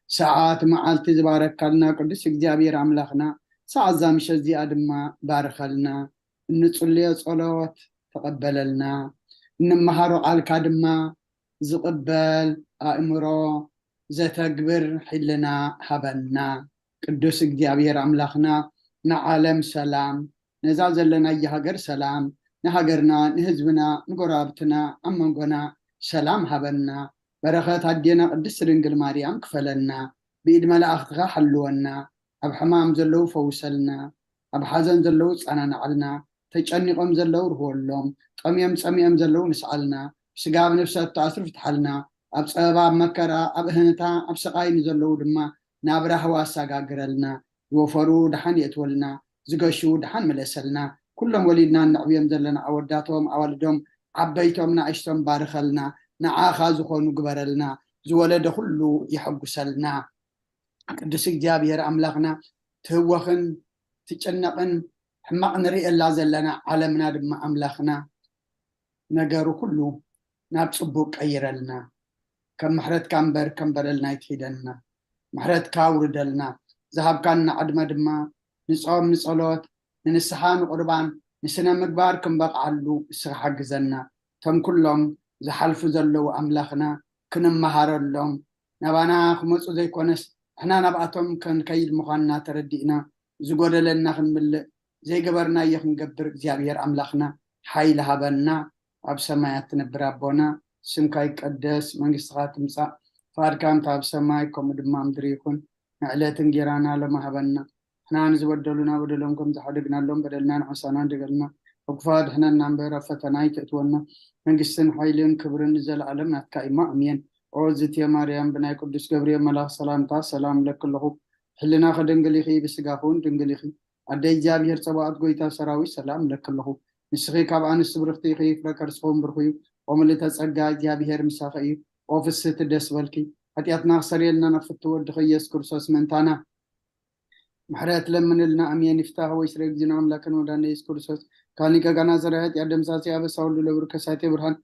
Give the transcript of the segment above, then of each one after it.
ሰዓት መዓልቲ ዝባረካልና ቅዱስ እግዚኣብሔር ኣምላኽና፣ ሰዓት እዛ ምሸት እዚኣ ድማ ባርኸልና። እንጽልዮ ጸሎት ተቐበለልና። እንመሃሮ ቃልካ ድማ ዝቕበል ኣእምሮ ዘተግብር ሕልና ሃበና። ቅዱስ እግዚኣብሔር ኣምላኽና፣ ንዓለም ሰላም፣ ነዛ ዘለናያ ሃገር ሰላም፣ ንሃገርና፣ ንህዝብና፣ ንጎረባብትና፣ ኣብ መንጎና ሰላም ሃበና። በረኸት ኣዴና ቅድስት ድንግል ማርያም ክፈለና። ብኢድ መላእኽትኻ ሓልወና። ኣብ ሕማም ዘለዉ ፈውሰልና። ኣብ ሓዘን ዘለዉ ጸናንዓልና። ተጨኒቖም ዘለዉ ርህወሎም። ጠምዮም ጸሚኦም ዘለዉ ንስዓልና። ስጋ ኣብ ነፍሲ እተኣስሩ ፍትሓልና። ኣብ ጸበባ፣ ኣብ መከራ፣ ኣብ እህንታ፣ ኣብ ስቓይ ንዘለዉ ድማ ናብ ራህዋ ኣሰጋግረልና። ዝወፈሩ ደሓን የእትወልና። ዝገሹ ደሓን ምለሰልና። ኩሎም ወሊድና እነዕብዮም ዘለና ኣወዳቶም፣ ኣዋልዶም፣ ዓበይቶም፣ ንኣሽቶም ባርኸልና። ንዓኻ ዝኾኑ ግበረልና። ዝወለደ ኩሉ የሐጉሰልና። ቅዱስ እግዚኣብሔር ኣምላኽና፣ ትህወኽን ትጨነቕን ሕማቕ ንርእየላ ዘለና ዓለምና ድማ ኣምላኽና፣ ነገሩ ኩሉ ናብ ጽቡቕ ቀይረልና። ከም ምሕረትካ እምበር ከም በደልና ኣይትኺደልና። ምሕረትካ ኣውርደልና። ዝሃብካና ዕድመ ድማ ንጾም፣ ንጸሎት፣ ንንስሓ፣ ንቁርባን፣ ንስነ ምግባር ክንበቕዓሉ ንስኻ ሓግዘና። እቶም ኩሎም ዝሓልፉ ዘለዉ ኣምላኽና ክንመሃረሎም፣ ናባና ክመጹ ዘይኮነስ ንሕና ናብኣቶም ክንከይድ ምዃንና ተረዲእና፣ ዝጎደለና ክንምልእ፣ ዘይገበርናዮ ክንገብር እግዚኣብሔር ኣምላኽና ሓይሊ ሃበና። ኣብ ሰማያት ትነብር ኣቦና፣ ስምካ ይቀደስ፣ መንግስትኻ ትምጻእ፣ ፍቓድካ ከምታ ኣብ ሰማይ ከምኡ ድማ ኣብ ምድሪ ይኹን። ንዕለት እንጌራና ሎሚ ሃበና። ንሕና ንዝበደሉና በደሎም ከም ዝሓደግናሎም በደልና ንዓሳና ንደገልና። ካብ ክፉእ ኣድሕነና እምበር ኣብ ፈተና ኣይተእትወና። መንግስትን ሓይልን ክብርን ንዘለኣለም ናትካ እዩማ። ኣሜን። ኦ ዝትየ ማርያም፣ ብናይ ቅዱስ ገብርኤል መልኣኽ ሰላምታ ሰላም እለኪ ኣለኹ። ሕልናኺ ድንግል ኢኺ፣ ብስጋኺ እውን ድንግል ኢኺ። ኣደ እግዚኣብሔር ጸባኦት፣ ጎይታ ሰራዊት፣ ሰላም እለኪ ኣለኹ። ንስኺ ካብ ኣንስቲ ብርኽቲ ኢኺ፣ ፍረ ከርስኺ እውን ብሩኽ እዩ። ኦ ምልእተ ጸጋ፣ እግዚኣብሔር ምሳኺ እዩ። ኦ ፍስህቲ፣ ደስ በልኪ። ሓጢኣትና ክሰርየልና ናብ ፍትው ወድኺ ኢየሱስ ክርስቶስ ምእንታና ምሕረት ለምንልና። ኣሜን። ይፍታህ ወይ ስረ ጊዜና ኣምላክን ወዳነ ኢየሱስ ክርስቶስ ካን ሊቀ ካህናት ሰራዊት ያደምሳሴ አበሳ ሁሉ ለብሩ ከሳቴ ብርሃን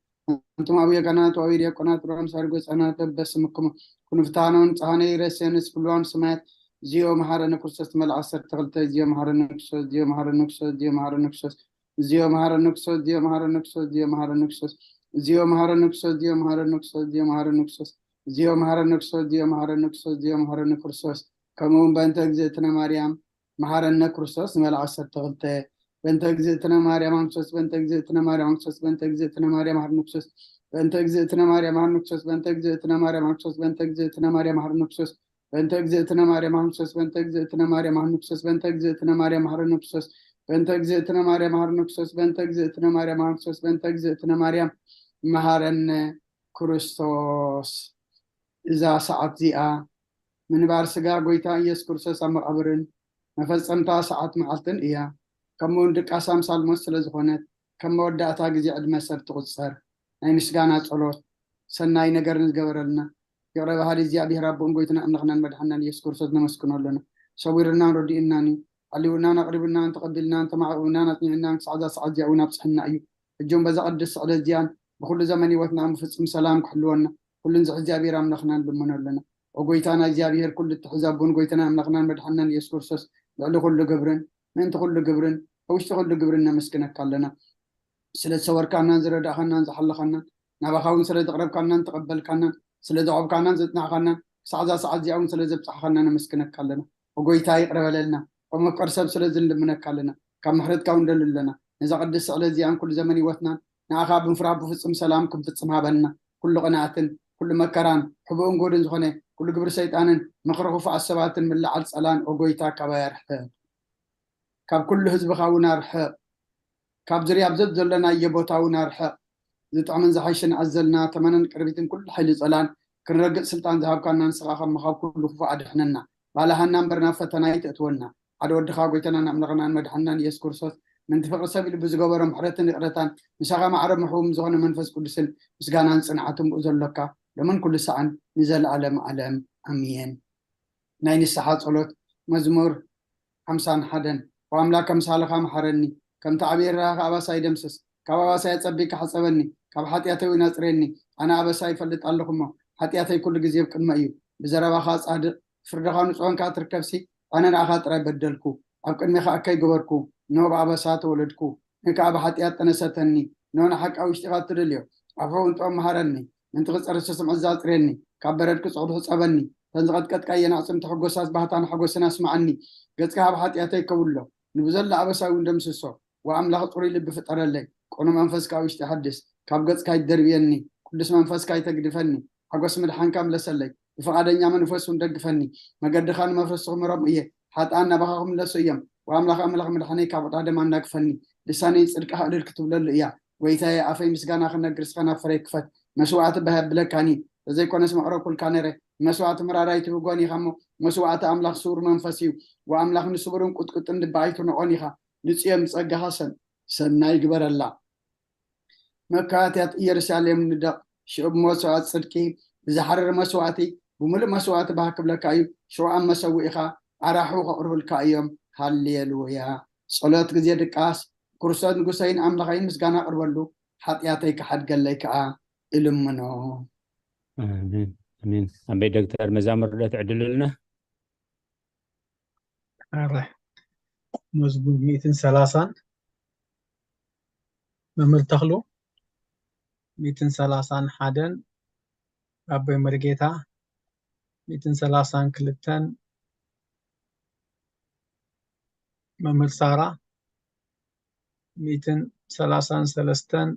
አንቱም አቡየ ካህናት ወአቡየ ዲያቆናት ብርሃን ሳርጎ ጸናት በበስምክሙ ኩኑ ፍትሃና ወንጽሃነ ይረሴንስ ኩሉ አምስማያት ዚዮ መሐረነ ክርስቶስ መልዓ ሰርተ ክልተ ዚዮ መሐረነ ክርስቶስ ዚዮ መሐረነ ክርስቶስ ዚዮ መሐረነ ክርስቶስ ዚዮ መሐረነ ክርስቶስ ዚዮ መሐረነ ክርስቶስ ዚዮ መሐረነ ክርስቶስ ዚዮ መሐረነ ክርስቶስ ዚዮ መሐረነ ክርስቶስ ዚዮ መሐረነ ክርስቶስ ዚዮ መሐረነ ክርስቶስ ዚዮ መሐረነ ክርስቶስ ዚዮ መሐረነ ክርስቶስ ከምኡ እውን በእንተ እግዝእትነ ማርያም መሐረነ ክርስቶስ ንመልዓ ሰርተ ክልተ በእንተ እግዝእትነ ማርያም ክርስቶስ በእንተ እግዝእትነ ማርያም ክርስቶስ በእንተ እግዝእትነ ማርያም መሐረነ ክርስቶስ በእንተ እግዝእትነ ማርያም መሐረነ ክርስቶስ በእንተ እግዝእትነ ማርያም ክርስቶስ በእንተ እግዝእትነ ማርያም መሐረነ ክርስቶስ በእንተ እግዝእትነ ማርያም መሐረነ ክርስቶስ በእንተ እግዝእትነ ማርያም መሐረነ ክርስቶስ በእንተ እግዝእትነ ማርያም መሐረነ ክርስቶስ በእንተ እግዝእትነ ማርያም መሐረነ ክርስቶስ በእንተ እግዝእትነ ማርያም መሐረነ ክርስቶስ በእንተ እግዝእትነ ማርያም መሐረነ ክርስቶስ። እዛ ሰዓት እዚኣ ምንባር ስጋ ጎይታ ኢየሱስ ክርስቶስ ኣብ መቓብርን መፈጸምታ ሰዓት መዓልትን እያ። ከምኡውን ድቃስ ኣምሳል ሞት ስለ ዝኾነት ከም መወዳእታ ግዜ ዕድመ ሰብ ትቑጸር። ናይ ምስጋና ጸሎት ሰናይ ነገር ንዝገበረልና ይቕረ በሃሊ እግዚኣብሔር ኣቦን ጎይትና ኣምላኽናን መድሓናን ኢየሱስ ክርስቶስ ነመስግኖ ኣለና። ሰዊርናን ረዲኡናን እዩ። ሓሊውናን ኣቕሪቡናን ተቐቢልናን ተማዕቑብናን ኣጽኒዕናን ክሳዕ እዛ ሰዓት እዚኣ እውን ኣብጽሕና እዩ። ሕጂ እውን በዛ ቅድስቲ ዕለት እዚኣን ብኩሉ ዘመን ህይወትና ብፍጹም ሰላም ክሕልወና ኩሉን ዝሕ እግዚኣብሔር ኣምላኽና ንልምኖ ኣለና። ኦ ጎይታና እግዚኣብሔር ኩሉ እትሕዝ ኣቦን ጎይታና ኣምላኽናን መድሓናን ኢየሱስ ክርስቶስ ልዕሊ ኩሉ ግብርን ምእንቲ ኩሉ ግብርን ኣብ ውሽጢ ኩሉ ግብርን ነመስግነካ ኣለና። ስለ ዝሰወርካናን ዝረዳእኻናን ዝሓለኻናን ናባኻ እውን ስለ ዘቕረብካናን ተቐበልካናን ስለ ዘዕብካናን ዘጽናዕካናን ክሳዕ እዛ ሰዓት እዚኣ እውን ስለ ዘብጻሕኻና ነመስግነካ ኣለና። ኦ ጎይታ ይቕረ በለልና። ኦ መፍቀር ሰብ ስለ ዝንልምነካ ኣለና። ካብ ምሕረትካ እውን ደሉ ኣለና። ነዛ ቅድስቲ ዕለት እዚኣን ኩሉ ዘመን ህይወትናን ንኣኻ ብምፍራህ ብፍጹም ሰላም ክንፍጽም ሃበና። ኩሉ ቅንኣትን ኩሉ መከራን ሕቡእን ጎድን ዝኾነ ኩሉ ግብሪ ሰይጣንን ምኽሪ ክፉኣት ሰባትን ምልዓል ጸላን ኦ ጎይታ ካባይ ኣርሕቕ። ካብ ኩሉ ህዝብኻ እውን ኣርሕቕ። ካብ ዙርያ ኣብ ዘዘለናዮ ቦታ እውን ኣርሕቕ። ዝጥዕምን ዝሓይሽን ኣዘልና ተመነን ቅርቢትን ኩሉ ሓይሊ ጸላን ክንረግጽ ስልጣን ዝሃብካና ንስኻ ከሞ ካብ ኩሉ ክፉእ ኣድሕነና። ባልሃና እምበር ናብ ፈተና ኣይተእትወና። ሓደ ወድኻ ጎይታናን ኣምላኽናን መድሓንናን ኢየሱስ ክርስቶስ ምንቲ ፍቕሪ ሰብ ኢሉ ብዝገበሮ ምሕረትን ይቕረታን ምሳኻ ማዕረ ምሕቡም ዝኾነ መንፈስ ቅዱስን ምስጋናን ጽንዓትን ብኡ ዘሎካ ሎምን ኩሉ ሰዓን ንዘለኣለም ዓለም ኣሜን። ናይ ንስሓ ጸሎት። መዝሙር ሓምሳን ሓደን። ኦ ኣምላክ፣ ከምሳልኻ መሓረኒ፣ ከምቲ ዓብዪ ርህራኸ ኣባሳይ ደምስስ። ካብ ኣባሳይ ኣጸቢካ ሕጸበኒ፣ ካብ ሓጢኣተይ እውን ኣጽርየኒ። ኣነ ኣበሳይ ይፈልጥ ኣለኹ እሞ፣ ሓጢኣተይ ኩሉ ግዜ ኣብ ቅድመይ እዩ። ብዘረባኻ ጻድቕ፣ ፍርድኻ ንጹህ ኳንካ ትርከብሲ፣ ኣነ ንኣኻ ጥራይ በደልኩ፣ ኣብ ቅድሜኻ እከይ ገበርኩ፣ እንሆ ብኣበሳ ተወለድኩ፣ ንከኣ ብሓጢኣት ጠነሰተኒ፣ እንሆ ንሓቂ ኣብ ውሽጢኻ እትደልዮ፣ ኣፍሑ እውን ጥበብ መሃረኒ፣ ምእንቲ ክጸርስ ስምዒት ኣጽርየኒ፣ ካብ በረድ ክጽዕዱ ሕጸበኒ፣ እተን ዝቐጥቀጥካየን ኣዕጽምቲ ሕጎሳት ባህታን ሓጎስን ኣስምዓኒ፣ ገጽካ ኣብ ሓጢኣተይ ከውሎ፣ ንብዘሎ ኣበሳይ እውን ደምስሶ፣ ወኣምላኽ ጽሩይ ልቢ ፍጠረለይ፣ ቅኑዕ መንፈስካ ኣብ ውሽጢ ሓድስ፣ ካብ ገጽካ ኣይትደርብየኒ፣ ቅዱስ መንፈስካ ኣይተግድፈኒ፣ ሓጎስ ምድሓንካ ምለሰለይ፣ ብፍቓደኛ መንፈስ እውን ደግፈኒ፣ መገድኻ ንመፍረስቲ ክምህሮም እየ፣ ሓጥኣን ናባኻ ክምለሱ እዮም፣ ወኣምላኽ ኣምላኽ ምድሓነይ ካብ ዕዳ ደም ኣናግፈኒ፣ ልሳነይ ጽድቅኻ እልል ክትብለሉ እያ፣ ጎይታየ ኣፈይ ምስጋና ክነግር እስኻ ናብ ፍረይ ክፈት፣ መስዋዕቲ በሃ የብለካን እዩ፣ ተዘይኮነስ መቕረብኩልካ ነይረ፣ መስዋዕቲ ምራር ኣይትብጎን ኢኻ እሞ፣ መስዋዕቲ ኣምላኽ ስውር መንፈስ እዩ፣ ወኣምላኽ ንስቡርን ቁጥቁጥን ልቢ ኣይትንዖን ኢኻ፣ ንጽዮን ብጸጋኻ ሰን ሰናይ ግበረላ። መካትያት ኢየሩሳሌም ንደቕ፣ ሽዑ ብመስዋዕቲ ጽድቂ፣ ብዝሓርር መስዋዕቲ፣ ብምሉእ መስዋዕቲ ባህ ክብለካ እዩ። ሽዑ ኣብ መሰውኢኻ ኣራሑ ከቕርብልካ እዮም። ሃሌሉያ። ጸሎት ግዜ ድቃስ። ክርስቶስ ንጉሰይን ኣምላኸይን ምስጋና ኣቕርበሉ፣ ሓጢኣተይ ክሓድገለይ ከኣ እልምኖ። ኣሜን፣ ኣሜን። ኣበይ ዶክተር መዛሙር ዶ ትዕድሉልና? ኣረ፣ መዝሙር ሚእትን ሰላሳን መምህር ተኽሉ፣ ሚእትን ሰላሳን ሓደን ኣቦይ መርጌታ፣ ሚእትን ሰላሳን ክልተን መምህር ሳራ፣ ሚእትን ሰላሳን ሰለስተን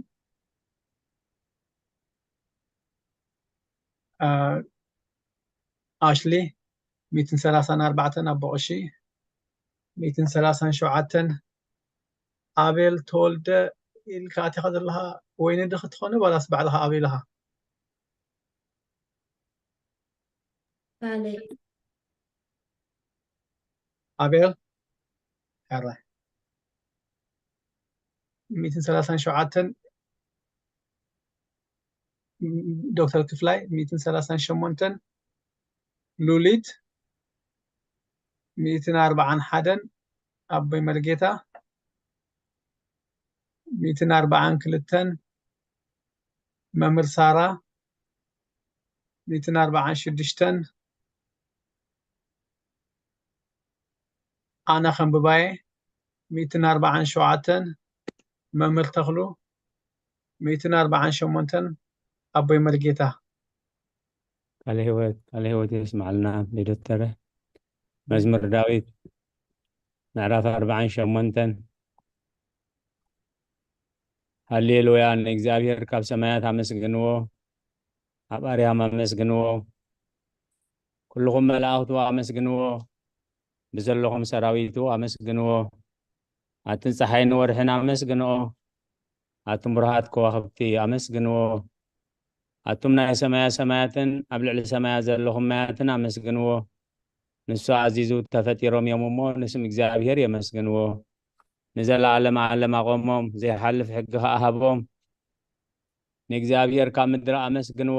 ኣ፣ ኣሽሊ፣ ሚእትን ሰላሳን ኣርባዕተን ኣቦ ቀሺ፣ ሚእትን ሰላሳን ሸውዓተን ኣቤል ተወልደ ኢልካ ኣቲኻ ዘለኻ፣ ወይኒ ዶ ክትኾነ ዋላስ ባዕልኻ ኣቤል ኢኻ? ኣቤል። ሕራይ። ሚእትን ሰላሳን ሸውዓተን ዶክተር ክፍላይ፣ ሚእትን ሰላሳን ሸሞንተን ሉሊት፣ ሚእትን ኣርባዓን ሓደን ኣቦይ መርጌታ፣ ሚእትን ኣርባዓን ክልተን መምህር ሳራ፣ ሚእትን ኣርባዓን ሽዱሽተን ኣነ ከንብባየ፣ ሚእትን ኣርባዓን ሸውዓተን መምህር ተኽሉ፣ ሚእትን ኣርባዓን ሸሞንተን ኣቦይ መርጌታ። ቃለ ህይወት፣ ቃለ ህይወት የስማዕልና። ዶክተረ፣ መዝሙር ዳዊት ምዕራፍ ኣርባዓን ሸሞንተን። ሃሌሉያ፣ ንእግዚኣብሔር ካብ ሰማያት ኣመስግንዎ፣ ኣብ ኣርያም ኣመስግንዎ፣ ኩልኹም መላእኽቱ ኣመስግንዎ፣ ብዘለኹም ሰራዊቱ ኣመስግንዎ። ኣትን ጸሓይን ወርሕን ኣመስግንኦ፣ ኣቱም ብሩሃት ከዋኽብቲ ኣመስግንዎ። ኣቱም ናይ ሰማያ ሰማያትን ኣብ ልዕሊ ሰማያ ዘለኹም ማያትን ኣመስግንዎ። ንሱ ኣዚዙ ተፈጢሮም እዮም እሞ፣ ንስም እግዚኣብሔር የመስግንዎ። ንዘለዓለም ዓለም ኣቖሞም፣ ዘይሓልፍ ሕጊ ኸኣ ሃቦም። ንእግዚኣብሔር ካብ ምድሪ ኣመስግንዎ።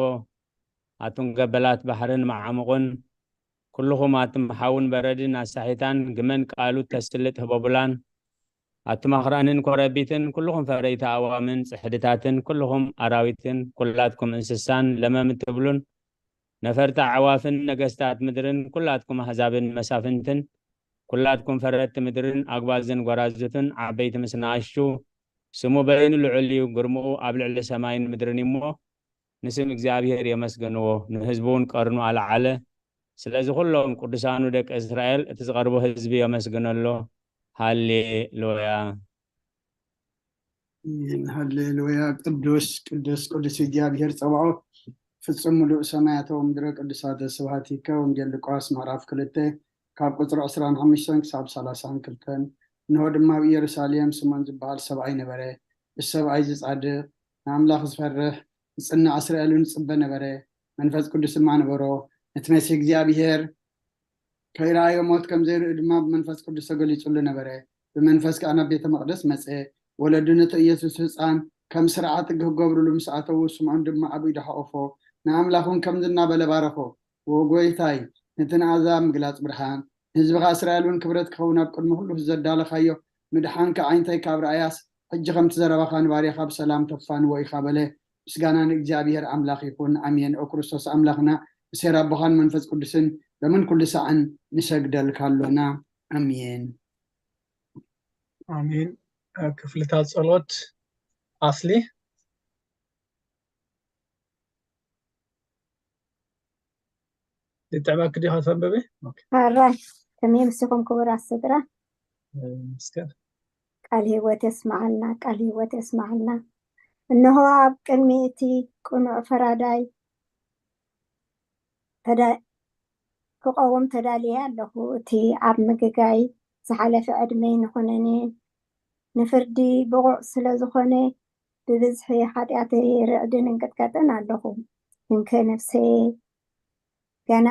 ኣቱም ገበላት ባሕርን መዓሙቕን፣ ኩልኹም ኣቱም ሓውን በረድን ኣሳሒታን፣ ግመን ቃሉ ተስልጥ ህቦቡላን፣ ኣቱም ኣኽራንን ኮረቢትን፣ ኩልኹም ፈረይቲ ኣእዋምን ጽሕድታትን፣ ኩልኹም ኣራዊትን፣ ኩላትኩም እንስሳን ለመም እትብሉን፣ ነፈርቲ ኣዕዋፍን ነገስታት ምድርን፣ ኩላትኩም ኣህዛብን መሳፍንትን፣ ኩላትኩም ፈረድቲ ምድርን ኣጉባዝን ጓራዙትን፣ ዓበይቲ ምስ ንኣሽቱ፣ ስሙ በይኑ ልዑል እዩ፣ ግርምኡ ኣብ ልዕሊ ሰማይን ምድርን እዩ እሞ፣ ንስም እግዚኣብሔር የመስግንዎ። ንህዝቡ እውን ቀርኑ ኣልዓለ። ስለዚ ኩሎም ቅዱሳኑ ደቂ እስራኤል፣ እቲ ዝቐርቦ ህዝቢ የመስግኖ ኣሎ። ሃሌሉያ። ኣሜን። ሃሌሉያ። ቅዱስ፣ ቅዱስ፣ ቅዱስ እግዚኣብሔር ጸባኦት፣ ፍጹም ምሉእ ሰማያተ ወምድረ ቅዱሳተ ስብሐቲከ። ወንጌል ሉቃስ ምዕራፍ ክልተ ካብ ቁጽሪ ዕስራን ሓሙሽተን ክሳብ ሰላሳን ክልተን። እንሆ ድማ ኣብ ኢየሩሳሌም ስምዖን ዝበሃል ሰብኣይ ነበረ። እዚ ሰብኣይ እዚ ጻድቕ፣ ንኣምላኽ ዝፈርሕ፣ ዝጽንዕ፣ እስራኤል እውን ዝጽበ ነበረ። መንፈስ ቅዱስ ድማ ነበሮ። ነቲ መሲሕ እግዚኣብሔር ከይረኣዮ ሞት ከም ዘይርኢ ድማ ብመንፈስ ቅዱስ ተገሊጹሉ ነበረ። ብመንፈስ ከኣ ናብ ቤተ መቕደስ መጸ። ወለዱ ነቲ ኢየሱስ ህጻን ከም ስርዓት ሕጊ ክገብሩሉ ምስ ኣተዉ፣ ስምዖን ድማ ኣብ ኢዱ ሓቖፎ፣ ንኣምላኽ እውን ከምዚ እናበለ ባረኾ፣ "ዎ ጎይታይ፣ ነቲ ንኣሕዛብ ምግላጽ ብርሃን፣ ንህዝብኻ እስራኤል እውን ክብረት ክኸውን ኣብ ቅድሚ ኩሉ ዘዳለኻዮ ምድሓንካ ዓይንተይ ካብ ረኣያስ፣ ሕጂ ከምቲ ዘረባኻ ንባርያኻ ብሰላም ተፋንዎ ኢኻ" በለ። ምስጋና ንእግዚኣብሔር ኣምላኽ ይኹን፣ ኣሜን። ኦ ክርስቶስ ኣምላኽና፣ ብሴር ኣቦኻን መንፈስ ቅዱስን ሎምን ኩሉ ሳዕን ንሰግደልካ ኣሎና። ኣሜን። ኣሜን። ክፍልታት ጸሎት ኣስሊ ይጥዕመኪ ድዩ ከተንብቢ? ሕራይ ከመይ ምሲኹም ክቡራት ስድራ? ይመስገን። ቃል ህይወት የስማዓልና፣ ቃል ህይወት የስማዓልና። እንሆ ኣብ ቅድሚ እቲ ቅኑዕ ፈራዳይ ተዳ- ክቐውም ተዳልየ ኣለኹ። እቲ ኣብ ምግጋይ ዝሓለፈ ዕድመይ ንኹነኔ ንፍርዲ ብቑዕ ስለ ዝኾነ ብብዝሒ ሓጢኣተይ ርዕድን እንቅጥቀጥን ኣለኹ። እንከ ነፍሰየ ገና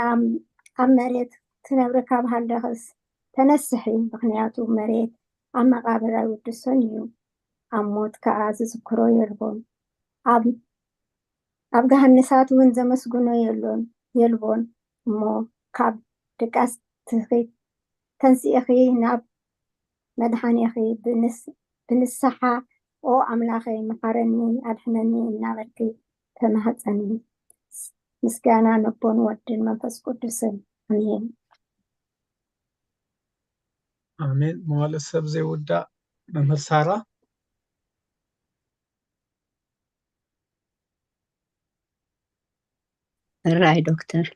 ኣብ መሬት ትነብሪ ካብ ሃለኽስ ተነስሒ፣ ምኽንያቱ መሬት ኣብ መቓብር ኣይውድሶን እዩ፣ ኣብ ሞት ከኣ ዝዝክሮ የልቦን። ኣብ ኣብ ገሃንሳት እውን ዘመስግኖ የሎን የልቦን እሞ ካብ ድቃስ ትኺ ተንሲእኺ ናብ መድሓኒኺ ብንስሓ ኦ ኣምላኸይ መሓረኒ ኣድሕነኒ እናበልኪ ተማህፀኒ። ምስጋና ነቦን ወድን መንፈስ ቅዱስን ኣሜን። ኣሜን። መዋል ሰብ ዘይውዳእ መምህር ሳራ። እራይ ዶክተር።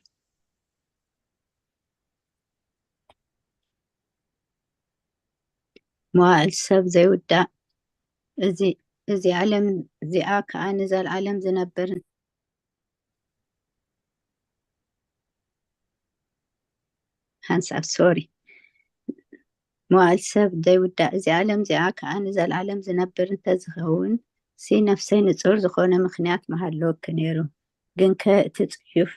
መዋእል ሰብ ዘይውዳእ እዚ እዚ ዓለም እዚኣ ከዓ ንዘለዓለም ዝነብር ሓንሳብ ሶሪ መዋእል ሰብ ዘይውዳእ እዚ ዓለም እዚኣ ከዓ ንዘለዓለም ዝነብር እንተዝኸውን ሲ ነፍሰይ ንጹር ዝኾነ ምኽንያት ምሃለወኪ ነይሩ። ግንከ እቲ ጽዩፍ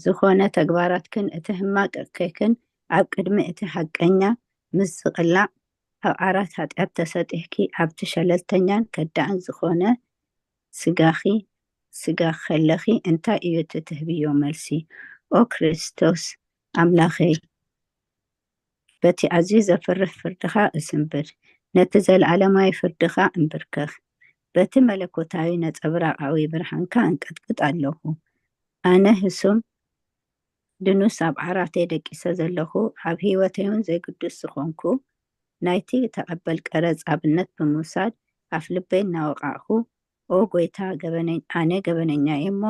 ዝኾነ ተግባራትክን እቲ ህማቅ እከይክን ኣብ ቅድሚ እቲ ሓቀኛ ምስ ዝቅላዕ ኣብ ዓራት ሓጢኣት ተሰጢሕኪ ኣብቲ ሸለልተኛን ከዳዕን ዝኾነ ስጋኺ ስጋ ከለኺ እንታይ እዩ እቲ ትህብዮ መልሲ? ኦ ክርስቶስ ኣምላኸይ በቲ ኣዝዩ ዘፍርህ ፍርድኻ እስንብድ፣ ነቲ ዘለኣለማዊ ፍርድኻ እንብርከኽ፣ በቲ መለኮታዊ ነጸብራቓዊ ብርሃንካ እንቅጥቅጥ ኣለኹ። ኣነ ህሱም ድኑስ ኣብ ዓራተይ ደቂሰ ዘለኹ፣ ኣብ ህይወተይ እውን ዘይግዱስ ዝኾንኩ፣ ናይቲ ተቐበል ቀረጽ ኣብነት ብምውሳድ ኣፍ ልበይ እናወቓዕኩ፣ ኦ ጎይታ፣ ኣነ ገበነኛ እየ እሞ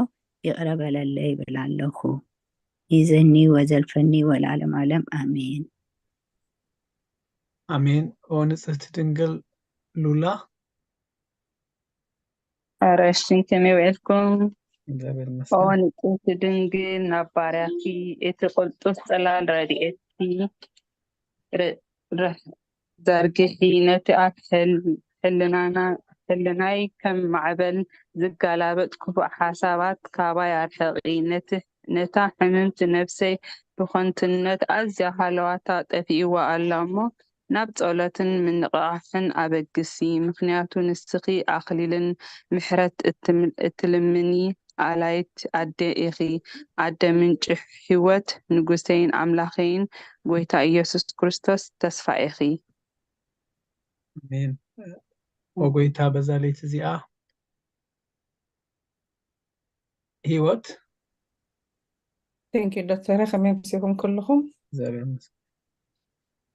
ይቕረ በለለይ ይብል ኣለኹ። ይዘኒ ወዘልፈኒ ወለዓለም ዓለም ኣሜን። ኣሜን። ኦ ንጽህቲ ድንግል ሉላ። ኣረሺ ከመይ ውዕልኩም? ኦ ንጽህቲ ድንግል ናብ ባርያኪ እቲ ቅልጡፍ ጽላል ረድኤትኪ ዘርግሒ፣ ነቲ ኣብ ሕልናይ ከም ማዕበል ዝገላበጥ ክፉእ ሓሳባት ካባይ ኣርሕቒ። ነታ ሕምምቲ ነፍሰይ ብኸንቱነት ኣዝያ ሃለዋታ ጠፊእዋ ኣላ እሞ፣ ናብ ጸሎትን ምንቕቓሕን ኣበግሲ፣ ምኽንያቱ ንስኺ ኣኽሊልን ምሕረት እትልምኒ ኣላይት ኣደ ኢኺ፣ ኣደ ምንጪ ህይወት፣ ንጉሰይን ኣምላኸይን ጐይታ ኢየሱስ ክርስቶስ ተስፋ ኢኺ። ኣሜን። ኦ ጎይታ በዛ ለይቲ እዚኣ ህይወት Thank you ዶክተረ ከመይ ምሲኹም ኩልኹም? እግዚኣብሔር ይመስገን።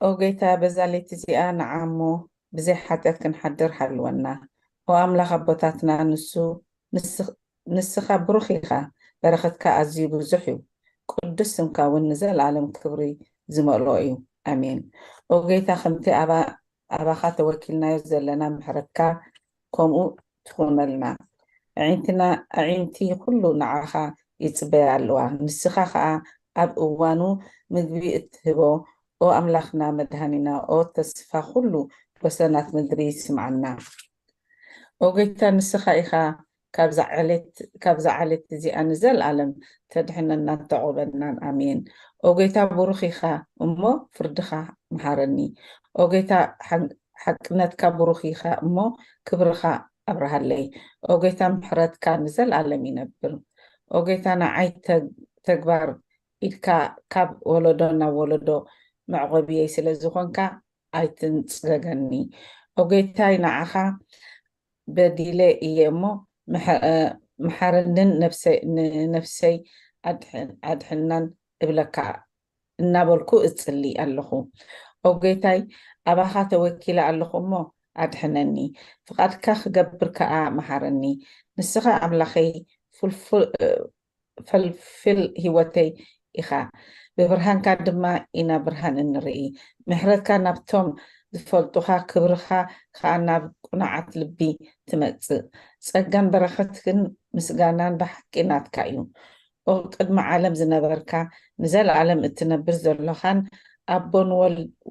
ኦ ጎይታ በዛ ለይቲ እዚኣ ንዓሞ ብዘይ ሓጢኣት ክንሓድር ሓልወና። ኦ ኣምላኽ ኣቦታትና ንሱ ንስኻ ብሩኽ ኢኻ፣ በረኸትካ ኣዝዩ ብዙሕ እዩ፣ ቅዱስ ስምካ እውን ንዘለኣለም ክብሪ ዝመልኦ እዩ። ኣሜን። ኦ ጎይታ ከምቲ ኣባኻ ተወኪልናዮ ዘለና ምሕረትካ ከምኡ ትኹነልና። ኣዒንትና ኣዒንቲ ኩሉ ንዓኻ ይጽበያ ኣለዋ። ንስኻ ኸኣ ኣብ እዋኑ ምግቢ እትህቦ ኦ ኣምላኽና መድሃኒና ኦ ተስፋ ኩሉ ወሰናት ምድሪ ይስምዓና። ኦ ጎይታ ንስኻ ኢኻ ካብዛ ዓሌት ካብዛ ዓሌት እዚኣ ንዘለኣለም ተድሕነናን ተዕቑበናን። ኣሜን። ኦ ጎይታ ብሩኽ ኢኻ እሞ ፍርድኻ መሃረኒ። ኦ ጎይታ ሓቅነትካ ብሩኽ ኢኻ እሞ ክብርኻ ኣብርሃለይ። ኦ ጎይታ ምሕረትካ ንዘለኣለም ይነብር። ኦ ጎይታ ንዓይ ተግባር ኢድካ ካብ ወለዶ ናብ ወለዶ መዕቆብየይ ስለ ዝኾንካ ኣይትንጽገኒ። ኦ ጎይታይ ንዓኻ በዲለ እየ እሞ ምሓረንን ነፍሰይ ኣድሕናን እብለካ እናበልኩ እጽሊ ኣለኹ። ኦ ጎይታይ፣ ኣባኻ ተወኪለ ኣለኹ እሞ ኣድሕነኒ፣ ፍቓድካ ክገብር ከኣ ምሓረኒ። ንስኻ ኣምላኸይ፣ ፈልፍል ህይወተይ ኢኻ፣ ብብርሃንካ ድማ ኢና ብርሃን እንርኢ። ምሕረትካ ናብቶም ዝፈልጡኻ፣ ክብርኻ ከኣ ናብ ቅኑዓት ልቢ ትመጽእ። ጸጋን በረኸትን ምስጋናን ብሓቂ ናትካ እዩ። ኦ ቅድሚ ዓለም ዝነበርካ፣ ንዘለኣለም እትነብር ዘሎኻን ኣቦን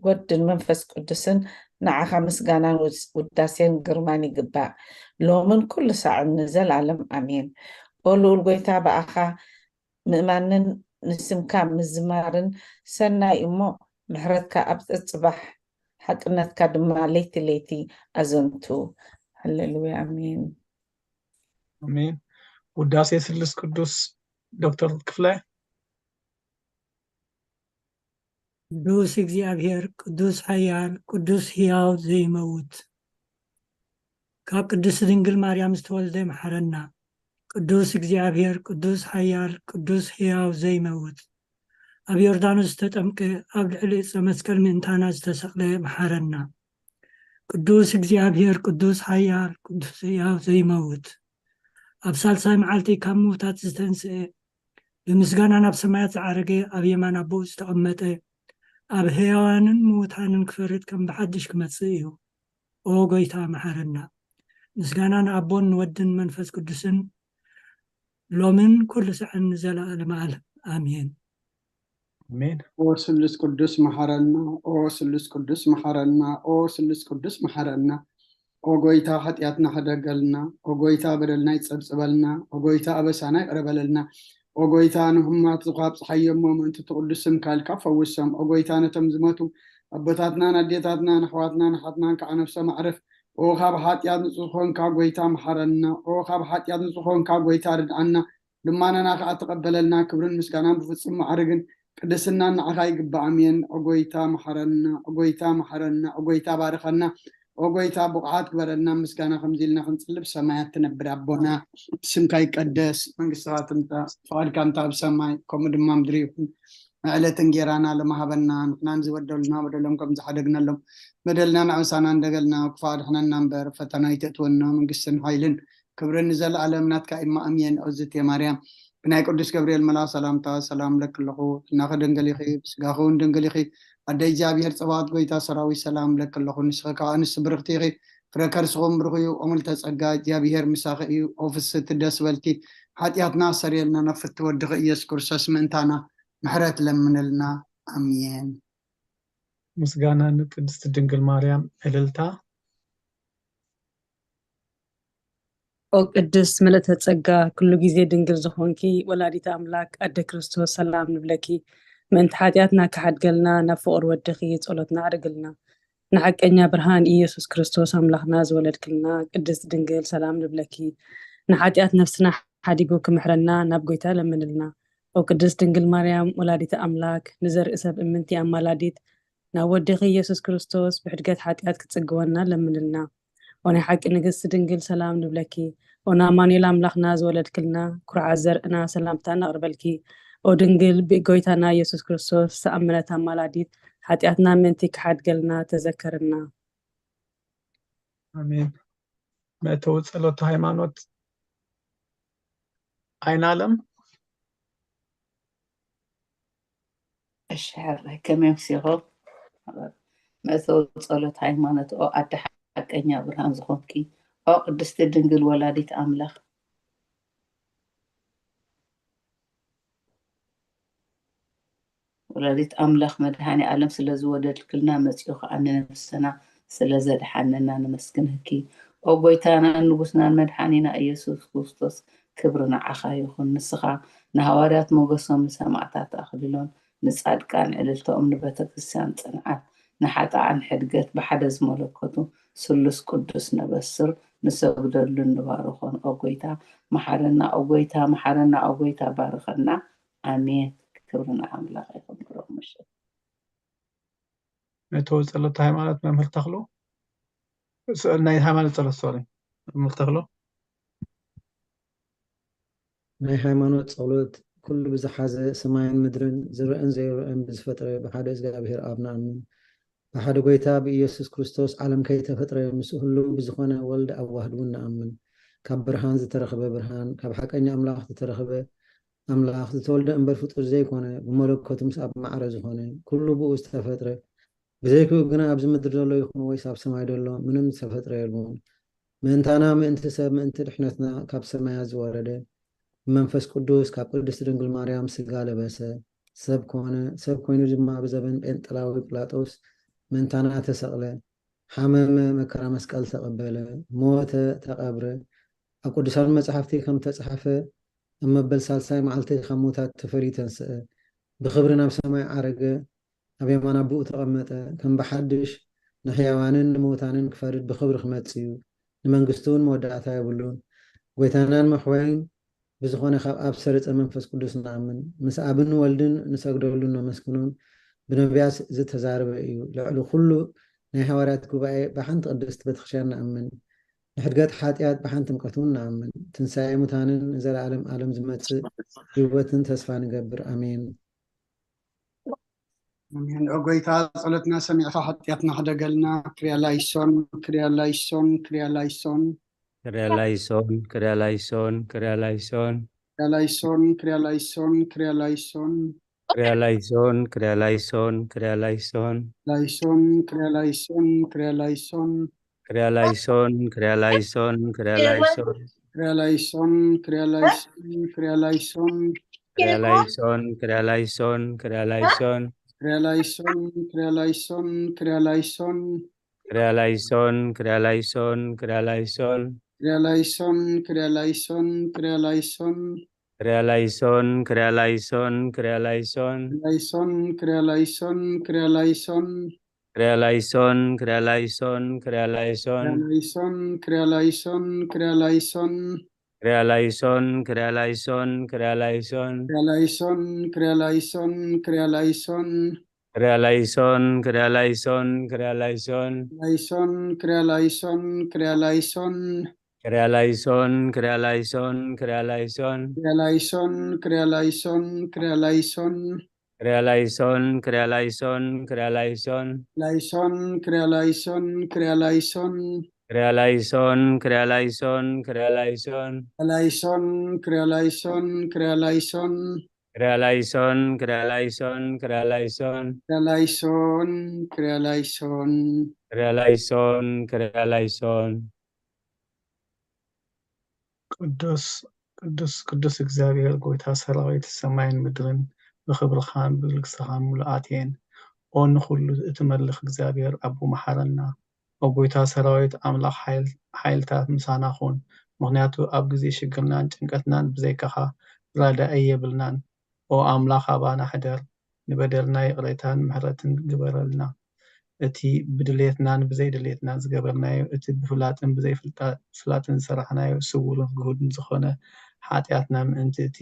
ወድን መንፈስ ቅዱስን፣ ንዓኻ ምስጋናን ውዳሴን ግርማን ይግባእ፣ ሎምን ኩሉ ሳዕን ንዘለኣለም ኣሜን። ኦ ልኡል ጎይታ፣ ብኣኻ ምእማንን ንስምካ ምዝማርን ሰናይ እሞ፣ ምሕረትካ ኣብ ጸጽባሕ፣ ሓቅነትካ ድማ ለይቲ ለይቲ ኣዘንቱ። ሃሌሉያ፣ ኣሜን። ኣሜን። ውዳሴ ስሉስ ቅዱስ ዶክተር ክፍለ። ቅዱስ እግዚኣብሔር፣ ቅዱስ ሓያል፣ ቅዱስ ህያው ዘይመውት፣ ካብ ቅድስቲ ድንግል ማርያም ዝተወልደ መሓረና። ቅዱስ እግዚኣብሔር፣ ቅዱስ ሓያል፣ ቅዱስ ህያው ዘይመውት፣ ኣብ ዮርዳኖስ ዝተጠምቀ፣ ኣብ ልዕሊ ዕፀ መስቀል ምእንታና ዝተሰቕለ መሓረና። ቅዱስ እግዚኣብሔር፣ ቅዱስ ሓያል፣ ቅዱስ ህያው ዘይመውት፣ ኣብ ሳልሳይ መዓልቲ ካብ ምውታት ዝተንስኤ፣ ብምስጋና ናብ ሰማያት ዝዓረገ፣ ኣብ የማን ኣቦኡ ዝተቐመጠ፣ ኣብ ህያዋንን ምውታንን ክፈርድ ከም ብሓድሽ ክመጽእ እዩ። ኦ ጎይታ መሓረና። ምስጋና ንኣቦን ንወድን መንፈስ ቅዱስን ሎምን ኩሉ ሰዓን ንዘለኣለም ዓለም ኣሜን። ኣሜን። ኦ ስሉስ ቅዱስ መሓረና፣ ኦ ስሉስ ቅዱስ መሓረና፣ ኦ ስሉስ ቅዱስ መሓረና። ኦ ጎይታ ሓጢኣትና ሕደገልና፣ ኦ ጎይታ በደልና ይጸብጽበልና፣ ኦ ጎይታ ኣበሳና ይቕረ በለልና። ኦ ጎይታ ንሕሙማት ዝኳ ኣብጽሓዮ እሞ ምእንቲ እቲ ቅዱስ ስምካ ኢልካ ፈውሶም። ኦ ጎይታ ነቶም ዝመቱ ኣቦታትናን ኣዴታትናን ኣሕዋትናን ኣሓትናን ከዓ ነብሶም ኣዕርፍ። ኦ ካብ ሓጢኣት ንጹህ ዝኾንካ ጎይታ መሓረና። ኦ ካብ ሓጢኣት ንጹህ ዝኾንካ ጎይታ ርድኣና። ልማናና ከዓ ተቐበለልና። ክብርን ምስጋናን ብፍጹም ማዕርግን ቅድስናን ንዓኻ ይግባእ። ኣሜን። ኦ ጎይታ መሓረና፣ ኦ ጎይታ መሓረና፣ ኦ ጎይታ ባርኸና፣ ኦ ጎይታ ብቑዓት ግበረና። ምስጋና ከምዚ ኢልና ክንጽሊ ብሰማያት ትነብር ኣቦና፣ ስምካ ይቀደስ፣ መንግስትኻ ትምጻእ፣ ፍቓድካ እንተ ኣብ ሰማይ ከምኡ ድማ ምድሪ ይኹን። ዕለት እንጌራና ሎሚ ሃበና፣ ንሕናን ዝበደሉና በደሎም ከም ዝሓደግነሎም በደልና ንዕውሳና እንደገልና፣ ክፉእ ኣድሕነና እምበር፣ ፈተና ኣይተእትወና፣ መንግስትን ሓይልን ክብርን ንዘለኣለም ናትካ ኢማ ኣሜን። ኦዝቴ ማርያም ብናይ ቅዱስ ገብርኤል መልኣ ሰላምታ ሰላም ለኪ ኣለኹ፣ እናኸ ድንግል ኢኺ፣ ብስጋኺ እውን ድንግል ኢኺ። ኣደ እግዚኣብሔር ጸባኦት ጎይታ ሰራዊት ሰላም ለኪ ኣለኹ፣ ንስኺ ከኣ ኣንስቲ ብርኽቲ ኢኺ፣ ፍረ ከርስኹም ብሩኽ እዩ። ኦ ምልዕተ ጸጋ እግዚኣብሔር ምሳኺ እዩ፣ ኦ ፍስሕቲ ደስ በልኪ፣ ሓጢኣትና ኣሰርየልና፣ ናብ ፍትወድኺ ኢየሱስ ክርስቶስ ምእንታና ምሕረት ለምንልና። ኣሜን። ምስጋና ንቅድስቲ ድንግል ማርያም። እልልታ። ኦ ቅድስት ምልእተ ጸጋ፣ ኩሉ ግዜ ድንግል ዝኾንኪ ወላዲተ ኣምላክ ኣደ ክርስቶስ ሰላም ንብለኪ። ምእንቲ ሓጢኣትና ክሓድገልና ናብ ፍቑር ወድኺ ጸሎትና ኣዕርግልና። ንሓቀኛ ብርሃን ኢየሱስ ክርስቶስ ኣምላኽና ዝወለድክልና ቅድስት ድንግል ሰላም ንብለኪ። ንሓጢኣት ነፍስና ሓዲጉ ክምሕረና ናብ ጎይታ ለምንልና። ኦ ቅድስት ድንግል ማርያም ወላዲተ ኣምላክ፣ ንዘርኢ ሰብ እምንቲ ኣማላዲት፣ ናብ ወድኺ ኢየሱስ ክርስቶስ ብሕድገት ሓጢኣት ክትጽግወና ለምንልና። ኦ ናይ ሓቂ ንግስቲ ድንግል ሰላም ንብለኪ። ኦ ንኣማኑኤል ኣምላኽና ዝወለድክልና ኩርዓት ዘርእና ሰላምታ ነቕርበልኪ። ኦ ድንግል ብጎይታና ኢየሱስ ክርስቶስ ዝኣመነት ኣማላዲት ሓጢኣትና ምእንቲ ክሓድገልና ተዘከርና። ኣሜን። መእተዊ ጸሎት ሃይማኖት ኣይናለም። እሺ ሕራይ ከመይ ኣምሲኹም? መእተዊ ጸሎት ሃይማኖት። ኦ ኣደ ሓቀኛ ብርሃን ዝኾንኪ፣ ኦ ቅድስቲ ድንግል ወላዲት ኣምላኽ፣ ወላዲት ኣምላኽ መድሃኔ ኣለም ስለ ዝወለድክልና መጺኡ ከኣ ንነፍስና ስለ ዘድሓነና ነመስግንህኪ። ኦ ጎይታናን ንጉስናን መድሓኒና ኢየሱስ ክርስቶስ ክብሪ ንዓኻ ይኹን። ንስኻ ንሃዋርያት ሞገሶም ንሰማዕታት ኣኽሊሎም ንጻድቃን ዕልልታኦም ንቤተ ክርስቲያን ጽንዓት ንሓጥኣን ሕድገት ብሓደ ዝመለከቱ ስሉስ ቅዱስ ነበስር ንሰግደሉን ንባርኾን። ኦ ጎይታ መሓረና፣ ኦ ጎይታ መሓረና፣ ኦ ጎይታ ባርኸና። ኣሜን። ክብሪ ንኣምላኽ ይኹን። ብሩኽ ምሽት። መእተዊ ጸሎት ሃይማኖት መምህር ተኽሉ፣ ስ- ናይ ሃይማኖት ጸሎት ሶሪ መምህር ተኽሉ። ናይ ሃይማኖት ጸሎት ኩሉ ብዝሓዘ ሰማይን ምድርን ዝረአን ዘይረአን ብዝፈጥረ ብሓደ እግዚኣብሔር ኣብ ንኣምን። ብሓደ ጎይታ ብኢየሱስ ክርስቶስ ዓለም ከይተፈጥረ ምስ ህሉ ብዝኾነ ወልድ ኣዋህድ እውን ንኣምን። ካብ ብርሃን ዝተረኽበ ብርሃን፣ ካብ ሓቀኛ ኣምላኽ ዝተረኽበ ኣምላኽ፣ ዝተወልደ እምበር ፍጡር ዘይኮነ፣ ብመለኮቱ ምስ ኣብ ማዕረ ዝኾነ፣ ኩሉ ብኡ ዝተፈጥረ፣ ብዘይክኡ ግና ኣብዚ ምድሪ ዘሎ ይኹን ወይስ ኣብ ሰማይ ዘሎ ምንም ዝተፈጥረ የልቦን። ምእንታና፣ ምእንቲ ሰብ፣ ምእንቲ ድሕነትና ካብ ሰማያት ዝወረደ፣ ብመንፈስ ቅዱስ ካብ ቅድስቲ ድንግል ማርያም ስጋ ለበሰ፣ ሰብ ኮነ። ሰብ ኮይኑ ድማ ብዘበን ጴንጠላዊ ጲላጦስ ምእንታና ተሰቕለ፣ ሓመመ፣ መከራ መስቀል ተቐበለ፣ ሞተ፣ ተቐብረ። ኣብ ቅዱሳን መጻሕፍቲ ከም ተጻሕፈ፣ ኣብ መበል ሳልሳይ መዓልቲ ካብ ሙታት ተፈልዩ ተንስአ፣ ብኽብሪ ናብ ሰማይ ዓረገ፣ ኣብ የማን ኣቦኡ ተቐመጠ። ከም ብሓድሽ ንሕያዋንን ንሙታንን ክፈርድ ብኽብሪ ክመጽእ እዩ። ንመንግስቱ እውን መወዳእታ የብሉን። ጎይታናን መሕወይን ብዝኾነ ካብ ኣብ ሰረጸ መንፈስ ቅዱስ ንኣምን። ምስ ኣብን ወልድን ንሰግደሉን ነመስግኖን ብነቢያት ዝተዛረበ እዩ። ልዕሊ ኩሉ ናይ ሃዋርያት ጉባኤ ብሓንቲ ቅድስቲ ቤተክርስትያን ንኣምን። ንሕድገት ሓጢኣት ብሓንቲ ጥምቀት እውን ንኣምን። ትንሳኤ ሙታንን ንዘለኣለም ዓለም ዝመጽእ ህይወትን ተስፋ ንገብር። ኣሜን። ኣሜን። ኦ ጎይታ፣ ጸሎትና ሰሚዕካ ሓጢኣትና ሕደገልና። ክርያ ላይሶን፣ ክርያ ላይሶን፣ ክርያ ላይሶን። ክርያ ላይሶን፣ ክርያ ላይሶን፣ ክርያ ላይሶን። ክርያ ላይሶን፣ ክርያ ላይሶን፣ ክርያ ላይሶን። ክርያ ላይሶን፣ ክርያ ላይሶን፣ ክርያ ላይሶን። ላይሶን፣ ክርያ ላይሶን፣ ክርያ ላይሶን። ክርያ ላይሶን፣ ክርያ ላይሶን፣ ክርያ ላይሶን። ክርያ ላይሶን፣ ክርያ ላይሶን፣ ክርያ ላይሶን። ክርያ ላይሶን፣ ክርያ ላይሶን፣ ክርያ ላይሶን። ክርያ ላይሶን፣ ክርያ ላይሶን፣ ክርያ ላይሶን። ክርያ ላይሶን፣ ክርያ ላይሶን፣ ክርያ ላይሶን። ክርያ ላይሶን፣ ክርያ ላይሶን፣ ክርያ ላይሶን። ክርያ ላይሶን፣ ክርያ ላይሶን፣ ክርያ ላይሶን። ላይሶን፣ ክርያ ላይሶን፣ ክርያ ላይሶን። ክርያ ላይሶን፣ ክርያ ላይሶን፣ ክርያ ላይሶን። ክርያ ላይሶን፣ ክርያ ላይሶን፣ ክርያ ላይሶን። ክርያ ላይሶን፣ ክርያ ላይሶን፣ ክርያ ላይሶን። ክርያ ላይሶን፣ ክርያ ላይሶን፣ ክርያ ላይሶን። ክርያ ላይሶን፣ ክርያ ላይሶን፣ ክርያ ላይሶን። ላይሶን፣ ክርያ ላይሶን፣ ክርያ ላይሶን። ክርያ ላይሶን፣ ክርያ ላይሶን፣ ክርያ ላይሶን። ክርያ ላይሶን፣ ክርያ ላይሶን፣ ክርያ ላይሶን። ክርያ ላይሶን፣ ክርያ ላይሶን፣ ክርያ ላይሶን። ላይሶን፣ ክርያ ላይሶን፣ ክርያ ላይሶን። ክርያ ላይሶን፣ ክርያ ላይሶን፣ ክርያ ላይሶን። ላይሶን፣ ክርያ ላይሶን፣ ክርያ ላይሶን። ክርያ ላይሶን፣ ክርያ ላይሶን፣ ክርያ ላይሶን። ክርያ ላይሶን፣ ክርያ ላይሶን። ክርያ ላይሶን፣ ክርያ ላይሶን። ቅዱስ ቅዱስ ቅዱስ እግዚኣብሔር ጎይታ ሰራዊት፣ ሰማይን ምድርን ብኽብርኻን ብልግስኻን ምሉኣት እየን። ኦ ንኹሉ እትመልኽ እግዚኣብሔር ኣቦ፣ መሓረና። ኦ ጎይታ ሰራዊት ኣምላኽ፣ ሓይል- ሓይልታት ምሳና ኹን፣ ምኽንያቱ ኣብ ግዜ ሽግርናን ጭንቀትናን ብዘይካኻ ራዳኢ የብልናን። ኦ ኣምላኽ፣ ኣባና ሕደር፣ ንበደልና ይቕሬታን ምሕረትን ግበረልና። እቲ ብድሌትናን ብዘይድሌትና ዝገበርናዮ፣ እቲ ብፍላጥን ብዘይፍላጥን ዝሰራሕናዮ፣ ስውርን ግሁድን ዝኾነ ሓጢኣትና ምእንቲ እቲ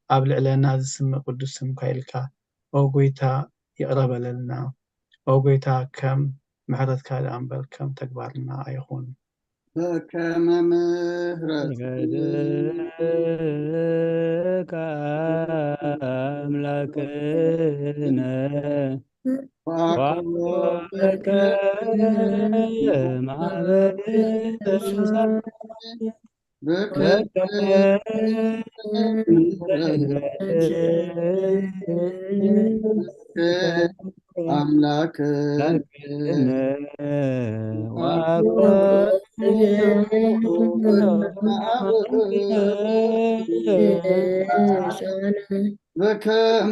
ኣብ ልዕለና ዝስመ ቅዱስ ስምካ ኢልካ፣ ኦ ጎይታ፣ ይቕረ በለልና። ኦ ጎይታ፣ ከም ምሕረትካ ደኣ እምበር ከም ተግባርና ኣይኹን። በከመ ምሕረትከ ምሕረትከ ኣምላክነ ወአኮበከ ወአኮበከ ማህበረ በከመ ምሕረትከ አምላክ በከመ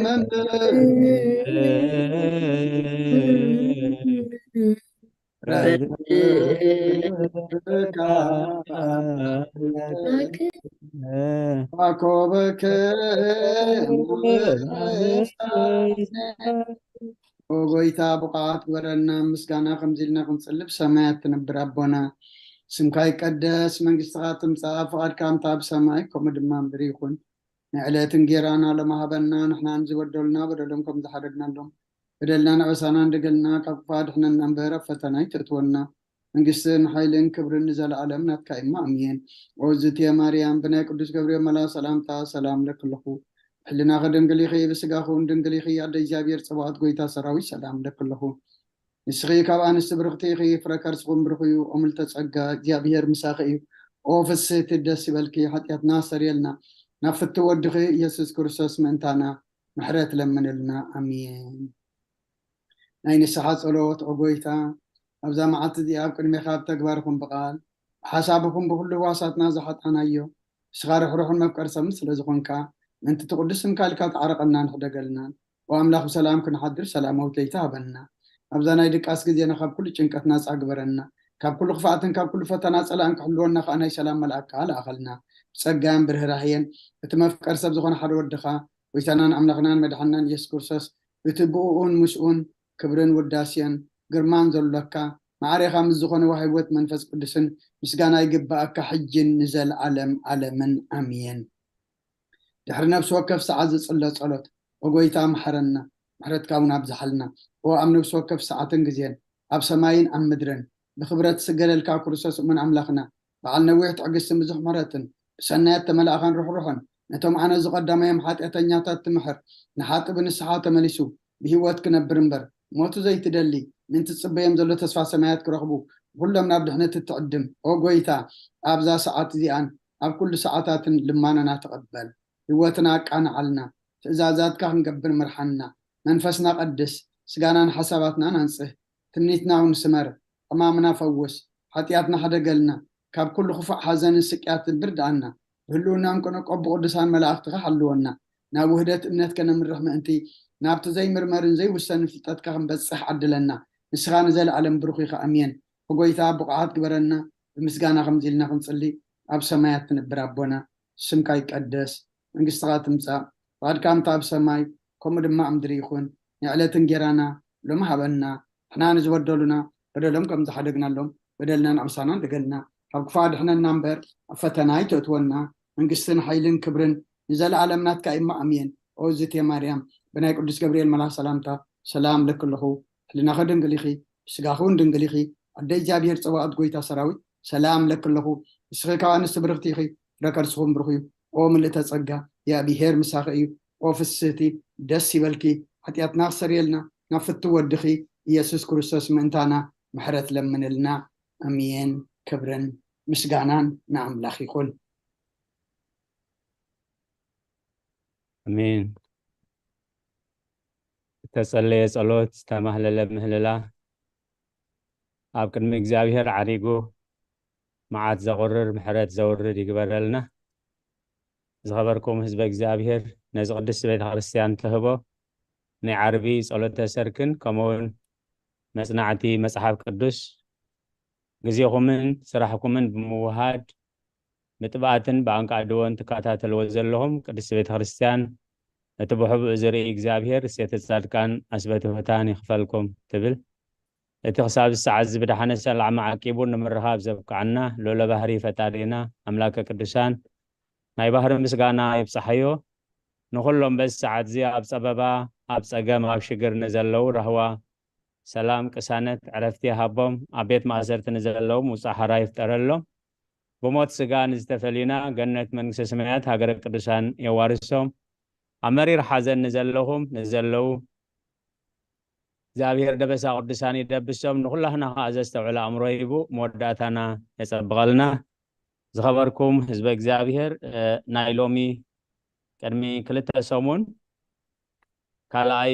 ኮበከ ኦ ጎይታ፣ ብቑዓት ግበረና። ምስጋና ከምዚ ኢልና ክንጽልብ፣ ሰማያት ትነብር ኣቦና፣ ስምካ ይቀደስ፣ መንግስትኻ ትምጻእ፣ ፍቓድካ ከምታ ኣብ ሰማይ ከምኡ ድማ ምድሪ ይኹን። ንዕለት እንጌራና ሎሚ ሃበና፣ ንሕናን ዝበደሉና በደሎም ከም ዝሓደግናሎም፣ በደልና ንዕበሳና እንደገልና፣ ካብ ክፉእ ኣድሕነና እምበር፣ ኣብ ፈተና ኣይተእትወና፣ መንግስትን ሓይልን ክብርን ንዘለኣለም ናትካ እማ ኣሜን። ኦዝትየ ማርያም ብናይ ቅዱስ ገብርኤል መላ ሰላምታ ሰላም ለክልኹ ሕልናኺ ድንግል ኢኺ፣ ብስጋኹ እውን ድንግል ኢኺ፣ ኣደ እግዚኣብሔር ጸባኦት ጎይታ ሰራዊት ሰላም ለክልኹ። ንስኺ ካብ ኣንስቲ ብርኽቲ ኢኺ፣ ፍረ ከርስኹም ብሩኽ እዩ። ኦምልተ ጸጋ እግዚኣብሔር ምሳኺ እዩ። ኦ ፍስህቲ ደስ ይበልኪ፣ ሓጢኣትና ሰሪየልና፣ ናብ ፍቲ ወድኺ ኢየሱስ ክርስቶስ ምእንታና ምሕረት ለምንልና። ኣሜን። ናይ ንስሓ ጸሎት። ኦ ጎይታ፣ ኣብዛ መዓልቲ እዚኣ ኣብ ቅድሜኻ ብተግባርኹም ብቓል ብሓሳብኹም ብኹሉ ህዋሳትና ዝሓጣናዮ ንስኻ ርሕሩሕን መፍቀር ሰብን ስለ ዝኾንካ ምእንቲ እቲ ቅዱስ ስምካ ኢልካ ተዓረቐናን ሕደገልናን። ኦ ኣምላኽ ብሰላም ክንሓድር ሰላማዊት ለይቲ ሃበና። ኣብዛ ናይ ድቃስ ግዜና ካብ ኩሉ ጭንቀት ናጻ ግበረና። ካብ ኩሉ ክፍኣትን ካብ ኩሉ ፈተና ጸላእን ክሕልወና ከኣ ናይ ሰላም መልኣካ ለኣኸልና። ብጸጋን ብርህራህየን እቲ መፍቀር ሰብ ዝኾነ ሓደ ወድኻ ጎይታናን ኣምላኽናን መድሓናን ኢየሱስ ክርስቶስ እቲ ብእኡን ምስኡን ክብርን ውዳሴን ግርማን ዘሎካ ማዕሬኻ ምስ ዝኾነ ዋህይወት መንፈስ ቅዱስን ምስጋና ይግባኣካ ሕጅን ንዘለዓለም ዓለምን ኣሜን። ድሕሪ ነፍሲ ወከፍ ሰዓት ዝጽለ ጸሎት። ኦጎይታ መሓረና፣ ምሕረትካ እውን ኣብዝሓልና። ኦ ኣብ ነፍሲ ወከፍ ሰዓትን ግዜን ኣብ ሰማይን ኣብ ምድርን ብክብረት ስገደልካ ክርስቶስ እሙን ኣምላኽና በዓል ነዊሕ ትዕግስትን ብዙሕ ምሕረትን ብሰናያት ተመላእኻን ርሕሩሕን ነቶም ኣነ ዝቐዳማዮም ሓጢኣተኛታት ትምሕር ንሓጢ ብንስሓ ተመሊሱ ብህይወት ክነብር እምበር ሞቱ ዘይትደሊ ምእንቲ ትጽበዮም ዘሎ ተስፋ ሰማያት ክረኽቡ ኩሎም ናብ ድሕነት እትዕድም ኦ ጎይታ ኣብዛ ሰዓት እዚኣን ኣብ ኩሉ ሰዓታትን ልማናና ተቐበል። ህይወትና ኣቃንዓልና። ትእዛዛትካ ክንገብር ምርሓና። መንፈስና ቀድስ፣ ስጋናን ሓሳባትናን ኣንጽህ። ትምኒትና እውን ስመር። ሕማምና ፈውስ። ሓጢኣትና ሕደገልና። ካብ ኩሉ ክፉእ ሓዘንን ስቅያትን ብርድኣና። ብህልውናን ቅንቆ ብቅዱሳን መላእኽትኻ ሓልወና። ናብ ውህደት እምነት ከነምርሕ ምእንቲ ናብቲ ዘይምርመርን ዘይውሰንን ፍልጠትካ ክንበጽሕ ዓድለና። ንስኻ ንዘለኣለም ብሩኽ ኢኻ። ኣሜን። ብጎይታ ብቑዓት ግበረና። ብምስጋና ከምዚ ኢልና ክንጽሊ ኣብ ሰማያት ትነብር ኣቦና ስምካ ይቀደስ፣ መንግስትኻ ትምጻእ፣ ፍቓድካ ከምታ ኣብ ሰማይ ከምኡ ድማ ኣብ ምድሪ ይኹን። ንዕለት እንጌራና ሎሚ ሃበና፣ ንሕና ንዝበደሉና በደሎም ከም ዝሓደግናሎም በደልና ንዕምሳና ንደገልና፣ ካብ ክፉእ ኣድሕነና እምበር ኣብ ፈተና ኣይተእትወና፣ መንግስትን ሓይልን ክብርን ንዘለኣለም ናትካ እማ ኣሜን። ኦ ዝቴ ማርያም ብናይ ቅዱስ ገብርኤል መልኣኽ ሰላምታ ሰላም ለክልኹ፣ ሕልናኸ ድንግል ኢኺ፣ ብስጋኺ እውን ድንግል ኢኺ፣ ኣደ እግዚኣብሔር ጸባኦት ጎይታ ሰራዊት ሰላም ለክልኹ፣ ንስኺ ካብ ኣንስቲ ብርኽቲ ኢኺ፣ ፍረ ከርስኹም ብሩኽ እዩ። ኦ ምልእተ ጸጋ፣ የእብሄር ምሳኺ እዩ። ኦ ፍስህቲ፣ ደስ ይበልኪ፣ ሓጢኣትና ክሰርየልና፣ ናብ ፍቱ ወድኺ ኢየሱስ ክርስቶስ ምእንታና ምሕረት ለምንልና። ኣሜን። ክብርን ምስጋናን ንኣምላኽ ይኹን። ኣሜን። ዝተጸለየ ጸሎት፣ ዝተማህለለ ምህልላ፣ ኣብ ቅድሚ እግዚኣብሔር ዓሪጉ መዓት ዘቑርር ምሕረት ዘውርድ ይግበረልና። ዝኸበርኩም ህዝበ እግዚኣብሔር፣ ነዚ ቅድስቲ ቤተ ክርስቲያን ትህቦ ናይ ዓርቢ ጸሎተ ሰርክን ከምኡውን መጽናዕቲ መጽሓፍ ቅዱስ ግዜኹምን ስራሕኩምን ብምውሃድ ብጥብኣትን ብኣንቃዕድዎን ትከታተልዎ ዘለኹም ቅድስቲ ቤተ ክርስቲያን፣ ነቲ ብሕቡእ ዝርኢ እግዚኣብሔር ሴተ ጻድቃን ኣስበ ትሑታን ይኽፈልኩም ትብል። እቲ ክሳብ ሰዓት እዚ ብደሓነ ሰላም ዓቂቡ ንምርኻብ ዘብቅዓና ልዑለ ባህሪ ፈጣሪና ኣምላከ ቅዱሳን ናይ ባህሪ ምስጋና ይብጻሓዮ። ንኹሎም በዚ ሰዓት እዚ ኣብ ጸበባ፣ ኣብ ጸገም፣ ኣብ ሽግር ንዘለዉ ራህዋ፣ ሰላም፣ ቅሳነት፣ ዕረፍቲ ይሃቦም። ኣብ ቤት ማእሰርቲ ንዘለዉ ምውጻእ ሓራ ይፍጠረሎም። ብሞት ስጋ ንዝተፈልዩና ገነት መንግስተ ሰማያት ሃገረ ቅዱሳን የዋርሶም። ኣብ መሪር ሓዘን ንዘለኹም ንዘለዉ እግዚኣብሔር ደበሳ ቅዱሳን ይደብሶም። ንኹላህና ኸዓ ዘስተውዕል ኣእምሮ ሂቡ መወዳእታና የጸብቐልና። ዝኸበርኩም ህዝበ እግዚኣብሔር፣ እ፣ ናይ ሎሚ ቅድሚ ክልተ ሰሙን ካልኣይ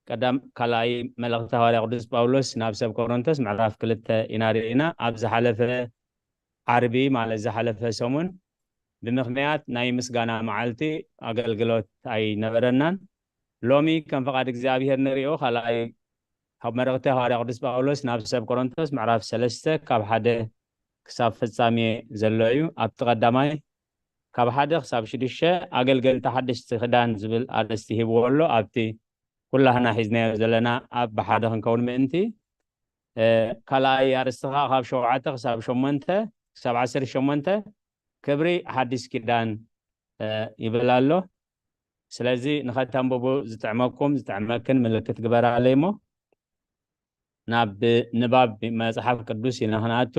ቀዳም ካልኣይ መልእኽቲ ሃዋርያ ቅዱስ ጳውሎስ ናብ ሰብ ቆሮንቶስ ምዕራፍ ክልተ ኢና ርኢና። ኣብ ዝሓለፈ ዓርቢ ማለት ዝሓለፈ ሰሙን ብምኽንያት ናይ ምስጋና መዓልቲ ኣገልግሎት ኣይነበረናን። ሎሚ ከም ፍቓድ እግዚኣብሔር ንሪኦ ካልኣይ ካብ መልእኽቲ ሃዋርያ ቅዱስ ጳውሎስ ናብ ሰብ ቆሮንቶስ ምዕራፍ ሰለስተ ካብ ሓደ ክሳብ ፍጻሜ ዘሎ እዩ። ኣብቲ ቀዳማይ ካብ ሓደ ክሳብ ሽዱሽተ ኣገልገልቲ ሓደሽቲ ክዳን ዝብል ኣርእስቲ ሂብዎ ኣሎ። ኣብቲ ኩላህና ሒዝናዮ ዘለና ኣብ ብሓደ ክንከውን ምእንቲ፣ እ፣ ካልኣይ ኣርእስቲ ኸዓ ካብ ሸውዓተ ክሳብ ሸሞንተ፣ ክሳብ ዓሰርተ ሸሞንተ ክብሪ ሓድሽ ኪዳን፣ እ፣ ይብል ኣሎ። ስለዚ ንኸተንብቡ ዝጥዕመኩም ዝጥዕመክን ምልክት ግበራለይ እሞ ናብ ንባብ መጽሓፍ ቅዱስ ኢና ክንኣቱ።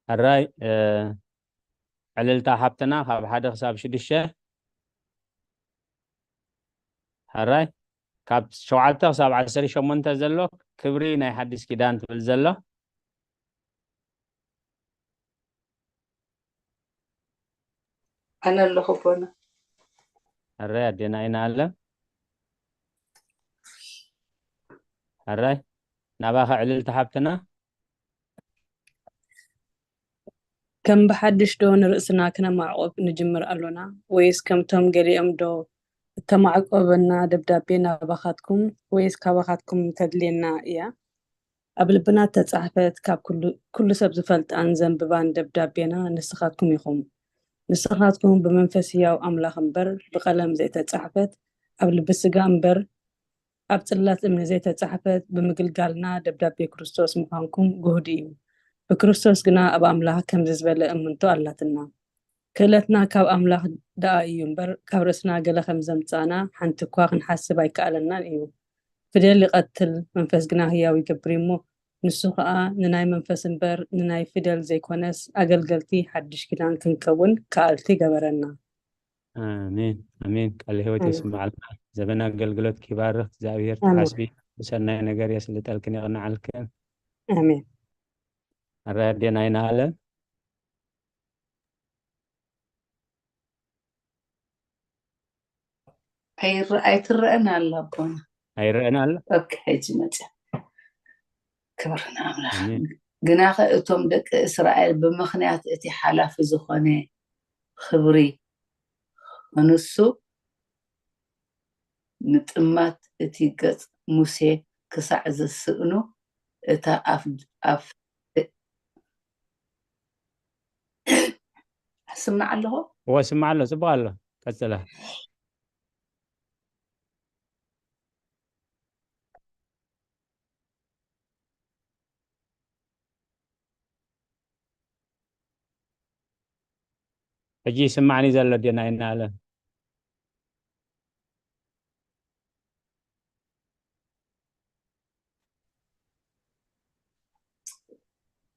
ሕራይ፣ እ፣ ዕልልታ ሓብትና ካብ ሓደ ክሳብ ሽዱሽተ። ሕራይ፣ ካብ ሸውዓተ ክሳብ ዓሰርተ ሸሞንተ ዘሎ ክብሪ ናይ ሓድሽ ኪዳን ትብል ዘሎ። ኣነ ኣለኹ ኣቦና። ሕራይ ኣዴና ኢና ኣለ። ሕራይ፣ ናባኻ ዕልልታ ሓብትና። ከም ብሓድሽ ዶ ንርእስና ክነማዕቆብ ንጅምር ኣሎና? ወይስ ከምቶም ገሊኦም ዶ እተማዕቆበና ደብዳቤ ናባኻትኩም ወይስ ካባኻትኩም ተድልየና እያ? ኣብ ልብና እተጻሕፈት ካብ ኩሉ፣ ኩሉ ሰብ ዝፈልጣን ዘንብባን ደብዳቤና ንስኻትኩም ኢኹም። ንስኻትኩም ብመንፈስ ህያው ኣምላኽ እምበር ብቐለም ዘይተጻሕፈት፣ ኣብ ልቢ ስጋ እምበር ኣብ ጽላት እምኒ ዘይተጻሕፈት ብምግልጋልና ደብዳቤ ክርስቶስ ምዃንኩም ግሁድ እዩ። ብክርስቶስ ግና ኣብ ኣምላኽ ከምዚ ዝበለ እምንቶ ኣላትና። ክእለትና ካብ ኣምላኽ ደኣ እዩ እምበር፣ ካብ ርእስና ገለ ከም ዘምጻእና ሓንቲ እኳ ክንሓስብ ኣይከኣለናን እዩ። ፊደል ይቐትል፣ መንፈስ ግና ህያው ይገብር እዩ እሞ፣ ንሱ ኸኣ ንናይ መንፈስ እምበር ንናይ ፊደል ዘይኮነስ፣ ኣገልገልቲ ሓድሽ ኪዳን ክንከውን ከኣልቲ ገበረና። ኣሜን፣ ኣሜን። ቃለ ህይወት ኣሜን። የስምዓልና። ዘበን ኣገልግሎት ይባርኽ እግዚኣብሔር። ኣሜን። ትሓስቢ ብሰናይ ነገር የስልጠልክን የቕንዓልክን። ኣሜን። ኣራይ ኣዴና ኣይንኣለም። ኣይረ-፣ ኣይትረአን ኣላ ኣቦና። ኣይረአን ኣሎ። ኦኬ፣ ሕጂ መጽያ። ክብሪ ንኣምላኽ። ኣሜን። ግናኸ እቶም ደቂ እስራኤል ብምኽንያት እቲ ሓላፊ ዝኾነ ክብሪ ክንሱ፣ ምጥማት እቲ ገጽ ሙሴ ክሳዕ ዝስእኑ፣ እታ ኣፍ፣ ኣፍ፣ ስምዕ ኣለኹ? እወ፣ ስምዕ ኣሎ። ጽቡቕ ኣሎ። ቀጽላ። ሕጂ ይስማዕኒ ዘሎ ድና ይናለ?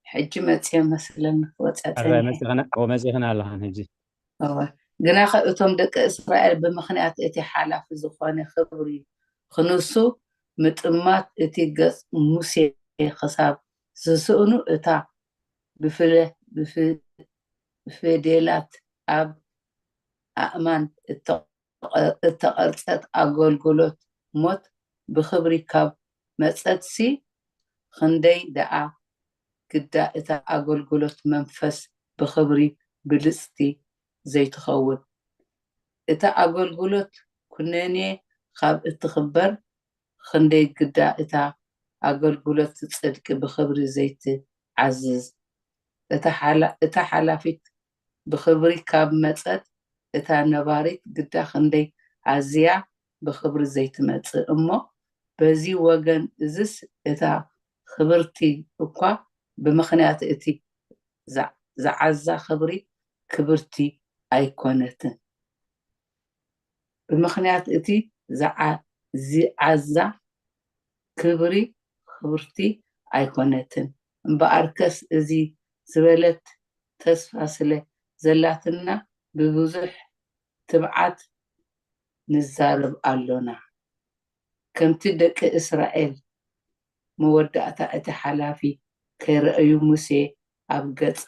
ሕጂ መጽየ መስለኒ ክወጽእ ኣረ፣ ጸኒሐ። መጺኽና፣ እወ፣ መጺኽና ኣለኻ ሕጂ። እወ። ግናኸ እቶም ደቂ እስራኤል ብምኽንያት እቲ ሓላፊ ዝኾነ ክብሪ ክንሱ ምጥማት እቲ ገጽ ሙሴ ክሳብ ዝስእኑ እታ ብፍለ-፣ ብፍ-፣ ብፊደላት ኣብ ኣእማን እተቐ-፣ እተቐርጸት ኣገልግሎት ሞት ብኽብሪ ካብ መጸትሲ፣ ክንደይ ደኣ ግዳ እታ ኣገልግሎት መንፈስ ብኽብሪ ብልጽቲ ዘይትኸውን? እታ ኣገልግሎት ኩነኔ ካብ እትኽበር፣ ክንደይ ግዳ እታ ኣገልግሎት ጽድቂ ብኽብሪ ዘይትዓዝዝ? እታ ሓላ-፣ እታ ሓላፊት ብኽብሪ ካብ መጸት፣ እታ ነባሪት ግዳ ክንደይ ኣዝያ ብኽብሪ ዘይትመጽእ እሞ፣ በዚ ወገን እዝስ እታ ክብርቲ እኳ ብምኽንያት እቲ ዝዓ-፣ ዝዓዛ ክብሪ ክብርቲ ኣይኮነትን። ብምኽንያት እቲ ዝዓ-፣ ዝዓዛ ክብሪ ክብርቲ ኣይኮነትን። እምበኣርከስ እዚ ዝበለት ተስፋ ስለ ዘላትና ብብዙሕ ትብዓት ንዛረብ ኣሎና። ከምቲ ደቂ እስራኤል መወዳእታ እቲ ሓላፊ ከይረኣዩ ሙሴ ኣብ ገጽ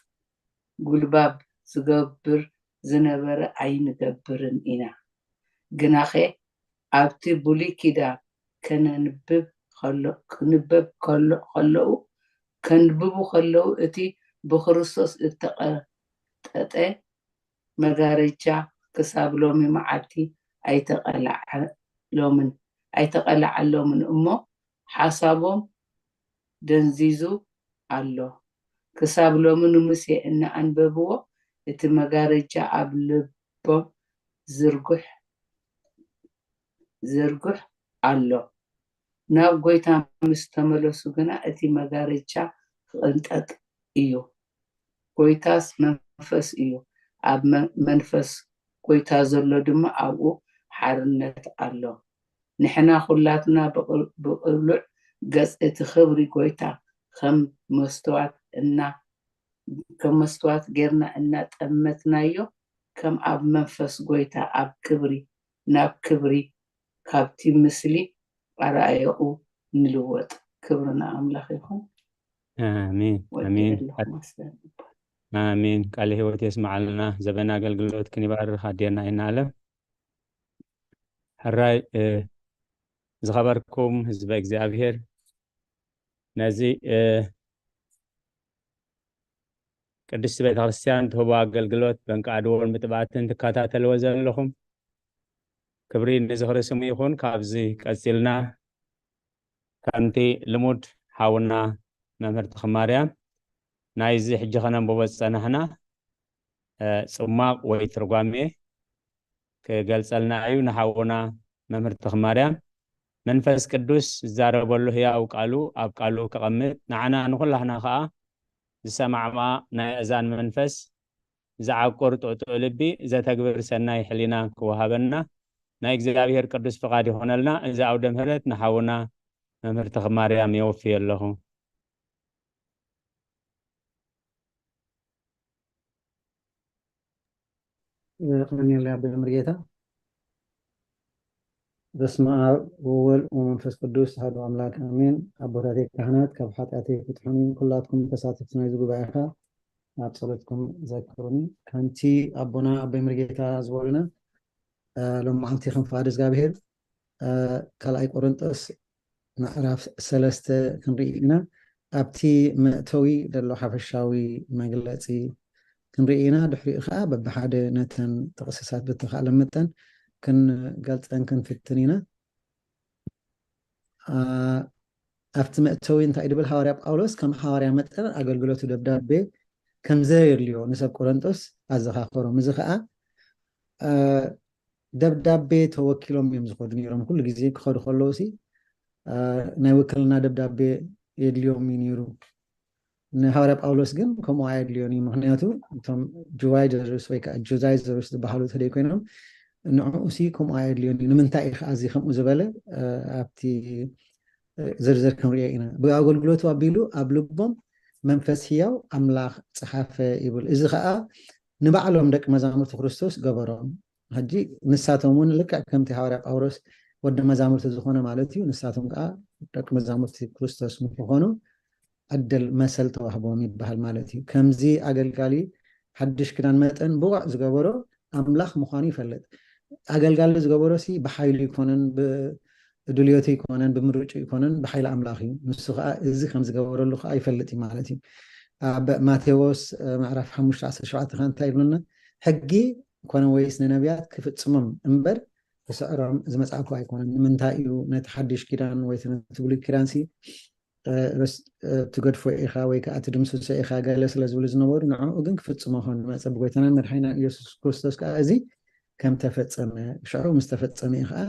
ጉልባብ ዝገብር ዝነበረ ኣይንገብርን ኢና። ግናኸ ኣብቲ ብሉይ ኪዳን ከነንብብ ከሎ-፣ ክንበብ ከሎ-፣ ከለዉ፣ ከንብቡ ከለዉ እቲ ብክርስቶስ እተቐጠጠ መጋረጃ ክሳብ ሎሚ መዓልቲ ኣይተቐላዓሎምን፣ ኣይተቐላዓሎምን እሞ ሓሳቦም ደንዚዙ ኣሎ። ክሳብ ሎሚ ንሙሴ እናኣንበብዎ እቲ መጋረጃ ኣብ ልቦም ዝርጉሕ፣ ዝርጉሕ ኣሎ። ናብ ጎይታ ምስ ተመለሱ ግና እቲ መጋረጃ ክቕንጠጥ እዩ። ጎይታስ መንፈስ እዩ። ኣብ መ-፣ መንፈስ ጎይታ ዘሎ ድማ ኣብኡ ሓርነት ኣሎ። ንሕና ኩላትና ብቕሉዕ ገጽ እቲ ክብሪ ጎይታ ከም መስትዋት እና ከም መስትዋት ጌርና እናጠመትናዮ ከም ኣብ መንፈስ ጎይታ ኣብ ክብሪ ናብ ክብሪ ካብቲ ምስሊ ኣረኣየኡ ንልወጥ። ክብሪ ንኣምላኽ ይኹን። ኣሜን ኣሜን ኣሜን። ቃለ ህይወት የስማዓልና። ዘበን ኣገልግሎት ክንባርኽ ኣዴና ይናለም። ሕራይ ዝኸበርኩም ህዝበ እግዚኣብሔር፣ ነዚ ቅድስቲ ቤተክርስትያን ትህቦ ኣገልግሎት በንቃ ኣድዎን ምጥባትን ትከታተልዎ ዘለኹም፣ ክብሪ ንዝኽሪ ስሙ ይኹን። ካብዚ ቀጺልና ከምቲ ልሙድ ሓውና መምህር ተኽማርያም ናይዚ ሕጂ ከነንብቦ ዝጸናሕና ጽማቕ ወይ ትርጓሜ ክገልጸልና እዩ። ንሓውና መምህር ተኽማርያም መንፈስ ቅዱስ ዝዛረበሉ ህያው ቃሉ ኣብ ቃሉ ከቐምጥ፣ ንዓና ንኹላህና ኸኣ ዝሰማዕማ ናይ ኣእዛን መንፈስ ዝዓቁር ጥዕጥዕ ልቢ ዘተግብር ሰናይ ሕሊና ክወሃበና ናይ እግዚኣብሔር ቅዱስ ፍቓድ ይኾነልና። እዚ ኣውደ ምህረት ንሓውና መምህር ተኽማርያም የወፍዮ ኣለኹ። ቀንየለይ ኣቦ መርጌታ። በስመ ኣብ ወወልድ ወመንፈስ ቅዱስ ኣሐዱ ኣምላክ ኣሜን። ኣቦታተይ ካህናት ካብ ሓጢኣተይ ፍትሑኒ። ኩላትኩም ተሳተፍቲ ናይዚ ጉባኤ ኸ ኣብ ጸሎትኩም ዘክሩኒ። ከምቲ ኣቦና ኣቦይ መርጌታ ዝበሉና ሎማዓንቲ ከም ፍቓድ እግዚኣብሔር ካልኣይ ቆሮንጦስ ምዕራፍ ሰለስተ ክንርኢ ኢና። ኣብቲ መእተዊ ዘሎ ሓፈሻዊ መግለፂ ክንርኢ ኢና። ድሕሪኡ ከዓ በብሓደ ነተን ጥቕስታት ብተኻእለ መጠን ክንገልፀን ክንፍትን ኢና። ኣብቲ መእተዊ እንታይ ድብል? ሃዋርያ ጳውሎስ ከም ሃዋርያ መጠን ኣገልግሎቱ ደብዳቤ ከም ዘየድልዮ ንሰብ ቆሮንጦስ ኣዘኻኸሮም። እዚ ከዓ ደብዳቤ ተወኪሎም እዮም ዝኸዱ ነይሮም። ኩሉ ግዜ ክኸዱ ከለዉ ሲ ናይ ውክልና ደብዳቤ የድልዮም እዩ ነይሩ። ንሃዋርያ ጳውሎስ ግን ከምኡ ኣየድልዮን እዩ። ምክንያቱ እቶም ጁዳይዘርስ ወይ ከዓ ጁዳይዘርስ ዝበሃሉ ተደይ ኮይኖም ንዕኡ ሲ ከምኡ ኣየድልዮን እዩ። ንምንታይ እዩ ከዓ እዚ ከምኡ ዝበለ ኣብቲ ዝርዝር ክንሪኦ ኢና። ብኣገልግሎቱ ኣቢሉ ኣብ ልቦም መንፈስ ህያው ኣምላኽ ጸሓፈ ይብል። እዚ ከዓ ንባዕሎም ደቂ መዛሙርቲ ክርስቶስ ገበሮም። ሕጂ ንሳቶም እውን ልክዕ ከምቲ ሃዋርያ ጳውሎስ ወዲ መዛሙርቲ ዝኾነ ማለት እዩ፣ ንሳቶም ከዓ ደቂ መዛሙርቲ ክርስቶስ ንክኾኑ ዕድል መሰል ተዋህቦም ይበሃል ማለት እዩ። ከምዚ ኣገልጋሊ ሓድሽ ኪዳን መጠን ብቑዕ ዝገበሮ ኣምላኽ ምዃኑ ይፈልጥ። ኣገልጋሊ ዝገበሮ ሲ ብሓይሉ ይኮነን፣ ብድልዮቱ ይኮነን፣ ብምርጩ ይኮነን፣ ብሓይሊ ኣምላኽ እዩ። ንሱ ከዓ እዚ ከም ዝገበረሉ ከዓ ይፈልጥ እዩ ማለት እዩ። ኣብ ማቴዎስ ምዕራፍ ሓሙሽተ ዓሰርተ ሸውዓተ ከዓ እንታይ ይብለና? ሕጊ ኮነ ወይስ ንነቢያት ክፍጽሞም እምበር ክስዕሮም ዝመጻእኩ ኣይኮነን። ንምንታይ እዩ ነቲ ሓድሽ ኪዳን ወይ ነቲ ብሉይ ኪዳን ሲ ትገድፎ ኢኻ ወይ ከዓ ትድምስሶ ኢኻ ገለ ስለ ዝብሉ ዝነበሩ፣ ንዕኡ ግን ክፍጽሞ ከም ዝመጸ ብጎይታናን መድሓኒናን ኢየሱስ ክርስቶስ ከዓ እዚ ከም ተፈጸመ፣ ሽዑ ምስ ተፈጸመ እዩ ከዓ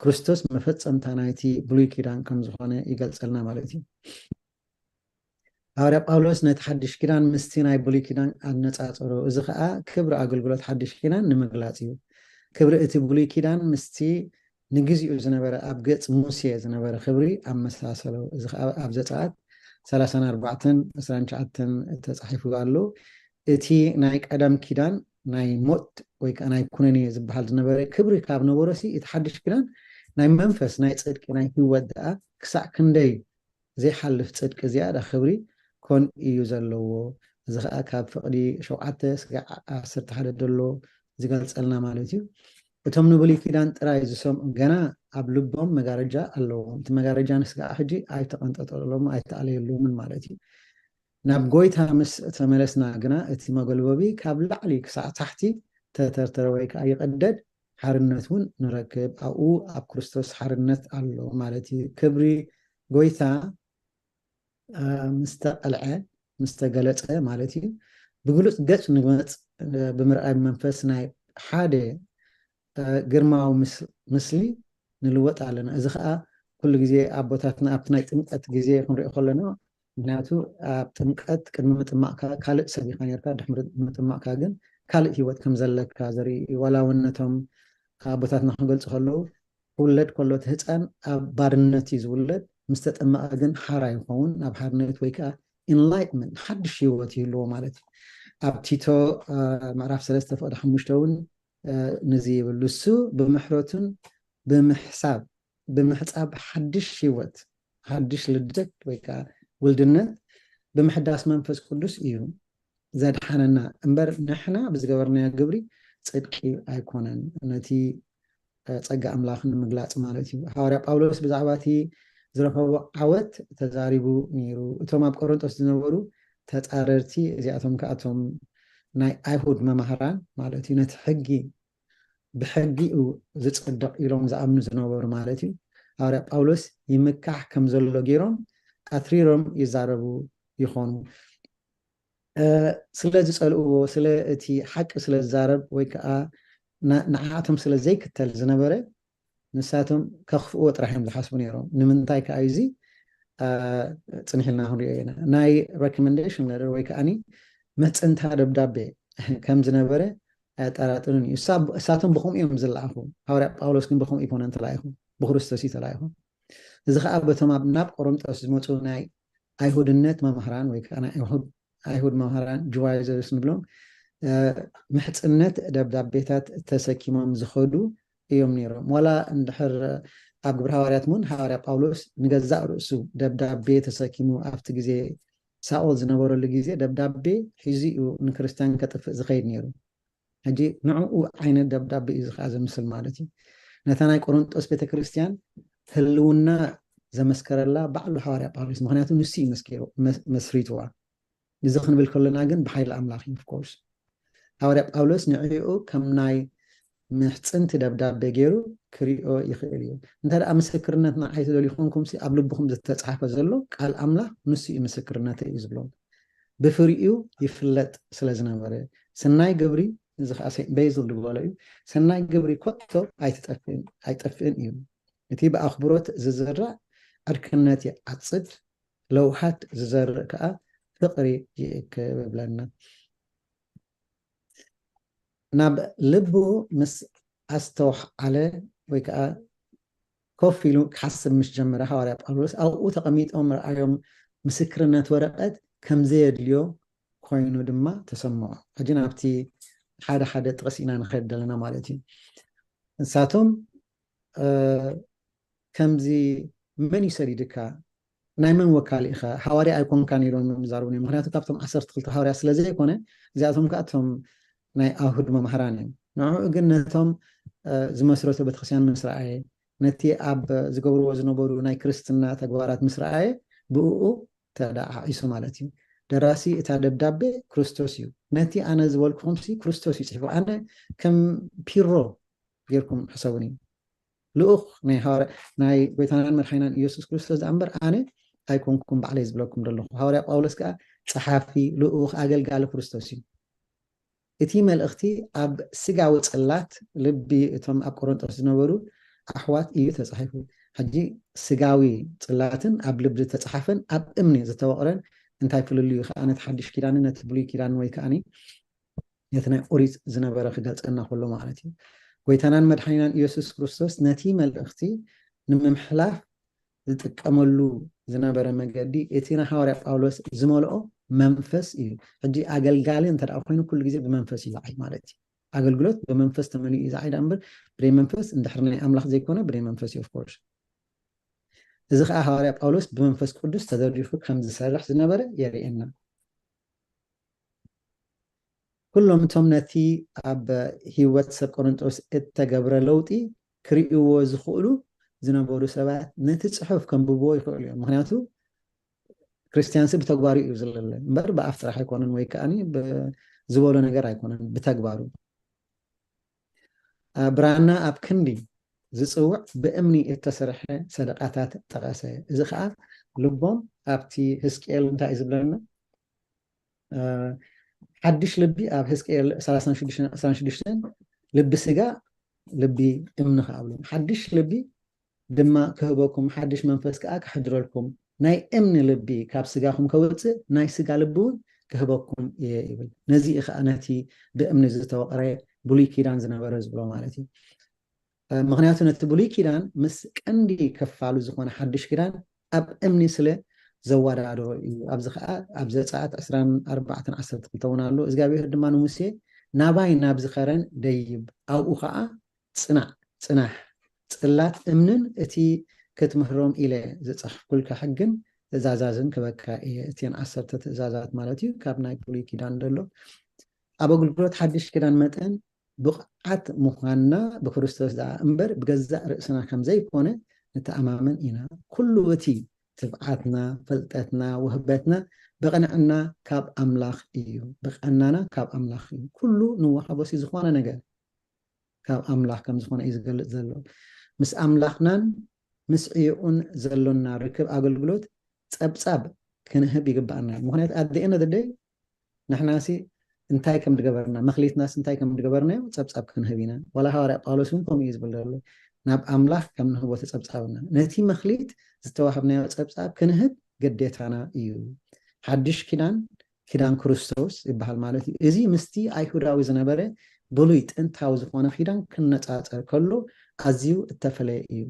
ክርስቶስ መፈጸምታ ናይቲ ብሉይ ኪዳን ከም ዝኾነ ይገልጸልና ማለት እዩ። ሃዋርያ ጳውሎስ ነቲ ሓድሽ ኪዳን ምስቲ ናይ ብሉይ ኪዳን ኣነጻጸሮ። እዚ ከዓ ክብሪ ኣገልግሎት ሓድሽ ኪዳን ንምግላጽ እዩ። ክብሪ እቲ ብሉይ ኪዳን ምስቲ ንግዚኡ ዝነበረ ኣብ ገጽ ሙሴ ዝነበረ ክብሪ ኣመሳሰሎ። እዚ ከዓ ኣብ ዘጸኣት ሰላሳን ኣርባዕተን ዕስራን ትሽዓተን ተጻሒፉ ኣሎ። እቲ ናይ ቀደም ኪዳን ናይ ሞት ወይ ከዓ ናይ ኩነኔ ዝበሃል ዝነበረ ክብሪ ካብ ነበሮ ሲ እቲ ሓድሽ ኪዳን ናይ መንፈስ ናይ ጽድቂ ናይ ህይወት ደኣ ክሳዕ ክንደይ ዘይሓልፍ ጽድቂ ዝያዳ ክብሪ ኮን እዩ ዘለዎ። እዚ ከዓ ካብ ፍቕዲ ሸውዓተ ስጋዕ ዓሰርተ ሓደ ዘሎ ዝገልጸልና ማለት እዩ። እቶም ንብሉይ ኪዳን ጥራይ ዝሰምዑ ገና ኣብ ልቦም መጋረጃ ኣለዎም። እቲ መጋረጃ ንስጋዕ ሕጂ ኣይተቐንጠጠሎም ኣይተኣለየሎምን ማለት እዩ። ናብ ጎይታ ምስ ተመለስና ግና እቲ መጎልበቢ ካብ ላዕሊ ክሳዕ ታሕቲ ተተርተረ ወይ ከዓ ይቐደድ፣ ሓርነት እውን ንረክብ። ኣብኡ ኣብ ክርስቶስ ሓርነት ኣሎ ማለት እዩ። ክብሪ ጎይታ ምስ ተቐልዐ ምስ ተገለጸ ማለት እዩ። ብግሉጽ ገጽ ንመጽ ብምርኣይ መንፈስ ናይ ሓደ ግርማዊ ምስ- ምስሊ ንልወጥ ኣለና። እዚ ከዓ ኩሉ ግዜ ኣቦታትና ኣብቲ ናይ ጥምቀት ግዜ ክንሪኦ ከለና ምክንያቱ ኣብ ጥምቀት ቅድሚ ምጥማቕካ ካልእ ሰብ ኢኻ ነርካ፣ ድሕሪ ምጥማቕካ ግን ካልእ ህይወት ከም ዘለካ ዘርኢ እዩ። ዋላ እውን ነቶም ኣቦታትና ክገልጹ ከለዉ ክውለድ ከሎ እቲ ህፃን ኣብ ባርነት እዩ ዝውለድ፣ ምስ ተጠመቐ ግን ሓራ ይኸውን፣ ኣብ ሓርነት ወይ ከዓ ኢንላይትመንት ሓድሽ ህይወት ይህልዎ ማለት እዩ። ኣብ ቲቶ ምዕራፍ ሰለስተ ፍቕዲ ሓሙሽተ እውን ንዚ ይብል፣ ንሱ ብምሕረቱን ብምሕሳብ ብምሕፃብ ሓድሽ ህይወት፣ ሓድሽ ልደት ወይ ከዓ ውልድነት ብምሕዳስ መንፈስ ቅዱስ እዩ ዘድሓነና እምበር ንሕና ብዝገበርናዮ ግብሪ ጽድቂ ኣይኮነን። ነቲ ጸጋ ኣምላኽ ንምግላጽ ማለት እዩ። ሃዋርያ ጳውሎስ ብዛዕባ እቲ ዝረኸቦ ዓወት ተዛሪቡ ነይሩ። እቶም ኣብ ቆሮንጦስ ዝነበሩ ተጻረርቲ፣ እዚኣቶም ከኣቶም ናይ ኣይሁድ መማህራን ማለት እዩ፣ ነቲ ሕጊ ብሕጊኡ ዝጽድቕ ኢሎም ዝኣምኑ ዝነበሩ ማለት እዩ። ሃዋርያ ጳውሎስ ይምካሕ ከም ዘሎ ገይሮም ኣትሪሮም ይዛረቡ ይኾኑ። ስለ ዝጸልእዎ፣ ስለ እቲ ሓቂ ስለ ዝዛረብ ወይ ከዓ ንዓኣቶም ስለ ዘይክተል ዝነበረ ንሳቶም ከኽፍእዎ ጥራሕ እዮም ዝሓስቡ ነይሮም። ንምንታይ ከዓ እዚ ጽንሕ ኢልና ክንሪኦ ኢና። ናይ ሬኮመንዴሽን ለተር ወይ ከዓ መፅንታ ደብዳቤ ከም ዝነበረ ኣያጠራጥርን እዩ። እሳቶም ብኸምኡ እዮም ዝለኣኹ። ሃዋርያ ጳውሎስ ግን ብኸምኡ ይኮነን ተላኢኹ፣ ብክርስቶስ እዩ ተላኢኹ። እዚ ከዓ በቶም ናብ ቆሮንጦስ ዝመፁ ናይ ኣይሁድነት መምህራን ወይ ከዓ ናይ ኣይሁድ መምህራን ጁዋይዘርስ ንብሎም ምሕፅነት ደብዳቤታት ተሰኪሞም ዝኸዱ እዮም ነይሮም። ዋላ እንድሕር ኣብ ግብረ ሃዋርያት እውን ሃዋርያ ጳውሎስ ንገዛእ ርእሱ ደብዳቤ ተሰኪሙ ኣብቲ ግዜ ሳኦል ዝነበረሉ ግዜ ደብዳቤ ሒዙ እዩ ንክርስትያን ከጥፍእ ዝኸይድ ነይሩ። ሕጂ ንዕኡ ዓይነት ደብዳቤ እዩ ዝኸዓ ዝምስል ማለት እዩ። ነታ ናይ ቆሮንጦስ ቤተክርስትያን ህልውና ዘመስከረላ ባዕሉ ሃዋርያ ጳውሎስ፣ ምክንያቱ ንሱ እዩ መስኪሩ መስሪትዋ። እዚ ክንብል ከለና ግን ብሓይሊ ኣምላኽ እዩ። ኦፍኮርስ ሃዋርያ ጳውሎስ ንዕኡ ከም ናይ ምሕፅንቲ ደብዳቤ ገይሩ ክሪኦ ይኽእል እዩ። እንተ ደኣ ምስክርነት ንዓይ ትደልዩ ኮንኩም ሲ ኣብ ልብኹም ዝተፃሕፈ ዘሎ ቃል ኣምላኽ ንሱ እዩ ምስክርነተይ እዩ ዝብሎም። ብፍሪኡ ይፍለጥ ስለ ዝነበረ ሰናይ ግብሪ፣ እዚ ከዓ ሴንት ቤዝል ዝበሎ እዩ፣ ሰናይ ግብሪ ኮቶ ኣይትጠፍእን ኣይጠፍእን እዩ። እቲ ብኣኽብሮት ዝዝራእ ዕርክነት ይዓፅድ፣ ለውሃት ዝዘርእ ከዓ ፍቕሪ ይእክብ ይብለና። ናብ ልቡ ምስ ኣስተውዓለ ወይ ከዓ ኮፍ ኢሉ ክሓስብ ምስ ጀመረ ሃዋርያ ጳውሎስ ኣብኡ ተቐሚጦም ረኣዮም ምስክርነት ወረቐት ከምዘየድልዮ ኮይኑ ድማ ተሰምዖ። ሕጂ ናብቲ ሓደ ሓደ ጥቕስ ኢና ንኸድ ዘለና ማለት እዩ። ንሳቶም ከምዚ መን እዩ ሰዲድካ? ናይ መን ወካሊ ኢኻ? ሃዋርያ ኣይኮንካን ኢሎም ይዛረቡ ነይሮም። ምክንያቱ ካብቶም ዓሰርተ ክልተ ሃዋርያ ስለ ዘይኮነ እዚኣቶም ከዓ እቶም ናይ ኣሁድ መምሃራን እዮም። ንዕኡ ግን ነቶም ዝመስረቶ ቤተክርስትያን ምስ ረኣየ፣ ነቲ ኣብ ዝገብርዎ ዝነበሩ ናይ ክርስትና ተግባራት ምስ ረኣየ ብእኡ ተደዓዒሱ ማለት እዩ። ደራሲ እታ ደብዳቤ ክርስቶስ እዩ። ነቲ ኣነ ዝበልኩኹም ሲ ክርስቶስ እዩ ፅሒፉ። ኣነ ከም ፒሮ ጌርኩም ሕሰቡኒ። ልኡኽ ናይ ሃዋርያ ናይ ጎይታናን መድሓኒናን ኢየሱስ ክርስቶስ ደኣ እምበር ኣነ ኣይኮንኩም ባዕለይ ዝብለኩም ዘለኹ። ሃዋርያ ጳውሎስ ከዓ ጸሓፊ፣ ልኡኽ፣ ኣገልጋሊ ክርስቶስ እዩ። እቲ መልእኽቲ ኣብ ስጋዊ ጽላት ልቢ እቶም ኣብ ቆሮንጦስ ዝነበሩ ኣሕዋት እዩ ተጻሒፉ። ሕጂ ስጋዊ ጽላትን ኣብ ልቢ ዝተጻሓፈን ኣብ እምኒ ዝተወቕረን እንታይ ፍልልዩ እዩ? ከኣ ነቲ ሓድሽ ኪዳንን ነቲ ብሉይ ኪዳን ወይ ከኣ ነቲ ናይ ኦሪት ዝነበረ ክገልጸልና ከሎ ማለት እዩ። ጎይታናን መድሓኒናን ኢየሱስ ክርስቶስ ነቲ መልእኽቲ ንምምሕላፍ ዝጥቀመሉ ዝነበረ መገዲ እቲ ናይ ሃዋርያ ጳውሎስ ዝመልኦ መንፈስ እዩ። ሕጂ ኣገልጋሊ እንተ ደኣ ኮይኑ ኩሉ ግዜ ብመንፈስ እዩ ዝዓይ ማለት እዩ። ኣገልግሎት ብመንፈስ ተመሊኡ እዩ ዝዓይ ደኣ እምበር ብደይ መንፈስ እንድሕር ናይ ኣምላኽ ዘይኮነ ብደይ መንፈስ እዩ ኦፍኮርስ። እዚ ከዓ ሃዋርያ ጳውሎስ ብመንፈስ ቅዱስ ተደሪፉ ከም ዝሰርሕ ዝነበረ የርእየና። ኩሎም እቶም ነቲ ኣብ ህይወት ሰብ ቆሮንጦስ እተገብረ ለውጢ ክርእይዎ ዝኽእሉ ዝነበሩ ሰባት ነቲ ጽሑፍ ከንብብዎ ይኽእሉ እዮም። ምክንያቱ ክርስትያንሲ ብተግባሩ እዩ ዝለለ እምበር ብኣፍ ጥራሕ ኣይኮነን፣ ወይ ከዓኒ ዝበሎ ነገር ኣይኮነን፣ ብተግባሩ። ብራና ኣብ ክንዲ ዝጽውዕ ብእምኒ እተሰርሐ ሰደቓታት ጠቐሰ። እዚ ኸኣ ልቦም ኣብቲ ህዝቅኤል እንታይ እዩ ዝብለና? ሓድሽ ልቢ ኣብ ህዝቅኤል ሰላሳን ሽዱሽተን ዕስራን ሽዱሽተን ልቢ ስጋ ልቢ እምኒ ከኣብሎም ሓድሽ ልቢ ድማ ክህበኩም ሓድሽ መንፈስ ከኣ ክሕድረልኩም ናይ እምኒ ልቢ ካብ ስጋኹም ከውፅእ ናይ ስጋ ልቢ እውን ክህበኩም እየ ይብል። ነዚ እዩ ከዓ ነቲ ብእምኒ ዝተወቕረ ብሉይ ኪዳን ዝነበረ ዝብሎ ማለት እዩ። ምክንያቱ ነቲ ብሉይ ኪዳን ምስ ቀንዲ ክፋሉ ዝኾነ ሓድሽ ኪዳን ኣብ እምኒ ስለ ዘወዳድሮ እዩ። ኣብዚ ከዓ ኣብ ዘፀኣት ዕስራን ኣርባዕተን ዓሰርተ ክልተ እውን ኣሎ። እግዚኣብሔር ድማ ንሙሴ ናባይ ናብ ዝኸረን ደይብ ኣብኡ ከዓ ፅናዕ ፅናሕ ፅላት እምንን እቲ ክትምህሮም ኢለ ዝፀሕፍኩልካ ሕግን ትእዛዛዝን ክበካ እየ። እቲን ዓሰርተ ትእዛዛት ማለት እዩ ካብ ናይ ብሉይ ኪዳን ዘሎ ኣብ ኣገልግሎት ሓድሽ ኪዳን መጠን ብቕዓት ምዃንና ብክርስቶስ ደኣ እምበር ብገዛእ ርእስና ከም ዘይኮነ ንተኣማመን ኢና። ኩሉ እቲ ትብዓትና፣ ፍልጠትና፣ ውህበትና ብቕንዕና ካብ ኣምላኽ እዩ። ብቐናና ካብ ኣምላኽ እዩ። ኩሉ ንወሃቦሲ ዝኾነ ነገር ካብ ኣምላኽ ከም ዝኾነ እዩ ዝገልጽ ዘሎ። ምስ ኣምላኽናን ምስ ዕዮኡን ዘሎና ርክብ ኣገልግሎት ጸብጻብ ክንህብ ይግባኣና። ምክንያቱ ኣደኤነ ደደይ ንሕናሲ እንታይ ከም ዝገበርና መክሊትናስ እንታይ ከም ዝገበርናዮ ጸብጻብ ክንህብ ኢና። ዋላ ሃዋርያ ጳውሎስ እውን ከምኡ እዩ ዝብል ዘሎ። ናብ ኣምላኽ ከም ንህቦ ተጸብጻብና ነቲ መክሊት ዝተዋህብናዮ ጸብጻብ ክንህብ ግዴታና እዩ። ሓድሽ ኪዳን ኪዳን ክርስቶስ ይበሃል ማለት እዩ። እዚ ምስቲ ኣይሁዳዊ ዝነበረ ብሉይ ጥንታዊ ዝኾነ ኪዳን ክነጻጸር ከሎ ኣዝዩ እተፈለየ እዩ።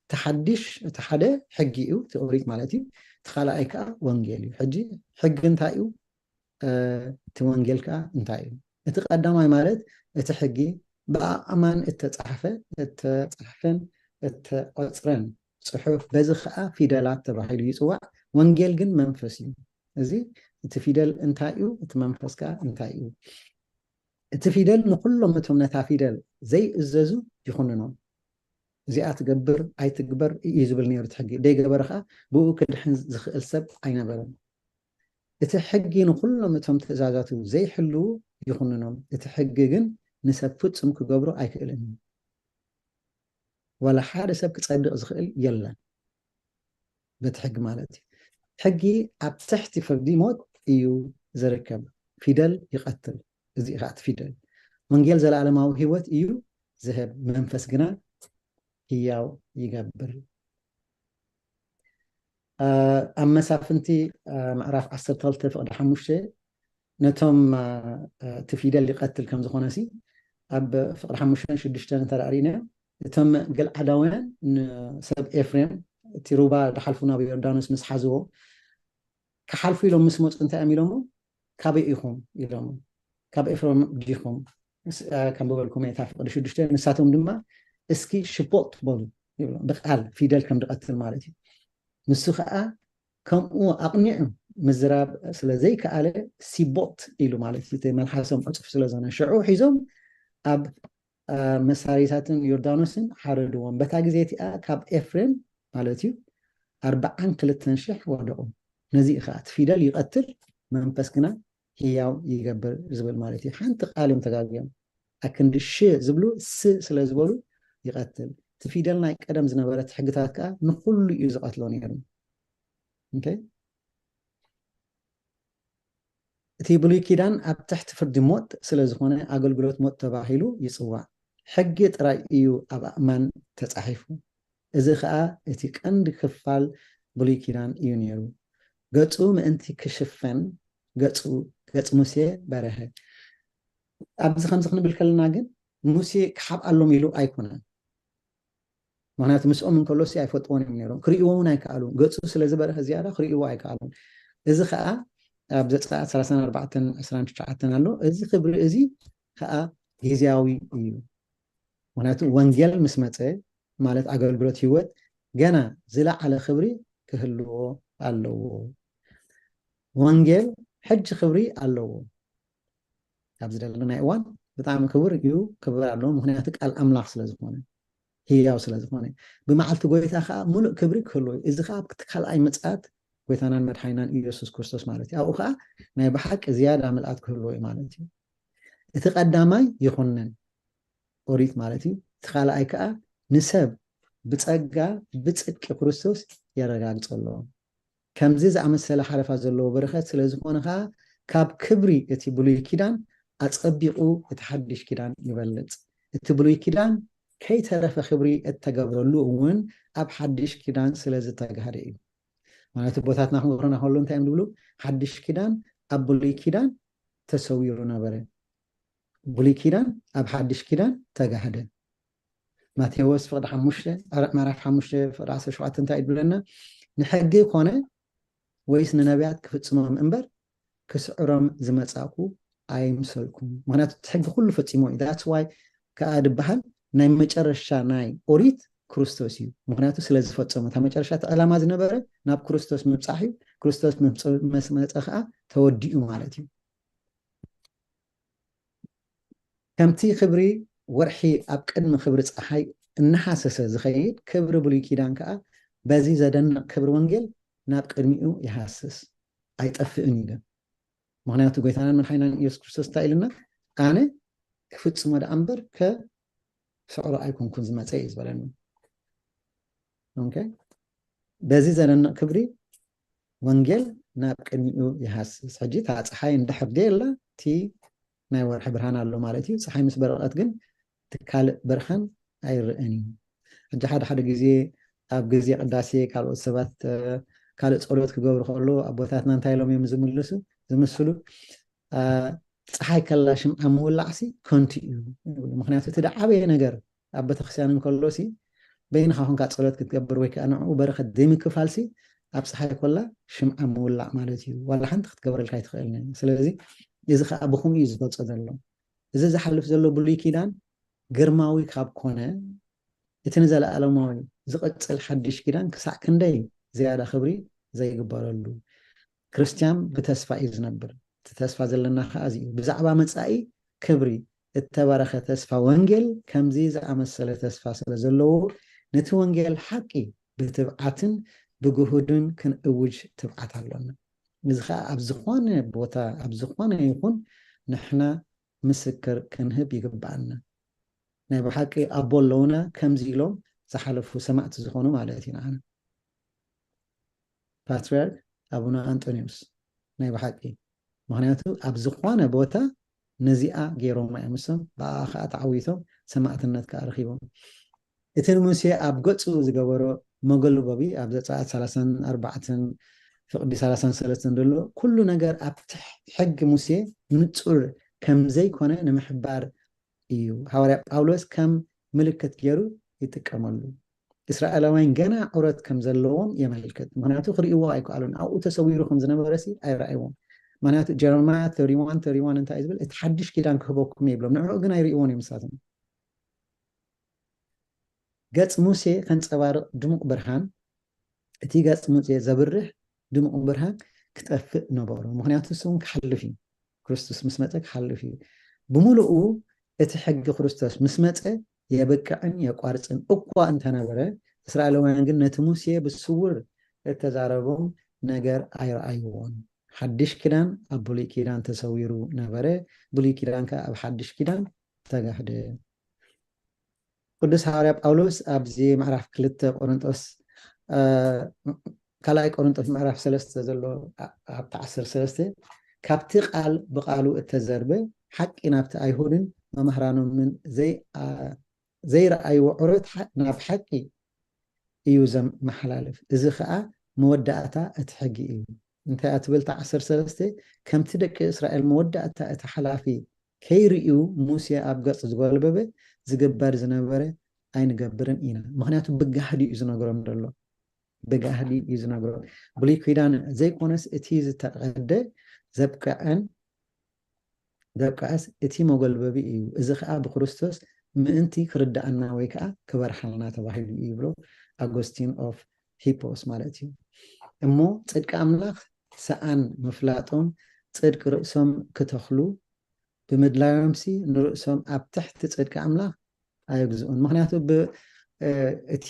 እቲ ሓድሽ እቲ ሓደ ሕጊ እዩ፣ እቲ ኦሪት ማለት እዩ። እቲ ካልኣይ ከዓ ወንጌል እዩ። ሕጂ ሕጊ እንታይ እዩ? እቲ ወንጌል ከዓ እንታይ እዩ? እቲ ቀዳማይ ማለት እቲ ሕጊ ብኣእማን እተፃሕፈ እተፃሕፈን እተቆፅረን ፅሑፍ በዚ ከዓ ፊደላት ተባሂሉ ይፅዋዕ። ወንጌል ግን መንፈስ እዩ። እዚ እቲ ፊደል እንታይ እዩ? እቲ መንፈስ ከዓ እንታይ እዩ? እቲ ፊደል ንኩሎም እቶም ነታ ፊደል ዘይእዘዙ ይኹንኖም። እዚኣ ትገብር ኣይትግበር እዩ ዝብል ነይሩ እቲ ሕጊ። ደይገበረ ከዓ ብኡ ክድሕን ዝኽእል ሰብ ኣይነበረን። እቲ ሕጊ ንኩሎም እቶም ትእዛዛቱ ዘይሕልዉ ይኹንኖም። እቲ ሕጊ ግን ንሰብ ፍጹም ክገብሮ ኣይክእልን እዩ። ዋላ ሓደ ሰብ ክጸድቕ ዝኽእል የለን። በቲ ሕጊ ማለት እዩ። ሕጊ ኣብ ትሕቲ ፍርዲ ሞት እዩ ዝርከብ። ፊደል ይቐትል። እዚ ከዓ እቲ ፊደል ወንጌል ዘለኣለማዊ ህይወት እዩ ዝህብ፣ መንፈስ ግና ህያው ይገብር። ኣብ መሳፍንቲ ምዕራፍ ዓሰርተ ክልተ ፍቕዲ ሓሙሽተ ነቶም እቲ ፊደል ይቐትል ከም ዝኾነ ሲ ኣብ ፍቕዲ ሓሙሽተን ሽዱሽተን እንተዳእሪናዮ እቶም ገልዓዳውያን ንሰብ ኤፍሬም እቲ ሩባ ዝሓልፉ ናብ ዮርዳኖስ ምስ ሓዝዎ ክሓልፉ ኢሎም ምስ መፁ እንታይ እዮም ኢሎሞ? ካበይ ኢኹም ኢሎሞ? ካብ ኤፍሬም ዲኹም? ከም በበልኩም እታ ፍቕዲ ሽዱሽተ ንሳቶም ድማ እስኪ ሽቦጥ በሉ ይብሎም። ብቃል ፊደል ከም ዝቐትል ማለት እዩ። ንሱ ከዓ ከምኡ ኣቕኒዑ ምዝራብ ስለ ዘይከኣለ ሲቦጥ ኢሉ ማለት እዩ። እቲ መልሓሶም ዕፁፍ ስለ ዝኾነ ሽዑ ሒዞም ኣብ መሳሪታትን ዮርዳኖስን ሓረድዎም። በታ ግዜ እቲኣ ካብ ኤፍሬም ማለት እዩ ኣርባዓን ክልተን ሽሕ ወደቑ። ነዚ እዩ ከዓ እቲ ፊደል ይቐትል መንፈስ ግና ህያው ይገብር ዝብል ማለት እዩ። ሓንቲ ቃል እዮም ተጋግዮም። ኣክንዲ ሽ ዝብሉ ስ ስለ ዝበሉ ይቐትል። እቲ ፊደል ናይ ቀደም ዝነበረት ሕግታት ከዓ ንኩሉ እዩ ዝቐትሎ ነይሩ። ኦኬ? እቲ ብሉይ ኪዳን ኣብ ትሕቲ ፍርዲ ሞት ስለ ዝኾነ ኣገልግሎት ሞት ተባሂሉ ይፅዋዕ። ሕጊ ጥራይ እዩ ኣብ ኣእማን ተፃሒፉ። እዚ ከዓ እቲ ቀንዲ ክፋል ብሉይ ኪዳን እዩ ነይሩ። ገፁ ምእንቲ ክሽፈን ገፁ ገፅ ሙሴ በረሀ። ኣብዚ ከምዚ ክንብል ከለና ግን ሙሴ ክሓብኣሎም ኢሉ ኣይኮነን። ምክንያቱ ምስኦም እንከሎ ሲ ኣይፈልጥዎን እዮም ነይሮም፣ ክርእይዎ እውን ኣይከኣሉን። ገፁ ስለ ዝበረሀ ዝያዳ ክርእይዎ ኣይከኣሉን። እዚ ከዓ ኣብ ዘፀኣት ሰላሳን ኣርባዕተን ዕስራን ትሽዓተን ኣሎ። እዚ ክብሪ እዚ ከዓ ግዜያዊ እዩ። ምክንያቱ ወንጌል ምስ መፀ ማለት ኣገልግሎት ህይወት ገና ዝለዓለ ክብሪ ክህልዎ ኣለዎ። ወንጌል ሕጂ ክብሪ ኣለዎ። ኣብዚ ዘለናይ እዋን ብጣዕሚ ክቡር እዩ፣ ክብር ኣለዎ። ምክንያቱ ቃል ኣምላኽ ስለ ዝኾነ፣ ህያው ስለ ዝኾነ፣ ብመዓልቲ ጎይታ ከዓ ሙሉእ ክብሪ ክህልዎ እዩ። እዚ ከዓ ኣብቲ ካልኣይ ምጽኣት ጎይታናን መድሓኒናን ኢየሱስ ክርስቶስ ማለት እዩ። ኣብኡ ከዓ ናይ ብሓቂ ዝያዳ ምልኣት ክህልዎ እዩ ማለት እዩ። እቲ ቀዳማይ ይኹነን ኦሪት ማለት እዩ። እቲ ካልኣይ ከዓ ንሰብ ብጸጋ ብጽድቂ ክርስቶስ የረጋግጸ ኣለዎ። ከምዚ ዝኣመሰለ ሓለፋ ዘለዎ በረኸት ስለ ዝኾነ ከዓ ካብ ክብሪ እቲ ብሉይ ኪዳን ኣጸቢቑ እቲ ሓድሽ ኪዳን ይበልጽ። እቲ ብሉይ ኪዳን ከይተረፈ ክብሪ እተገብረሉ እውን ኣብ ሓድሽ ኪዳን ስለ ዝተጋህደ እዩ። ማለት ኣቦታትና ክምህሩና ከሎ እንታይ እዮም ዝብሉ? ሓድሽ ኪዳን ኣብ ብሉይ ኪዳን ተሰዊሩ ነበረ፣ ብሉይ ኪዳን ኣብ ሓድሽ ኪዳን ተጋህደ። ማቴዎስ ፍቕዲ ሓሙሽተ፣ ኣረ- ምዕራፍ ሓሙሽተ ፍቕዲ ዓሰርተ ሸውዓተ እንታይ ይብለና? ንሕጊ ኮነ ወይስ ንነቢያት ክፍጽሞም እምበር ክስዕሮም ዝመጻእኩ ኣይምሰልኩም። ምክንያቱ እቲ ሕጊ ኩሉ ፈጺሞ እዩ። That's why ከኣ ዝበሃል ናይ መጨረሻ ናይ ኦሪት ክርስቶስ እዩ። ምክንያቱ ስለ ዝፈጸሞ እታ መጨረሻ እቲ ዕላማ ዝነበረ ናብ ክርስቶስ ምብጻሕ እዩ። ክርስቶስ ምስ መጸ ከዓ ተወዲኡ ማለት እዩ። ከምቲ ክብሪ ወርሒ ኣብ ቅድሚ ክብሪ ፀሓይ እናሃሰሰ ዝኸይድ ክብሪ ብሉይ ኪዳን ከዓ በዚ ዘደንቕ ክብሪ ወንጌል ናብ ቅድሚኡ ይሃስስ ኣይጠፍእን እዩ። ምክንያቱ ጎይታናን መድሓኒናን ኢየሱስ ክርስቶስ እንታይ ኢልና? ኣነ ክፍፅሞ ደኣ እምበር ከስዕሮ ኣይኮንኩን ዝመፀ እዩ ዝበለኒ። ኦኬ፣ በዚ ዘደንቕ ክብሪ ወንጌል ናብ ቅድሚኡ ይሃስስ። ሕጂ እታ ፀሓይ እንድሕር ደየላ እቲ ናይ ወርሒ ብርሃን ኣሎ ማለት እዩ። ፀሓይ ምስ በረቐት ግን እቲ ካልእ ብርሃን ኣይረኣን እዩ። ሕጂ ሓደ ሓደ ግዜ ኣብ ግዜ ቅዳሴ ካልኦት ሰባት ካልእ ፀሎት ክገብሩ ከሎ ኣቦታትና እንታይ ኢሎም እዮም ዝምልሱ ዝምስሉ ፀሓይ ከላ ሽምዓ ምውላዕሲ ከንቱ እዩ። ምክንያቱ እቲ ደዓበየ ነገር ኣብ ቤተክርስትያን እንከሎሲ በይንኻ ኮንካ ፀሎት ክትገብር ወይ ከዓ ንዕኡ በረኸት ዘይምክፋልሲ ኣብ ፀሓይ ኮላ ሽምዓ ምውላዕ ማለት እዩ። ዋላ ሓንቲ ክትገብረልካ ኣይትኽእልን። ስለዚ እዚ ከዓ ብኹምኡ እዩ ዝገልፆ ዘሎ። እዚ ዝሓልፍ ዘሎ ብሉይ ኪዳን ግርማዊ ካብ ኮነ እቲ ንዘለኣለማዊ ዝቕፅል ሓድሽ ኪዳን ክሳዕ ክንደይ ዝያዳ ክብሪ ዘይግበረሉ። ክርስትያን ብተስፋ እዩ ዝነብር። እቲ ተስፋ ዘለና ከዓ እዚ እዩ። ብዛዕባ መፃኢ ክብሪ እተባረኸ ተስፋ ወንጌል ከምዚ ዝኣመሰለ ተስፋ ስለ ዘለዎ ነቲ ወንጌል ሓቂ ብትብዓትን ብግሁድን ክንእውጅ ትብዓት ኣሎና። እዚ ከዓ ኣብ ዝኾነ ቦታ ኣብ ዝኾነ ይኹን ንሕና ምስክር ክንህብ ይግብኣና። ናይ ብሓቂ ኣቦ ኣለውና ከምዚ ኢሎም ዝሓለፉ ሰማዕቲ ዝኾኑ ማለት እዩ ንዓና። ፓትርያርክ ኣቡነ ኣንጦንዮስ ናይ ብሓቂ ምክንያቱ ኣብ ዝኾነ ቦታ ነዚኣ ገይሮማ እዮም እሶም ብኣ ከዓ ተዓዊቶም ሰማዕትነት ከዓ ረኪቦም። እቲ ንሙሴ ኣብ ገፁ ዝገበሮ መጎልበቢ ኣብ ዘፀኣት ሰላሳን ኣርባዕተን ፍቕዲ ሰላሳን ሰለስተን ዘሎ ኩሉ ነገር ኣብ ትሕ- ሕጊ ሙሴ ንፁር ከምዘይኮነ ንምሕባር እዩ ሃዋርያ ጳውሎስ ከም ምልክት ገይሩ ይጥቀመሉ። እስራኤላውያን ገና ዑረት ከም ዘለዎም የመልክት። ምክንያቱ ክርእይዎ ኣይከኣሉን። ኣብኡ ተሰዊሩ ከም ዝነበረ ሲ ኣይረኣይዎም። ምክንያቱ ጀረማያ thirty-one thirty-one እንታይ እዩ ዝብል? እቲ ሓድሽ ኪዳን ክህበኩም እየ ይብሎም። ንዕኡ ግን ኣይርእይዎን እዮም ንሳቶም። ገጽ ሙሴ ከንጸባርቕ ድሙቕ ብርሃን፣ እቲ ገጽ ሙሴ ዘብርህ ድሙቕ ብርሃን ክጠፍእ ነበሮ። ምክንያቱ እሱ እውን ክሓልፍ እዩ። ክርስቶስ ምስ መጸ ክሓልፍ እዩ። ብምሉኡ እቲ ሕጊ ክርስቶስ ምስ መጸ የብቅዕን የቋርጽን እኳ እንተነበረ፣ እስራኤላውያን ግን ነቲ ሙሴ ብስውር እተዛረቦም ነገር ኣይረኣይዎን። ሓድሽ ኪዳን ኣብ ብሉይ ኪዳን ተሰዊሩ ነበረ፣ ብሉይ ኪዳን ከኣ ኣብ ሓድሽ ኪዳን ተጋህደ። ቅዱስ ሃዋርያ ጳውሎስ ኣብዚ ምዕራፍ ክልተ ቆሮንጦስ ካልኣይ ቆሮንጦስ ምዕራፍ ሰለስተ ዘሎ ኣብቲ ዓሰርተ ሰለስተ ካብቲ ቃል ብቃሉ እተዘርበ ሓቂ ናብቲ ኣይሁድን መምህራኖምን ዘይረኣይዎ ዑረት ናብ ሓቂ እዩ ዘመሓላልፍ። እዚ ከዓ መወዳእታ እቲ ሕጊ እዩ። እንታይ ኣትብል ዓሰርተ ሰለስተ ከምቲ ደቂ እስራኤል መወዳእታ እቲ ሓላፊ ከይርእዩ ሙሴ ኣብ ገጽ ዝጎልበበ ዝግበር ዝነበረ ኣይንገብርን ኢና። ምክንያቱ ብጋህዲ እዩ ዝነግሮም ዘሎ። ብጋህዲ እዩ ዝነግሮም። ብሉይ ኪዳን ዘይኮነስ እቲ ዝተቐደ ዘብቅዐን ዘብቅዐስ እቲ መጎልበቢ እዩ። እዚ ከዓ ብክርስቶስ ምእንቲ ክርድኣና ወይ ከዓ ክበርሃልና ተባሂሉ እዩ ይብሎ ኣጎስቲን ኦፍ ሂፖስ ማለት እዩ። እሞ ጽድቂ ኣምላኽ ሰኣን ምፍላጦም ጽድቂ ርእሶም ክተኽሉ ብምድላዮምሲ ንርእሶም ኣብ ትሕቲ ጽድቂ ኣምላኽ ኣየግዝኡን። ምክንያቱ እቲ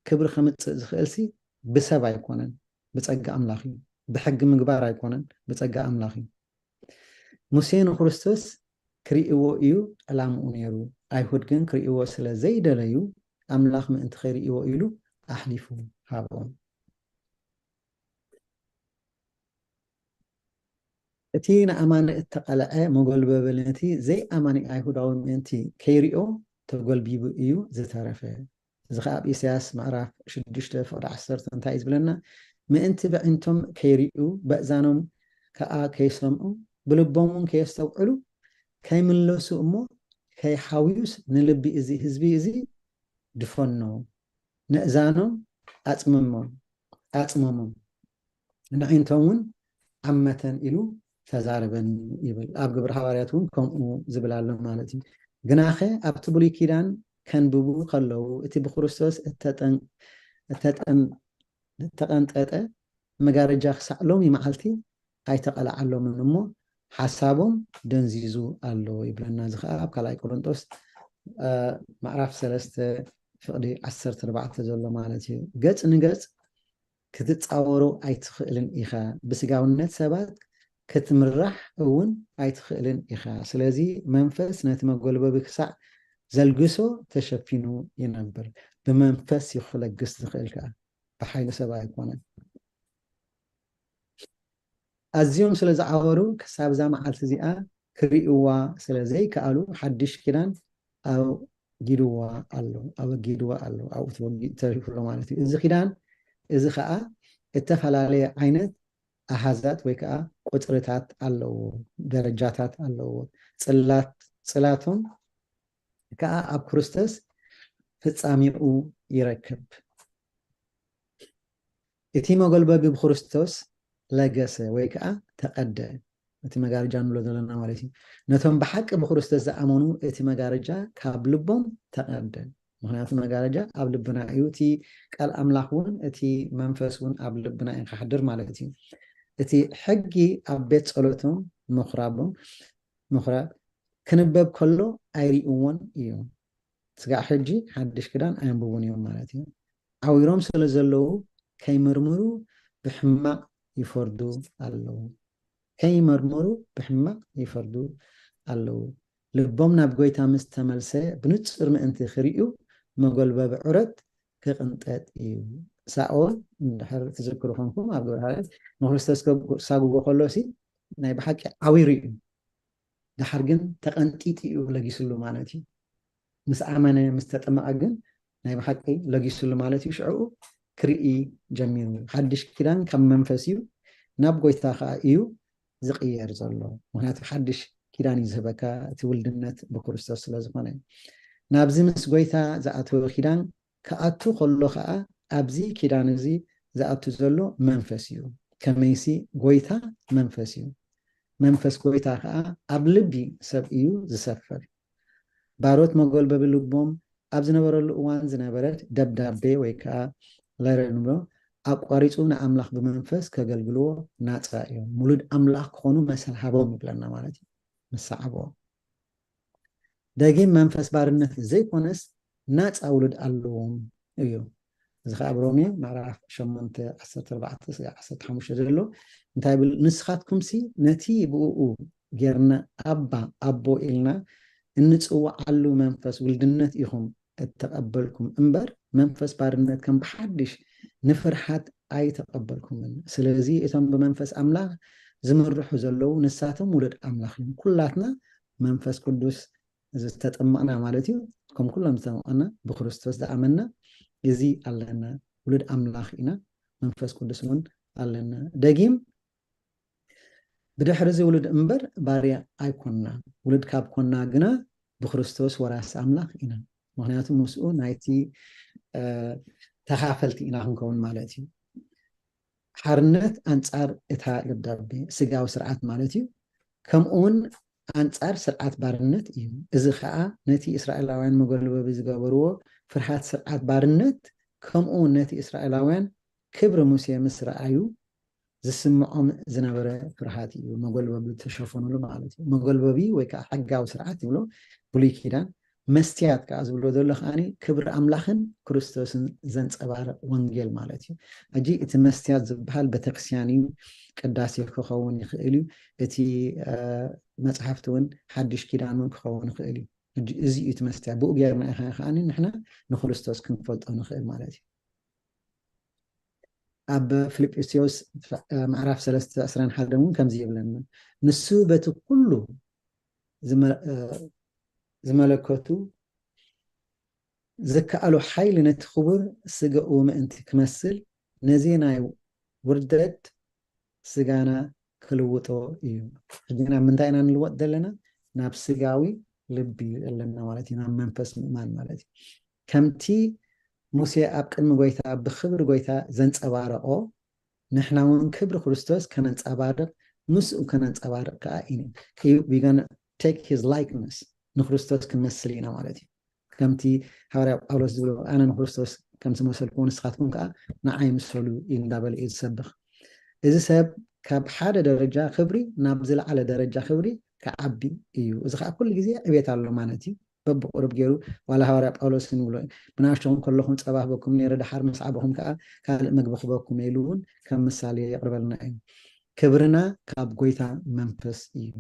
ክብሪ ከምፅእ ዝኽእልሲ ብሰብ ኣይኮነን፣ ብጸጋ ኣምላኽ እዩ። ብሕጊ ምግባር ኣይኮነን፣ ብጸጋ ኣምላኽ እዩ። ሙሴ ንክርስቶስ ክርእይዎ እዩ ዕላምኡ ነይሩ። ኣይሁድ ግን ክርእይዎ ስለ ዘይደለዩ ኣምላኽ ምእንቲ ከይርእይዎ ኢሉ ኣሕሊፉ ሃቦም። እቲ ንኣማኒ እተቐልዐ መጎልበቢ ነቲ ዘይኣማኒ ኣይሁዳዊ ምእንቲ ከይሪኦ ተጎልቢቡ እዩ ዝተረፈ። እዚ ኸዓ ኣብ ኢሳያስ ምዕራፍ ሽዱሽተ ፍቕዲ ዓሰርተ እንታይ እዩ ዝብለና? ምእንቲ ብዕንቶም ከይርእዩ፣ በእዛኖም ከኣ ከይሰምዑ፣ ብልቦም እውን ከየስተውዕሉ፣ ከይምለሱ እሞ ከይሓውዩስ፣ ንልቢ እዚ ህዝቢ እዚ ድፈኖ፣ ነእዛኖም ኣጽምሞም ኣጽመሞም፣ ንዕንቶም እውን ዓመተን ኢሉ ተዛረበኒ ይብል። ኣብ ግብሪ ሃዋርያት እውን ከምኡ ዝብል ኣሎ ማለት እዩ። ግናኸ ኣብቲ ብሉይ ኪዳን ከንብቡ ከለዉ፣ እቲ ብክርስቶስ እተጠን-፣ እተጠን-፣ እተቐንጠጠ መጋረጃ ክሳዕ ሎሚ መዓልቲ ኣይተቐልዓሎምን እሞ፣ ሓሳቦም ደንዚዙ ኣሎ ይብለና። እዚ ኸዓ ኣብ ካልኣይ ቆሮንጦስ፣ እ፣ ምዕራፍ ሰለስተ ፍቕዲ ዓሰርተ ኣርባዕተ ዘሎ ማለት እዩ። ገጽ ንገጽ ክትጻወሮ ኣይትኽእልን ኢኻ። ብስጋውነት ሰባት ክትምራሕ እውን ኣይትኽእልን ኢኻ። ስለዚ መንፈስ ነቲ መጎልበቢ ክሳዕ ዘልግሶ ተሸፊኑ ይነብር። ብመንፈስ እዩ ክለግስ ዝኽእል ከኣ፣ ብሓይሊ ሰብ ኣይኮነን። ኣዝዮም ስለ ዝዓወሩ፣ ክሳብ እዛ መዓልቲ እዚኣ ክርእይዋ ስለ ዘይከኣሉ፣ ሓድሽ ኪዳን ኣወጊድዋ ኣሎ፣ ኣወጊድዋ ኣሎ፣ ኣብኡ ተወጊ-፣ ተሪፉ ኣሎ ማለት እዩ። እዚ ኪዳን እዚ ኸኣ እተፈላለየ ዓይነት ኣሃዛት ወይ ከኣ ቁጽርታት ኣለዎ፣ ደረጃታት ኣለዎ። ጽላት-፣ ጽላቶም ከኣ ኣብ ክርስቶስ ፍጻሜኡ ይረክብ። እቲ መጎልበቢ ብክርስቶስ ለገሰ ወይ ከኣ ተቐደ። እቲ መጋረጃ ንብሎ ዘለና ማለት እዩ። ነቶም ብሓቂ ብክርስቶስ ዝኣመኑ እቲ መጋረጃ ካብ ልቦም ተቐደ። ምኽንያቱ መጋረጃ ኣብ ልብና እዩ። እቲ ቃል ኣምላኽ እውን፣ እቲ መንፈስ እውን ኣብ ልብና እዩ ክሓድር ማለት እዩ። እቲ ሕጊ ኣብ ቤት ጸሎቶም ምኹራቦም፣ ምኹራብ ክንበብ ከሎ ኣይርእይዎን እዮም። ስጋዕ ሕጂ ሓድሽ ክዳን ኣየንብቡን እዮም ማለት እዩ። ዓዊሮም ስለ ዘለዉ ከይመርምሩ ብሕማቕ ይፈርዱ ኣለዉ። ከይመርምሩ ብሕማቕ ይፈርዱ ኣለዉ። ልቦም ናብ ጎይታ ምስ ተመልሰ ብንጹር ምእንቲ ክርእዩ መጎልበቢ ዑረት ክቕንጠጥ እዩ። ሳኦል እንድሕር ትዝክሩ ኮንኩም ኣብ ግብረ ሃዋርያት ንክርስቶስ ከሳጉጎ ከሎ ሲ ናይ ብሓቂ ዓዊሩ እዩ። ድሓር ግን ተቐንጢጡ እዩ ለጊስሉ ማለት እዩ። ምስ ኣመነ፣ ምስ ተጠመቐ ግን ናይ ብሓቂ ለጊስሉ ማለት እዩ። ሽዕኡ ክርኢ ጀሚሩ። ሓድሽ ኪዳን ካብ መንፈስ እዩ፣ ናብ ጎይታ ከኣ እዩ ዝቕየር ዘሎ። ምኽንያቱ ሓድሽ ኪዳን እዩ ዝህበካ፣ እቲ ውልድነት ብክርስቶስ ስለ ዝኾነ። ናብዚ ምስ ጎይታ ዝኣተወ ኪዳን ክኣቱ ከሎ ከኣ ኣብዚ ኪዳን እዚ ዝኣቱ ዘሎ መንፈስ እዩ። ከመይሲ ጎይታ መንፈስ እዩ። መንፈስ ጎይታ ከኣ ኣብ ልቢ ሰብ እዩ ዝሰፍር። ባሮት መጎልበቢ ልቦም ኣብ ዝነበረሉ እዋን ዝነበረት ደብዳቤ ወይ ከኣ ለረር ንብሎ ኣቋሪጹ ንኣምላኽ ብመንፈስ ከገልግልዎ ናጻ እዮም። ውሉድ ኣምላኽ ክኾኑ መሰል ሃቦም ይብለና ማለት እዩ። መሰል ሃቦም። ደጊም መንፈስ ባርነት ዘይኮነስ ናጻ ውሉድ ኣለዎም እዩ። እዚ ኸዓ ኣብ ሮሜ ምዕራፍ ሸሞንተ ዓሰርተ ኣርባዕተ ስጋዕ ዓሰርተ ሓሙሽተ ዘሎ እንታይ ይብል? ንስኻትኩምሲ ነቲ ብእኡ ጌርና ኣባ ኣቦ ኢልና እንጽውዓሉ መንፈስ ውልድነት ኢኹም እተቐበልኩም እምበር፣ መንፈስ ባርነት ከም ብሓድሽ ንፍርሓት ኣይተቐበልኩምን። ስለዚ እቶም ብመንፈስ ኣምላኽ ዝምርሑ ዘለዉ ንሳቶም ውሉድ ኣምላኽ እዮም። ኩላትና መንፈስ ቅዱስ ዝተጠመቕና ማለት እዩ። ከም ኩሎም ዝተጠመቕና ብክርስቶስ ዝኣመንና እዚ ኣለና። ውሉድ ኣምላኽ ኢና። መንፈስ ቅዱስ እውን ኣለና። ደጊም ብድሕሪ እዚ ውሉድ እምበር ባርያ ኣይኮንና። ውሉድ ካብ ኮንና ግና ብክርስቶስ ወራሲ ኣምላኽ ኢና። ምኽንያቱ ምስኡ ናይቲ፣ እ፣ ተኻፈልቲ ኢና ክንከውን ማለት እዩ። ሓርነት ኣንጻር እታ ደብዳቤ ስጋዊ ስርዓት ማለት እዩ። ከምኡ እውን ኣንጻር ስርዓት ባርነት እዩ። እዚ ኸኣ ነቲ እስራኤላውያን መጎልበቢ ዝገበርዎ ፍርሃት ስርዓት ባርነት፣ ከምኡ እውን ነቲ እስራኤላውያን ክብሪ ሙሴ ምስ ረኣዩ ዝስምዖም ዝነበረ ፍርሃት እዩ። መጎልበቢ ዝተሸፈኑሉ ማለት እዩ። መጎልበቢ ወይ ከዓ ሕጋዊ ስርዓት ይብሎ ብሉይ ኪዳን፣ መስትያት ከዓ ዝብሎ ዘሎ ከዓኒ ክብሪ ኣምላኽን ክርስቶስን ዘንጸባርቕ ወንጌል ማለት እዩ። ሕጂ እቲ መስትያት ዝበሃል ቤተክርስትያን እዩ። ቅዳሴ ክኸውን ይኽእል እዩ። እቲ፣ እ፣ መጽሓፍቲ እውን ሓድሽ ኪዳን እውን ክኸውን ይኽእል እዩ። ሕጂ እዚ እዩ እቲ መስትያት። ብኡ ጌርና ኢኻ ከዓኒ ንሕና ንክርስቶስ ክንፈልጦ ንኽእል ማለት እዩ። ኣብ ፊልጵስዩስ ምዕራፍ ሰለስተ ዕስራን ሓደን እውን ከምዚ ይብለና፣ ንሱ በቲ ኩሉ ዝመ-፣ እ፣ ዝመለከቱ ዝከኣሎ ሓይሊ ነቲ ክቡር ስጋኡ ምእንቲ ክመስል ነዚ ናይ ውርደት ስጋና ክልውጦ እዩ። ሕጂ ናብ ምንታይ ኢና ንልወጥ ዘለና? ናብ ስጋዊ ልቢ እዩ ዘለና ማለት እዩ፣ ናብ መንፈስ ምእማን ማለት እዩ። ከምቲ ሙሴ ኣብ ቅድሚ ጎይታ ብክብሪ ጎይታ ዘንጸባረቆ፣ ንሕና እውን ክብሪ ክርስቶስ ከነንጸባርቅ፣ ምስኡ ከነንጸባርቅ ከዓ ኢና። We gonna take his likeness፣ ንክርስቶስ ክንመስል ኢና ማለት እዩ። ከምቲ ሃዋርያ ጳውሎስ ዝብሎ፣ ኣነ ንክርስቶስ ከም ዝመሰልኩ ንስኻትኩም ከዓ ንዓይ ምሰሉ እንዳበለ እዩ ዝሰብኽ። እዚ ሰብ ካብ ሓደ ደረጃ ክብሪ ናብ ዝለዓለ ደረጃ ክብሪ ክዓቢ እዩ። እዚ ከዓ ኩሉ ግዜ ዕቤት ኣሎ ማለት እዩ። በብቁሩብ ገይሩ፣ ዋላ ሃዋርያ ጳውሎስ ንብሎ፣ ብናሽተኹም ከለኹም ጸባ ህበኩም ነይረ፣ ደሓር ምስ ዓበኹም ከዓ ካልእ ምግቢ ክበኩም ኢሉ እውን ከም ምሳሌ የቕርበልና እዩ። ክብርና ካብ ጎይታ መንፈስ እዩ።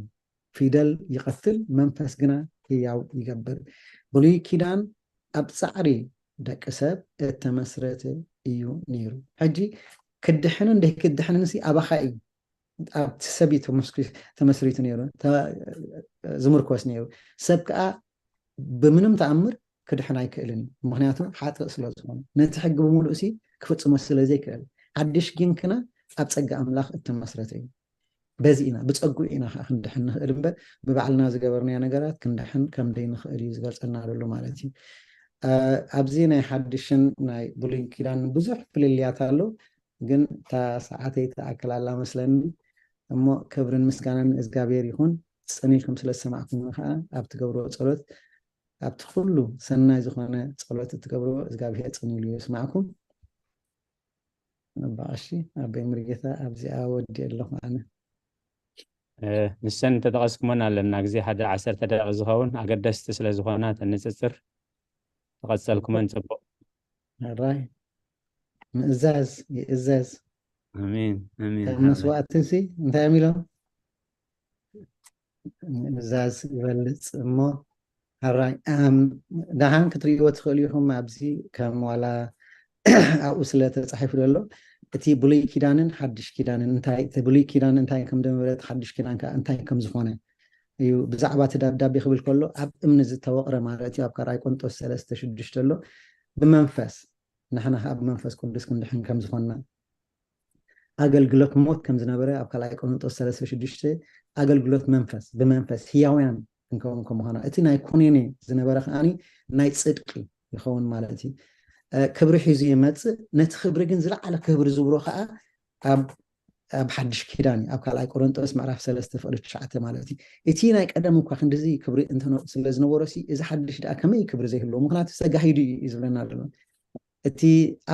ፊደል ይቐትል፣ መንፈስ ግና ህያው ይገብር። ብሉይ ኪዳን ኣብ ጻዕሪ ደቂ ሰብ እተመስረተ እዩ ነይሩ። ሕጂ ክድሕንን ደይ ክድሕንን ሲ ኣባኻ እዩ፣ ኣብቲ ሰብ እዩ ተመስኪ-፣ ተመስሪቱ ነይሩ፣ ተ-፣ ዝምርኮስ ነይሩ። ሰብ ከዓ ብምንም ተኣምር ክድሕን ኣይክእልን እዩ። ምኽንያቱ ሓጥእ ስለ ዝኾነ፣ ነቲ ሕጊ ብምሉእ ሲ ክፍጽሞ ስለ ዘይክእል፣ ሓድሽ ጊንክና ኣብ ጸጋ ኣምላኽ እተመስረተ እዩ። በዚ ኢና፣ ብጸግኡ ኢና ከዓ ክንድሕን ንኽእል እምበር፣ ብባዕልና ዝገበርናዮ ነገራት ክንድሕን ከም ዘይንኽእል እዩ ዝገልጸልና ዘሎ ማለት እዩ። እ፣ ኣብዚ ናይ ሓድሽን ናይ ብሉይ ኪዳን ብዙሕ ፍልልያት ኣሎ፣ ግን እታ ሰዓተይ ትኣክል ኣላ መስለኒ። እሞ ክብርን ምስጋናን ንእግዚኣብሔር ይኹን። ጽን ኢልኩም ስለ ዝሰማዕኩምኒ ከዓ ኣብ ትገብርዎ ጸሎት፣ ኣብቲ ኩሉ ሰናይ ዝኾነ ጸሎት እትገብርዎ እግዚኣብሔር ጽን ኢሉ ይስማዕኩም። ኣባ ቀሺ፣ ኣቦይ ሙሉጌታ፣ ኣብዚኣ ወዲኤ ኣለኹ ኣነ። እ፣ ንሰን ተጠቐስኩመን ኣለና፣ ግዜ ሓደ ዓሰርተ ደቂቕ ዝኸውን ኣገደስቲ ስለ ዝኾና ተንጽጽር ተቐጸልኩመን ጽቡቕ። ሕራይ ምእዛዝ ይእዘዝ። ኣሜን፣ ኣሜን፣ ካብ ኣሜን። መስዋዕትሲ እንታይ እዮም ኢሎም? ምእዛዝ ይበልጽ እሞ፣ ሕራይ፣ ኣም፣ ደሓን ክትርእይዎ ትኽእሉ ኢኹም። ኣብዚ ከም ዋላ ኣብኡ ስለ ተጻሒፉ ዘሎ፣ እቲ ብሉይ ኪዳንን ሓድሽ ኪዳንን እንታይ፣ እቲ ብሉይ ኪዳን እንታይ ከም ዝነበረ፣ እቲ ሓድሽ ኪዳን ከኣ እንታይ ከም ዝኾነ እዩ። ብዛዕባ እቲ ደብዳቤ ክብል ከሎ፣ ኣብ እምኒ ዝተወቕረ ማለት እዩ። ኣብ ካልኣይ ቆሮንጦስ ሰለስተ ሽዱሽተ ኣሎ፣ ብመንፈስ ንሕና ከኣ ብመንፈስ ቅዱስ ክንድሕን ከም ዝኾንና፣ ኣገልግሎት ሞት ከም ዝነበረ ኣብ ካልኣይ ቆሮንጦስ ሰለስተ ሽዱሽተ፣ ኣገልግሎት መንፈስ፣ ብመንፈስ ህያውያን ክንከውን ከም ምዃና፣ እቲ ናይ ኩነኔ ዝነበረ ከኣ ናይ ጽድቂ ይኸውን ማለት እዩ። እ፣ ክብሪ ሒዙ ይመጽእ፣ ነቲ ክብሪ ግን ዝለዓለ ክብሪ ዝብሎ ከኣ ኣብ፣ ኣብ ሓድሽ ኪዳን እዩ፣ ኣብ ካልኣይ ቆሮንጦስ ምዕራፍ ሰለስተ ፍቕዲ ትሽዓተ ማለት እዩ። እቲ ናይ ቀደም እኳ ክንድዚ ክብሪ እንተኖ-፣ ስለ ዝነበሮ ሲ፣ እዚ ሓድሽ ደኣ ከመይ ክብሪ ዘይህልዎ? ምኽንያቱ ተጋሂዱ እዩ፣ እዩ ዝብለና ዘሎ። እቲ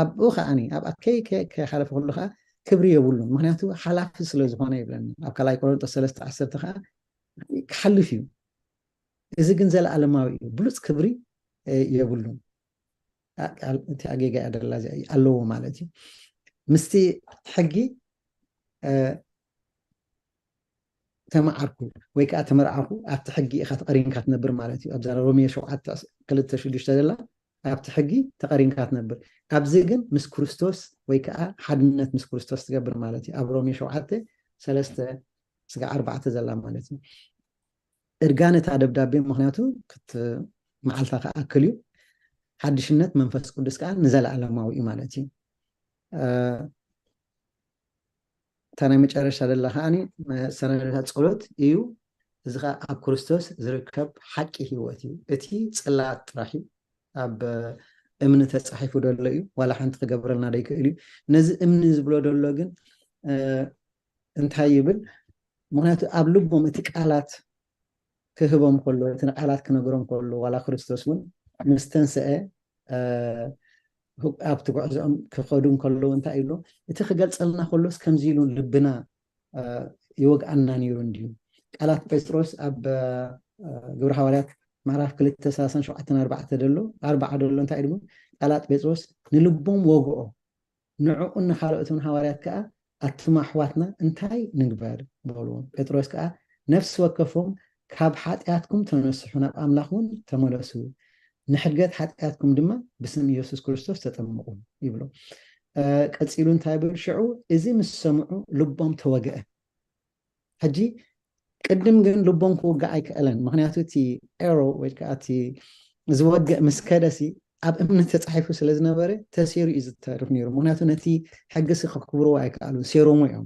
ኣብኡ ከኣ ኣብ ኣከይ ከ-፣ ከይሓለፈ ከሎ ከኣ ክብሪ የብሉን፣ ምኽንያቱ ሓላፊ ስለ ዝኾነ ይብለና። ኣብ ካልኣይ ቆሮንጦስ ሰለስተ ዓሰርተ ከኣ ክሓልፍ እዩ። እዚ ግን ዘለኣለማዊ እዩ፣ ብሉጽ ክብሪ፣ እ፣ የብሉን። ኣ-፣ ቃል-፣ እቲ ኣጌጋ እያ ደላ እዚኣ ኣለዎ ማለት እዩ። ምስቲ ሕጊ፣ እ፣ ተመዓርኩ ወይ ከኣ ተመርዓኹ፣ ኣብቲ ሕጊ ኢኻ ተቐሪንካ ትነብር ማለት እዩ። ኣብዛ ሮሜ ሸውዓተ ክልተ ሽዱሽተ ዘላ ኣብቲ ሕጊ ተቐሪንካ ትነብር። ኣብዚ ግን ምስ ክርስቶስ ወይ ከኣ ሓድነት ምስ ክርስቶስ ትገብር ማለት እዩ። ኣብ ሮሜ ሸውዓተ ሰለስተ ስጋዕ ኣርባዕተ ዘላ ማለት እዩ። እርጋን እታ ደብዳቤ ምኽንያቱ ክት-፣ መዓልታ ክኣክል እዩ። ሓድሽነት መንፈስ ቅዱስ ከኣ ንዘለኣለማዊ እዩ ማለት እዩ። እ፣ እታ ናይ መጨረሻ ዘላ ከኣ መሰናዶታት ጸሎት እዩ። እዚ ከኣ ኣብ ክርስቶስ ዝርከብ ሓቂ ህይወት እዩ። እቲ ጽላት ጥራሕ እዩ ኣብ እምኒ ተጻሒፉ ዘሎ እዩ። ዋላ ሓንቲ ክገብረልና ዘይክእል እዩ። ነዚ እምኒ ዝብሎ ዘሎ ግን፣ እ፣ እንታይ ይብል? ምኽንያቱ ኣብ ልቦም እቲ ቃላት ክህቦም ከሎ፣ እቲ ንቃላት ክነግሮም ከሎ፣ ዋላ ክርስቶስ እውን ምስ ተንስአ፣ እ፣ ኣብቲ ጉዕዞኦም ክኸዱ እንከለዉ እንታይ ይብሎ? እቲ ክገልጸልና ከሎስ ከምዚ ኢሉ ልብና፣ እ፣ ይወግኣና ነይሩ እንድዩ። ቃላት ጴጥሮስ ኣብ፣ እ፣ ግብረ ሃዋርያት ምዕራፍ ክልተ ሰላሳን ሸውዓተን ኣርባዕተ ደሎ፣ ኣርባዓ ደሎ እንታይ ኢሉ? ቃላት ጴጥሮስ ንልቦም ወግኦ፣ ንዕኡን ንኻልኦትን ሃዋርያት ከኣ፣ ኣቱም ኣሕዋትና እንታይ ንግበር? በልዎም። ጴጥሮስ ከኣ፣ ነፍሲ ወከፎም፣ ካብ ሓጢኣትኩም ተነስሑ፣ ናብ ኣምላኽ እውን ተመለሱ፣ ንሕድገት ሓጢኣትኩም ድማ ብስም ኢየሱስ ክርስቶስ ተጠምቑ ይብሎ። እ፣ ቀጺሉ እንታይ ይብል? ሽዑ እዚ ምስ ሰምዑ ልቦም ተወግአ። ሕጂ ቅድም ግን ልቦም ክውጋእ ኣይከኣለን። ምኽንያቱ እቲ ኤሮ ወይ ከኣ እቲ ዝወግእ ምስ ከደሲ፣ ኣብ እምነት ተፃሒፉ ስለ ዝነበረ ተሴሩ እዩ ዝተርፍ ነይሩ። ምክንያቱ ነቲ ሕጊ ሲ ከክብርዎ ኣይከኣሉን፣ ሴሮሞ እዮም።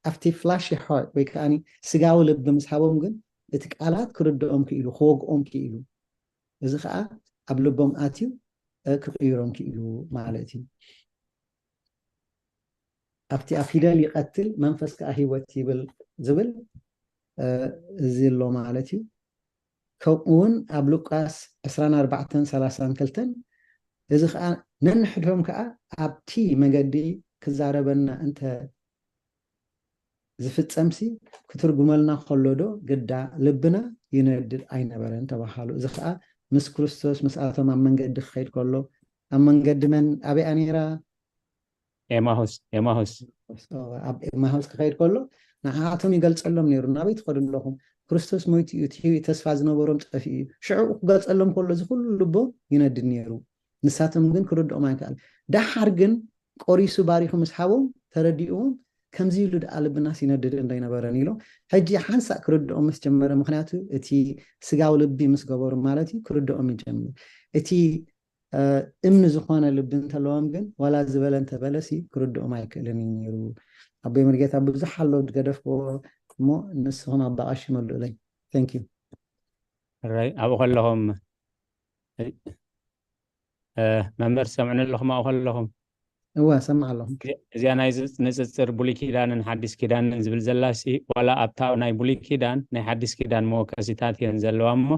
ኣብቲ ፍላሽ ሃርት ወይ ከዓ ስጋዊ ልቢ ምስ ሃቦም ግን እቲ ቃላት ክርድኦም ክኢሉ፣ ክወግኦም ክኢሉ፣ እዚ ከዓ ኣብ ልቦም ኣትዩ ክቅይሮም ክኢሉ ማለት እዩ። ኣብቲ ኣብ ፊደል ይቀትል መንፈስ ከዓ ህይወት ይብል ዝብል እዚ ኣሎ ማለት እዩ። ከምኡ እውን ኣብ ሉቃስ ዕስራን ኣርባዕተን ሰላሳን ክልተን፣ እዚ ከዓ ነንሕድሕዶም ከዓ ኣብቲ መገዲ ክዛረበና እንተ ዝፍጸምሲ ክትርጉመልና ከሎ ዶ ግዳ ልብና ይነድድ ኣይነበረን ተባሃሉ። እዚ ከዓ ምስ ክርስቶስ ምስኣቶም ኣብ መንገዲ ክኸይድ ከሎ፣ ኣብ መንገዲ መን ኣበይኣ ነይራ? ኤማሁስ ኤማሁስ ኣብ ኤማሁስ ክኸይድ ከሎ ንዓቶም ይገልጸሎም ነይሩ። ናበይ ትኸዱ ኣለኹም? ክርስቶስ ሞይቱ እዩ፣ እቲ ተስፋ ዝነበሮም ጠፊኡ እዩ። ሽዑ ክገልጸሎም ከሎ እዚ ኩሉ ልቦም ይነድድ ነይሩ። ንሳቶም ግን ክርድኦም ኣይከኣል። ደሓር ግን ቆሪሱ ባሪኹ ምስ ሓቦም ተረዲእዎም ከምዚ ኢሉ ደኣ ልብናስ ይነድድ እንዳይነበረን ኢሎም ሕጂ ሓንሳእ ክርድኦም ምስ ጀመረ፣ ምክንያቱ እቲ ስጋዊ ልቢ ምስ ገበሩ ማለት እዩ፣ ክርድኦም ይጀምር። እቲ እምኒ ዝኾነ ልቢ እንተለዎም ግን ዋላ ዝበለ እንተበለሲ ክርድኦም ኣይክእልን እዩ ነይሩ። ኣቦይ መርጌታ ብዙሕ ኣሎ ዝገደፍዎ እሞ ንስኹም ኣባቃሽ ይመልኡለይ። Thank you። ራይ ኣብኡ ከለኹም መምህር ትሰምዑኒ ኣለኹም ኣብኡ ከለኹም እዋ ሰማዕ ኣለኹም። እዚኣ ናይ ንፅፅር ብሉይ ኪዳንን ሓዲስ ኪዳንን ዝብል ዘላሲ ዋላ ኣብታ ናይ ብሉይ ኪዳን ናይ ሓዲስ ኪዳን መወከሲታት እየን ዘለዋ እሞ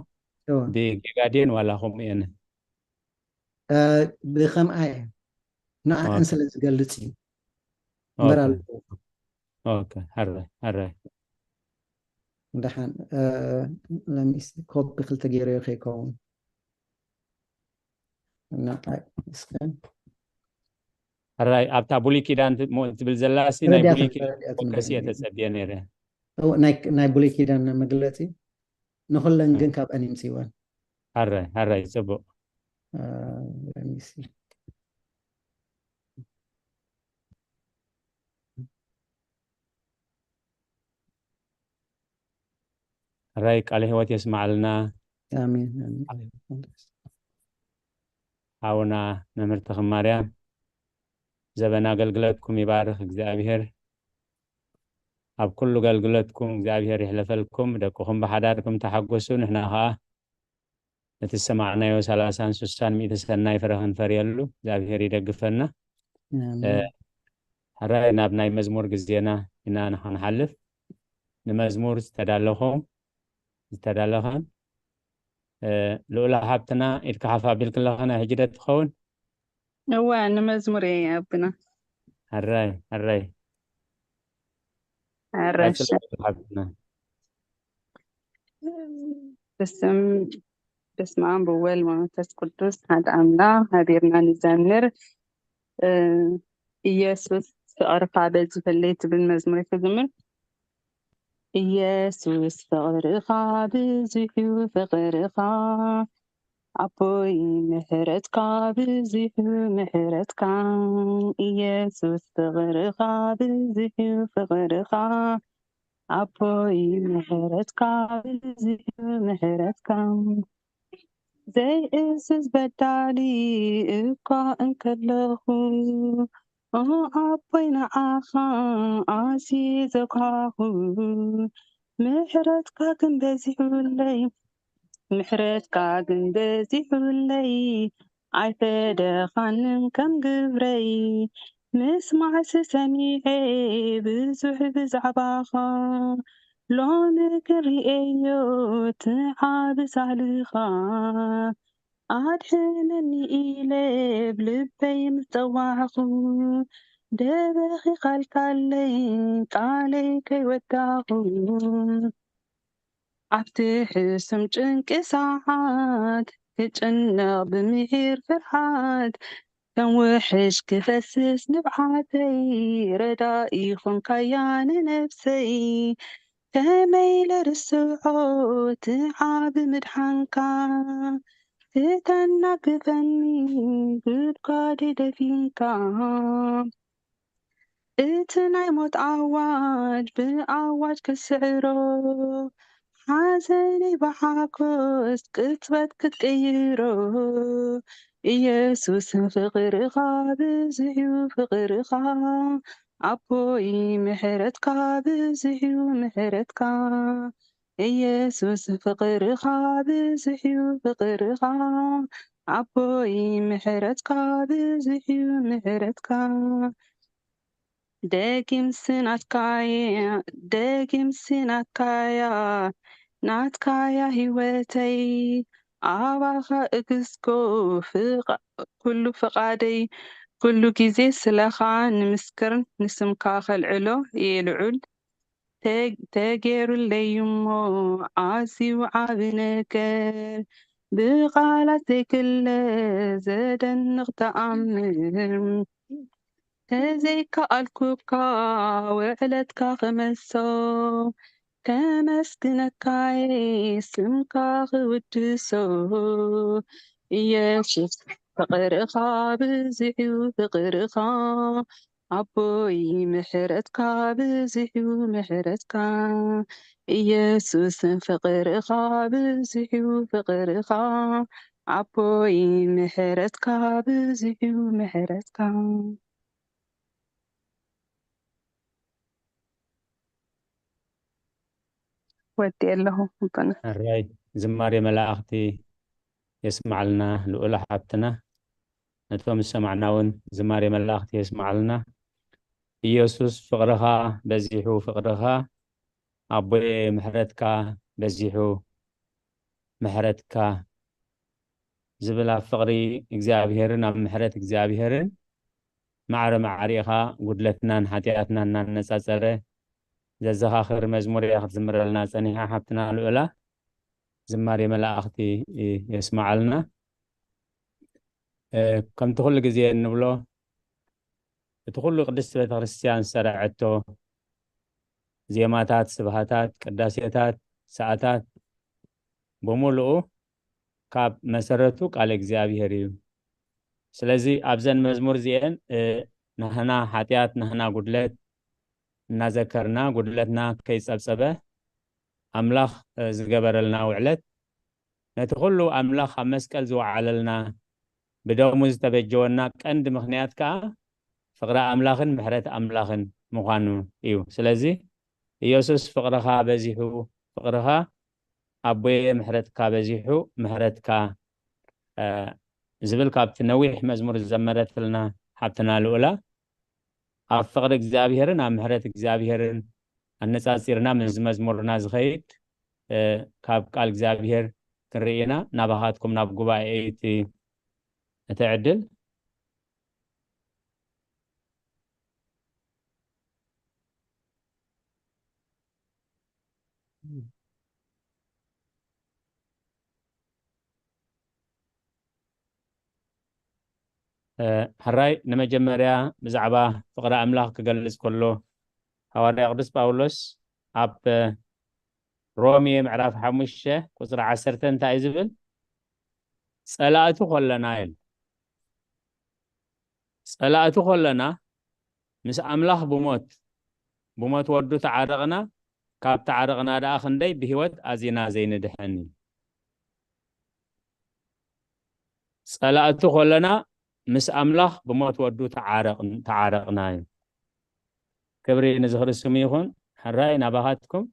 ብጌጋ ድየን ዋላ ከምኡ እየን ብከምኣ እየ ንኣን ስለ ዝገልፅ እዩ እምበር ኣለዎ ኣራይ ኣራይ ደሓን ለሚስ ኮፒ ክልተ ገይረዮ ከይከውን ኣራይ ኣብታ ብሉይ ኪዳን ትብል ዘላሲ ናይ ብሉይ ኪዳን ተፀብየ ነይረ ናይ ብሉይ ኪዳን መግለፂ ንኩለን ግን ካብአን ይምፅእወን ኣራይ ኣራይ ፅቡቅ ራይ ቃለ ህይወት የስማዓልና። ኣሜን። ሓውና መምህር ተኽማርያም ዘበን ኣገልግሎትኩም ይባርኽ እግዚኣብሔር። ኣብ ኩሉ ኣገልግሎትኩም እግዚኣብሔር ይሕለፈልኩም። ደቅኹም ብሓዳርኩም ተሓጎሱ። ንሕና ኸዓ ነቲ ዝሰማዕናዮ ሰላሳን ስሳን ሚእቲ ሰናይ ፍረ ክንፈርየሉ እግዚኣብሔር ይደግፈና። ሕራይ ናብ ናይ መዝሙር ግዜና ኢና ንክንሓልፍ ንመዝሙር ዝተዳለኹም ዝተዳለኸን ልኡላ ሓብትና ኢድካ ሓፍ ኣቢልክለኸ ናይ ሕጂ ዶ ትኸውን? እወ ንመዝሙር እየ ኣቦና። ሕራይ ሕራይ ሕራይ። በስመ አብ ወወልድ ወመንፈስ ቅዱስ ሓደ ኣምላኽ ሃቢርና ንዘምር። ኢየሱስ ፍቕርኻ በዚሑለይ ትብል መዝሙር ክዝምር። ኢየሱስ ፍቕርኻ ብዙሕ እዩ ፍቕርኻ ኣቦይ ምሕረትካ ብዙሕ እዩ ምሕረትካ ኢየሱስ ፍቕርኻ ብዙሕ እዩ ፍቕርኻ ኣቦይ ምሕረትካ ብዙሕ እዩ ምሕረትካ ዘይእዝዝ በዳሊ እኳ እንከለኹ ኦ ኣቦይ ንዓኻ ኣዝየ ዘኳኹ ምሕረትካ ግን በዚሑለይ ምሕረትካ ግን በዚሑለይ ኣይፈደኻንን ከም ግብረይ ምስማዕሲ ሰሚዐ ብዙሕ ብዛዕባኻ ሎሚ ክርእየዮ ትዓቢ ሳልኻ ኣድሕነኒ ኢለ ብልበይ ምስ ጸዋዕኹ ደበኺ ቃልካለይ ቃለይ ከይወዳኹ ኣብቲ ሕሱም ጭንቂ ሰዓት ክጭነቕ ብምሒር ፍርሓት ከም ውሕጅ ክፈስስ ንብዓተይ ረዳኢ ኾንካያ ንነብሰይ ከመይ ለርስዖ እቲ ዓቢ ምድሓንካ ክተናግፈኒ ጉድጓደይ ደፊንካ እቲ ናይ ሞት ኣዋጅ ብኣዋጅ ክስዕሮ ሓዘነይ ብሓጎስ ቅጽበት ክትቅይሮ። ኢየሱስ ፍቕርኻ ብዙሕ እዩ ፍቕርኻ፣ ኣቦይ ምሕረትካ ብዙሕ እዩ ምሕረትካ። ኢየሱስ ፍቕርኻ ብዙሕ እዩ ፍቕርኻ፣ ኣቦይ ምሕረትካ ብዙሕ እዩ ምሕረትካ። ደጊምሲ ናትካያ፣ ደጊምሲ ናትካያ፣ ናትካያ ህይወተይ ኣባኻ እግዝኮ፣ ፍቓ-፣ ኩሉ ፍቓደይ ኩሉ ግዜ ስለኻ ንምስክርን ንስምካ ከልዕሎ እየ ልዑል። ተ-፣ ተጌሩለይ እሞ ኣዝዩ ዓቢ ነገር፣ ብቓላት ዘይግለጽ ዘደንቕ ተኣምር። ተዘይከኣልኩ እኳ ውዕለትካ ክመልሶ፣ ከመስግነካ እየ ስምካ ክውድሶ። ኢየሱስ ፍቕርኻ ብዙሕ እዩ ፍቕርኻ፣ ኣቦይ ምሕረትካ ብዙሕ እዩ ምሕረትካ። ኢየሱስ ፍቕርኻ ብዙሕ እዩ ፍቕርኻ፣ ኣቦይ ምሕረትካ ብዙሕ እዩ ምሕረትካ። ወዲ ኣለኹ። ሕራይ ዝማሬ መላእኽቲ የስማዓልና ልኡላ ሓብትና። ነቶም ዝሰማዕና እውን ዝማሬ መላእኽቲ የስማዓልና። ኢየሱስ ፍቕርኻ በዚሑ ፍቕርኻ፣ ኣቦየ ምሕረትካ በዚሑ ምሕረትካ ዝብል ኣብ ፍቕሪ እግዚኣብሄርን ኣብ ምሕረት እግዚኣብሄርን ማዕረ ማዕሪኻ ጉድለትናን ሓጢኣትናን እናነጻጸረ ዘዘኻኽር መዝሙር እያ ክትዝምረልና ጸኒሓ ሓብትና ልኡላ። ዝማሬ መላእኽቲ የስማዓልና። እ፣ ከምቲ ኩሉ ግዜ እንብሎ እቲ ኩሉ ቅድስቲ ቤተክርስትያን ዝሰረዐቶ ዜማታት፣ ስብሃታት፣ ቅዳሴታት፣ ሰዓታት ብምሉኡ ካብ መሰረቱ ቃል እግዚኣብሔር እዩ። ስለዚ ኣብዘን መዝሙር እዚኤን፣ እ፣ ናህና ሓጢኣት፣ ናህና ጉድለት እናዘከርና፣ ጉድለትና ከይጸብጸበ ኣምላኽ፣ እ፣ ዝገበረልና ውዕለት፣ ነቲ ኩሉ ኣምላኽ ኣብ መስቀል ዝወዓለልና፣ ብደሙ ዝተበጀወና ቀንዲ ምኽንያት ከኣ ፍቕሪ ኣምላኽን ምሕረት ኣምላኽን ምዃኑ እዩ። ስለዚ ኢየሱስ ፍቕርኻ በዚሑ፣ ፍቕርኻ ኣቦየ ምሕረትካ በዚሑ፣ ምሕረትካ፣ እ፣ ዝብል ካብቲ ነዊሕ መዝሙር ዝዘመረትልና ሓብትና ልኡላ፣ ኣብ ፍቕሪ እግዚኣብሄርን ኣብ ምሕረት እግዚኣብሄርን ኣነጻጺርና ምስ መዝሙርና ዝኸይድ፣ እ፣ ካብ ቃል እግዚኣብሄር ክንርኢ ኢና። ናባኻትኩም ናብ ጉባኤ እዩ እቲ፣ እቲ ዕድል። እ፣ ሕራይ ንመጀመርያ ብዛዕባ ፍቕሪ ኣምላኽ ክገልጽ ከሎ፣ ሃዋርያ ቅዱስ ጳውሎስ ኣብ ሮሜ ምዕራፍ ሓሙሽተ ቁጽሪ ዓሰርተ እንታይ እዩ ዝብል? ጸላእቱ ከለና ኢሉ። ጸላእቱ ከለና ምስ ኣምላኽ ብሞት፣ ብሞት ወዱ ተዓረቕና፣ ካብ ተዓረቕና ደኣ ክንደይ ብህይወት ኣዚና ዘይንድሐን እዩ። ጸላእቱ ከለና ምስ ኣምላኽ ብሞት ወዱ ተዓረቕን-፣ ተዓረቕና እዩ። ክብሪ ንዝኽሪ ስሙ ይኹን። ሕራይ ናባኻትኩም።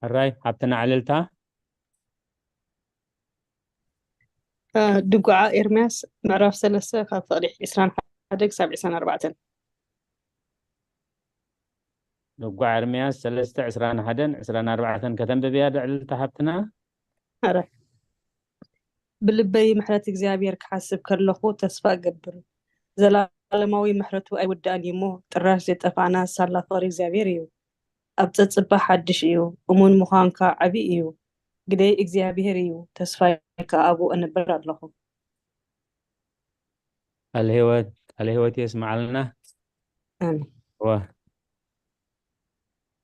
ሕራይ፣ ሓብትና ዕልልታ። እ፣ ድጓዓ ኤርምያስ ምዕራፍ ሰለስተ ካብ ፍቕዲ ዕስራን ሓደ ክሳብ ዕስራን ኣርባዕተን። ድጓዓ ኤርምያስ ሰለስተ ዕስራን ሓደን ዕስራን ኣርባዕተን ከተንብብያ ዶ ዕልልታ ሓብትና? ሕራይ። ብልበይ ምሕረት እግዚኣብሔር ክሓስብ ከለኹ ተስፋ እገብር። ዘላለማዊ ምሕረቱ ኣይውዳእን እዩ እሞ፣ ጥራሽ ዘይጠፋእና ሳላ ፍቕሪ እግዚኣብሔር እዩ። ኣብ ጸጽባ ሓድሽ እዩ፣ እሙን ምዃንካ ዓቢ እዩ። ግደይ እግዚኣብሔር እዩ፣ ተስፋይ ከኣ ኣብኡ እነብር ኣለኹ። ቃል ህይወት ቃል ህይወት የስምዓልና። ኣሜን። ዋ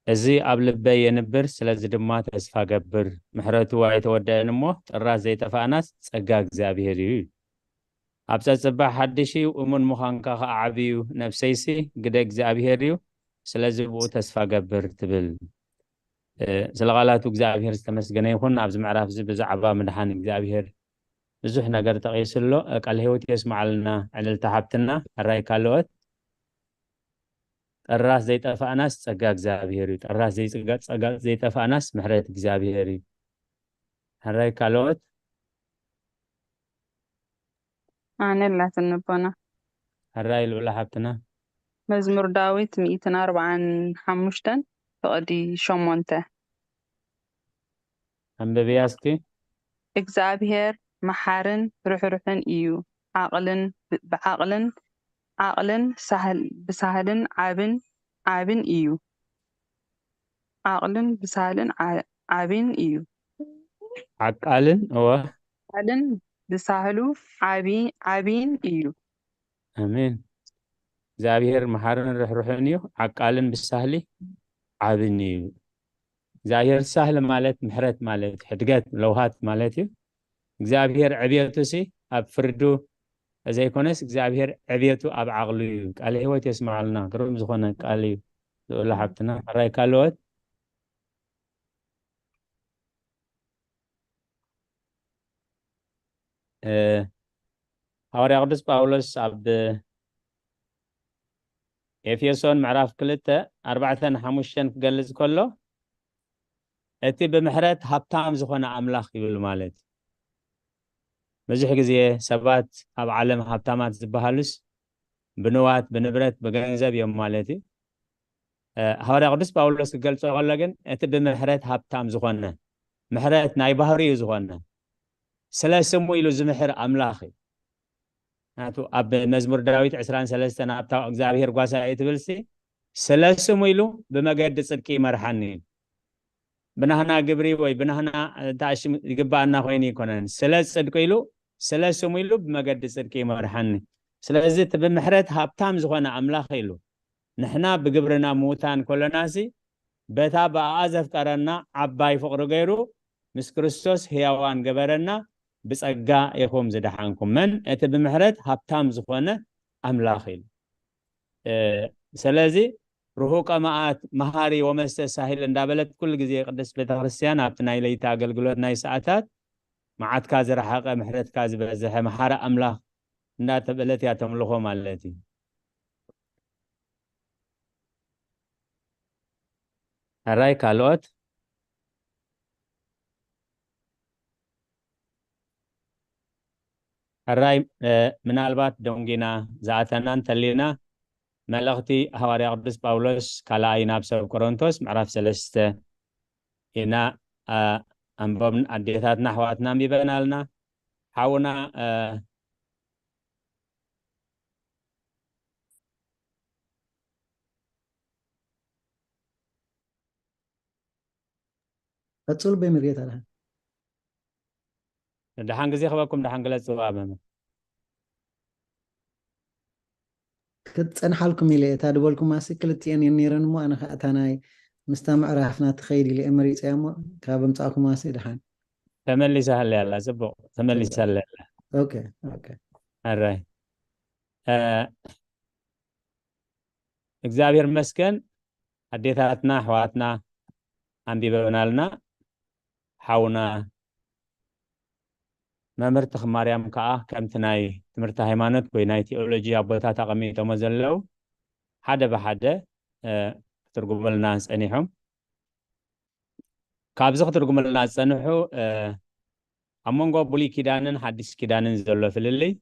እዚ ኣብ ልበይ የንብር፣ ስለዚ ድማ ተስፋ ገብር። ምሕረቱ ኣይተወደአን እሞ ጥራዝ ዘይጠፋእናስ ጸጋ እግዚኣብሔር እዩ። ኣብ ጸጽባሕ ሓድሽ እዩ፣ እሙን ምዃንካ ኸዓ ዓቢ እዩ። ነፍሰይሲ ግደ እግዚኣብሔር እዩ፣ ስለዚ ብኡ ተስፋ ገብር ትብል። እ፣ ስለ ቃላቱ እግዚኣብሔር ዝተመስገነ ይኹን። ኣብዚ ምዕራፍ እዚ ብዛዕባ ምድሓን እግዚኣብሔር ብዙሕ ነገር ጠቒሱ ኣሎ። እ፣ ቃል ህይወት የስምዓልና ዕልልቲ ሓብትና። ሕራይ ካልኦት። ጠራስ ዘይጠፋእናስ ጸጋ እግዚኣብሔር እዩ። ጠራስ ዘይጸጋ-፣ ጸጋ ዘይጠፋእናስ ምሕረት እግዚኣብሔር እዩ። ሕራይ ካልኦት። ኣነ ኣላትኒ ኣቦና። ሕራይ ልኡላ ሓብትና። መዝሙር ዳዊት ሚእትን ኣርባዓን ሓሙሽተን ፍቕዲ ሸሞንተ። ኣንብብያ እስኪ። እግዚኣብሔር መሓርን ርሕሩሕን እዩ። ዓቕልን ብ-፣ ብዓቕልን ዓቕልን ሳህል-፣ ብሳህልን ዓብን ዓብን እዩ። ዓቕልን ብሳህልን ዓ-፣ ዓብን እዩ። ዓቃልን፣ እወ። ዓቕልን ብሳህሉ ዓቢ-፣ ዓብን እዩ። ኣሜን። እግዚኣብሔር መሓርን ርሕሩሕን እዩ፣ ዓቃልን ብሳህሊ ዓብን እዩ። እግዚኣብሔር ሳህል ማለት ምሕረት ማለት እዩ፣ ሕድገት ለውሃት ማለት እዩ። እግዚኣብሔር ዕብየቱ ሲ ኣብ ፍርዱ ዘይኮነስ እግዚኣብሔር ዕብየቱ ኣብ ዓቕሉ እዩ። ቃል ህይወት የስምዓልና። ግሩም ዝኾነ ቃል እዩ። ልኡላ ሓብትና ሕራይ ካልኦት። እ፣ ሃዋርያ ቅዱስ ጳውሎስ ኣብ ኤፌሶን ምዕራፍ ክልተ ኣርባዕተን ሓሙሽተን ክገልጽ ከሎ እቲ ብምሕረት ሃብታም ዝኾነ ኣምላኽ ይብል ማለት እዩ። ብዙሕ ግዜ ሰባት ኣብ ዓለም ሃብታማት ዝበሃሉስ ብንዋት፣ ብንብረት፣ ብገንዘብ እዮም ማለት እዩ። እ፣ ሃዋርያ ቅዱስ ጳውሎስ ክገልጾ ከሎ ግን እቲ ብምሕረት ሃብታም ዝኾነ፣ ምሕረት ናይ ባህሪኡ ዝኾነ፣ ስለ ስሙ ኢሉ ዝምሕር ኣምላኽ እዩ። ናቱ ኣብ መዝሙር ዳዊት ዕስራን ሰለስተን ኣብታ እግዚኣብሔር ጓሳ እዩ ትብልሲ፣ ስለ ስሙ ኢሉ ብመገዲ ጽድቂ ይመርሓኒ እዩ። ብናህና ግብሪ ወይ ብናህና እንተኣሽም ይግባኣና ኮይኑ ይኮነን። ስለ ጽድቂ ኢሉ፣ ስለ ስሙ ኢሉ ብመገዲ ጽድቂ ይመርሓኒ። ስለዚ እቲ ብምሕረት ሃብታም ዝኾነ ኣምላኽ ኢሉ፣ ንሕና ብግብርና ምዉታን ከሎናሲ፣ በታ ብኣኣ ዘፍቀረና ዓባይ ፍቕሪ ገይሩ ምስ ክርስቶስ ህያዋን ገበረና፣ ብጸጋ ኢኹም ዝደሓንኩም። መን? እቲ ብምሕረት ሃብታም ዝኾነ ኣምላኽ ኢሉ። እ፣ ስለዚ ርሁቀ መዓት መሃሪ ወመስተሳሂል እንዳበለት ኩሉ ግዜ ቅድስት ቤተክርስትያን ኣብቲ ናይ ለይቲ ኣገልግሎት ናይ ሰዓታት መዓትካ ዝረሓቐ ምሕረትካ ዝበዝሐ መሓሪ ኣምላኽ እንዳተበለት እያ ተምልኾ ማለት እዩ። ሕራይ ካልኦት? ሕራይ፣ እ፣ ምናልባት ደንጊና ዝኣተና እንተሊና፣ መልእኽቲ ሃዋርያ ቅዱስ ጳውሎስ ካልኣይ ናብ ሰብ ቆሮንቶስ ምዕራፍ ሰለስተ ኢና፣ እ፣ ኣንበብን ኣዴታትና ኣሕዋትና ኣንቢበናልና። ሓውና፣ እ፣ ቀጽሉ በይ መርጌታ ደሓን። ደሓን ግዜ ክበኩም፣ ደሓን ግለጽ ጽዋእ መምህር። ክትጸንሓልኩም ኢለ እየ፣ እታ ድበልኩማሲ ክልቲኤን እየን ነይረን እሞ፣ ኣነ ኸዓ እታ ናይ ምስታ ምዕራፍና ትኸይድ ኢለ እየ መሪጸያ እሞ፣ ካብ ኣምጻእኩማሲ ደሓን። ተመሊሳ ሃለያ ኣላ፣ ጽቡቕ፣ ተመሊሳ ሃለያ ኣላ። ኦኬ፣ ኦኬ። ኣራይ። እ፣ እግዚኣብሔር ይመስገን፣ ኣዴታትና ኣሕዋትና ኣንቢበናልና። ሓውና መምህር ተኽማርያም ከኣ ከምቲ ናይ ትምህርቲ ሃይማኖት ወይ ናይ ቴዎሎጂ ኣቦታት ኣቐሚጦሞ ዘለዉ ሓደ ብሓደ፣ እ፣ ክትርጉመልና ጸኒሖም። ካብዚ ክትርጉመልና ዝጸንሑ፣ እ፣ ኣብ መንጎ ብሉይ ኪዳንን ሓዲስ ኪዳንን ዘሎ ፍልልይ፣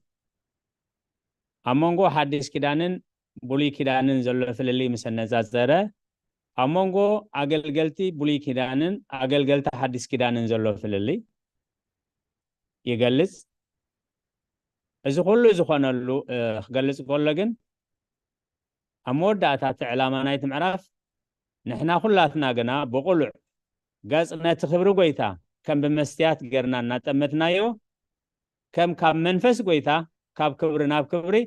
ኣብ መንጎ ሓዲስ ኪዳንን ብሉይ ኪዳንን ዘሎ ፍልልይ ምስ ኣነጻጸረ፣ ኣብ መንጎ ኣገልገልቲ ብሉይ ኪዳንን ኣገልገልቲ ሓዲስ ኪዳንን ዘሎ ፍልልይ ይገልጽ። እዚ ኩሉ ዝኾነሉ፣ እ፣ ክገልጽ ከሎ ግን፣ ኣብ መወዳእታ እቲ ዕላማ ናይቲ ምዕራፍ፣ ንሕና ኩላትና ግና ብቕሉዕ ገጽ ነቲ ክብሪ ጐይታ፣ ከም ብመስትያት ጌርና እናጠመትናዮ፣ ከም ካብ መንፈስ ጎይታ ካብ ክብሪ ናብ ክብሪ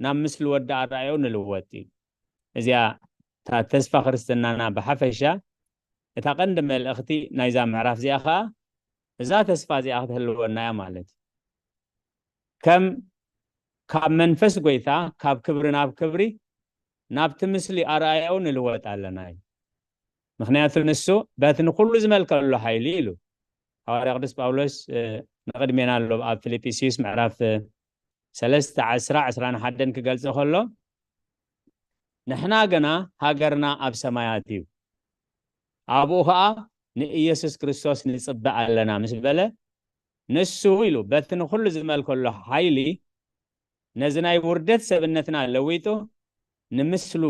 ናብ ምስሊ ወዲ ኣርኣዮ ንልወጥ እዩ። እዚኣ እታ ተስፋ ክርስትናና ብሓፈሻ እታ ቀንዲ መልእኽቲ ናይዛ ምዕራፍ እዚኣ ኸኣ እዛ ተስፋ እዚኣ ክትህልወና እያ ማለት እዩ። ከም ካብ መንፈስ ጎይታ ካብ ክብሪ ናብ ክብሪ ናብቲ ምስሊ ኣርኣያኡ ንልወጥ ኣለና እዩ። ምኽንያቱ ንሱ በቲ ንኹሉ ዝመልከሎ ሓይሊ ኢሉ ሃዋርያ ቅዱስ ጳውሎስ ንቕድሜና ኣሎ ኣብ ፊልጵስዩስ ምዕራፍ ሰለስተ ዓስራ ዓስራን ሓደን ክገልጾ ከሎ፣ ንሕና ግና ሃገርና ኣብ ሰማያት እዩ፣ ኣብኡ ኸኣ ንኢየሱስ ክርስቶስ ንጽበ ኣለና ምስ በለ፣ ንሱ ኢሉ በቲ ንኹሉ ዝመልከሎ ሓይሊ ነዚ ናይ ውርደት ሰብነትና ለዊጡ ንምስሉ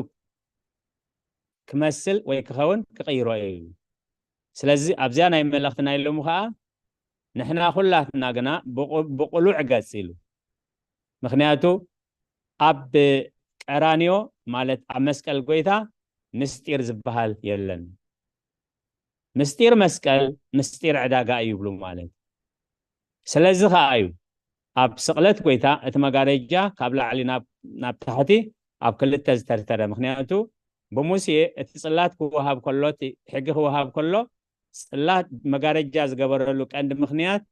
ክመስል ወይ ክኸውን ክቕይሮ እዩ። ስለዚ ኣብዚኣ ናይ መልእኽቲ ናይ ሎሚ ኸኣ ንሕና ኩላትና ግና ብቑ- ብቕሉዕ ገጽ ኢሉ። ምኽንያቱ ኣብ ቀራንዮ ማለት ኣብ መስቀል ጎይታ ምስጢር ዝበሃል የለን። ምስጢር መስቀል ምስጢር ዕዳጋ እዩ ይብሉ ማለት። ስለዚ ኸኣ እዩ ኣብ ስቕለት ጎይታ እቲ መጋረጃ ካብ ላዕሊ ናብ ናብ ታሕቲ ኣብ ክልተ ዝተርተረ። ምኽንያቱ ብሙሴ እቲ ጽላት ክወሃብ ከሎ እቲ ሕጊ ክወሃብ ከሎ ጽላት መጋረጃ ዝገበረሉ ቀንዲ ምኽንያት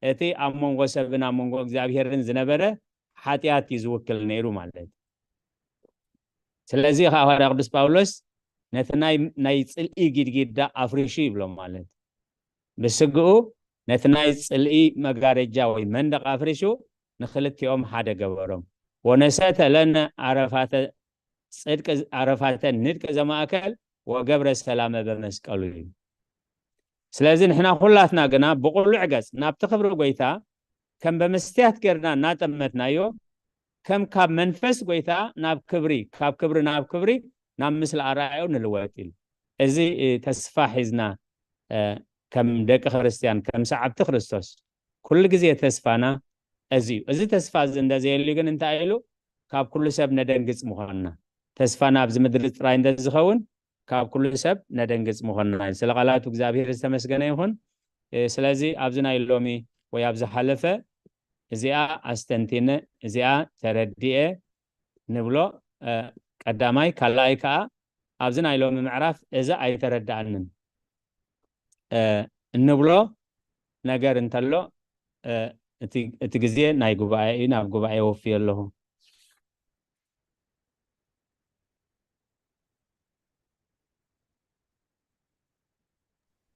እቲ ኣብ መንጎ ሰብን ኣብ መንጎ እግዚኣብሄርን ዝነበረ ሓጢኣት እዩ ዝውክል ነይሩ ማለት እዩ። ስለዚ ኸዓ ሃዋርያ ቅዱስ ጳውሎስ ነቲ ናይ ናይ ጽልኢ ጊድጊዳ ኣፍሪሹ ይብሎም ማለት እዩ። ብስግኡ ነቲ ናይ ጽልኢ መጋረጃ ወይ መንደቕ ኣፍሪሹ ንኽልቲኦም ሓደ ገበሮም። ወነሰተ ለነ ኣረፋተ ጽድቅ ኣረፋተ ንድቅ ዘማእከል ወገብረ ሰላመ በመስቀሉ እዩ። ስለዚ ንሕና ኩላትና ግና ብቕሉዕ ገጽ ናብቲ ክብሪ ጎይታ ከም በመስትያት ጌርና እናጠመትናዮ ከም ካብ መንፈስ ጎይታ ናብ ክብሪ ካብ ክብሪ ናብ ክብሪ ናብ ምስሊ ኣርኣዮ ንልወጥ ኢሉ። እዚ ተስፋ ሒዝና ከም ደቂ ክርስትያን ከም ሰዓብቲ ክርስቶስ ኩሉ ግዜ ተስፋና እዚ እዩ። እዚ ተስፋ እዚ እንደዘየልዩ ግን እንታይ ኢሉ ካብ ኩሉ ሰብ ነደንግጽ ምዃንና ተስፋና ኣብዚ ምድሪ ጥራይ እንደዝኸውን ካብ ኩሉ ሰብ ነደንግጽ ምዃንና እዩ። ስለ ቃላቱ እግዚኣብሔር ዝተመስገነ ይኹን። ስለዚ ኣብዚ ናይ ሎሚ ወይ ኣብ ዝሓለፈ እዚኣ ኣስተንቲነ እዚኣ ተረዲኤ ንብሎ ቀዳማይ። ካልኣይ ከዓ ኣብዚ ናይ ሎሚ ምዕራፍ እዚ ኣይተረድኣንን እንብሎ ነገር እንተሎ እቲ ግዜ ናይ ጉባኤ እዩ። ናብ ጉባኤ ወፍዮ ኣለኹ።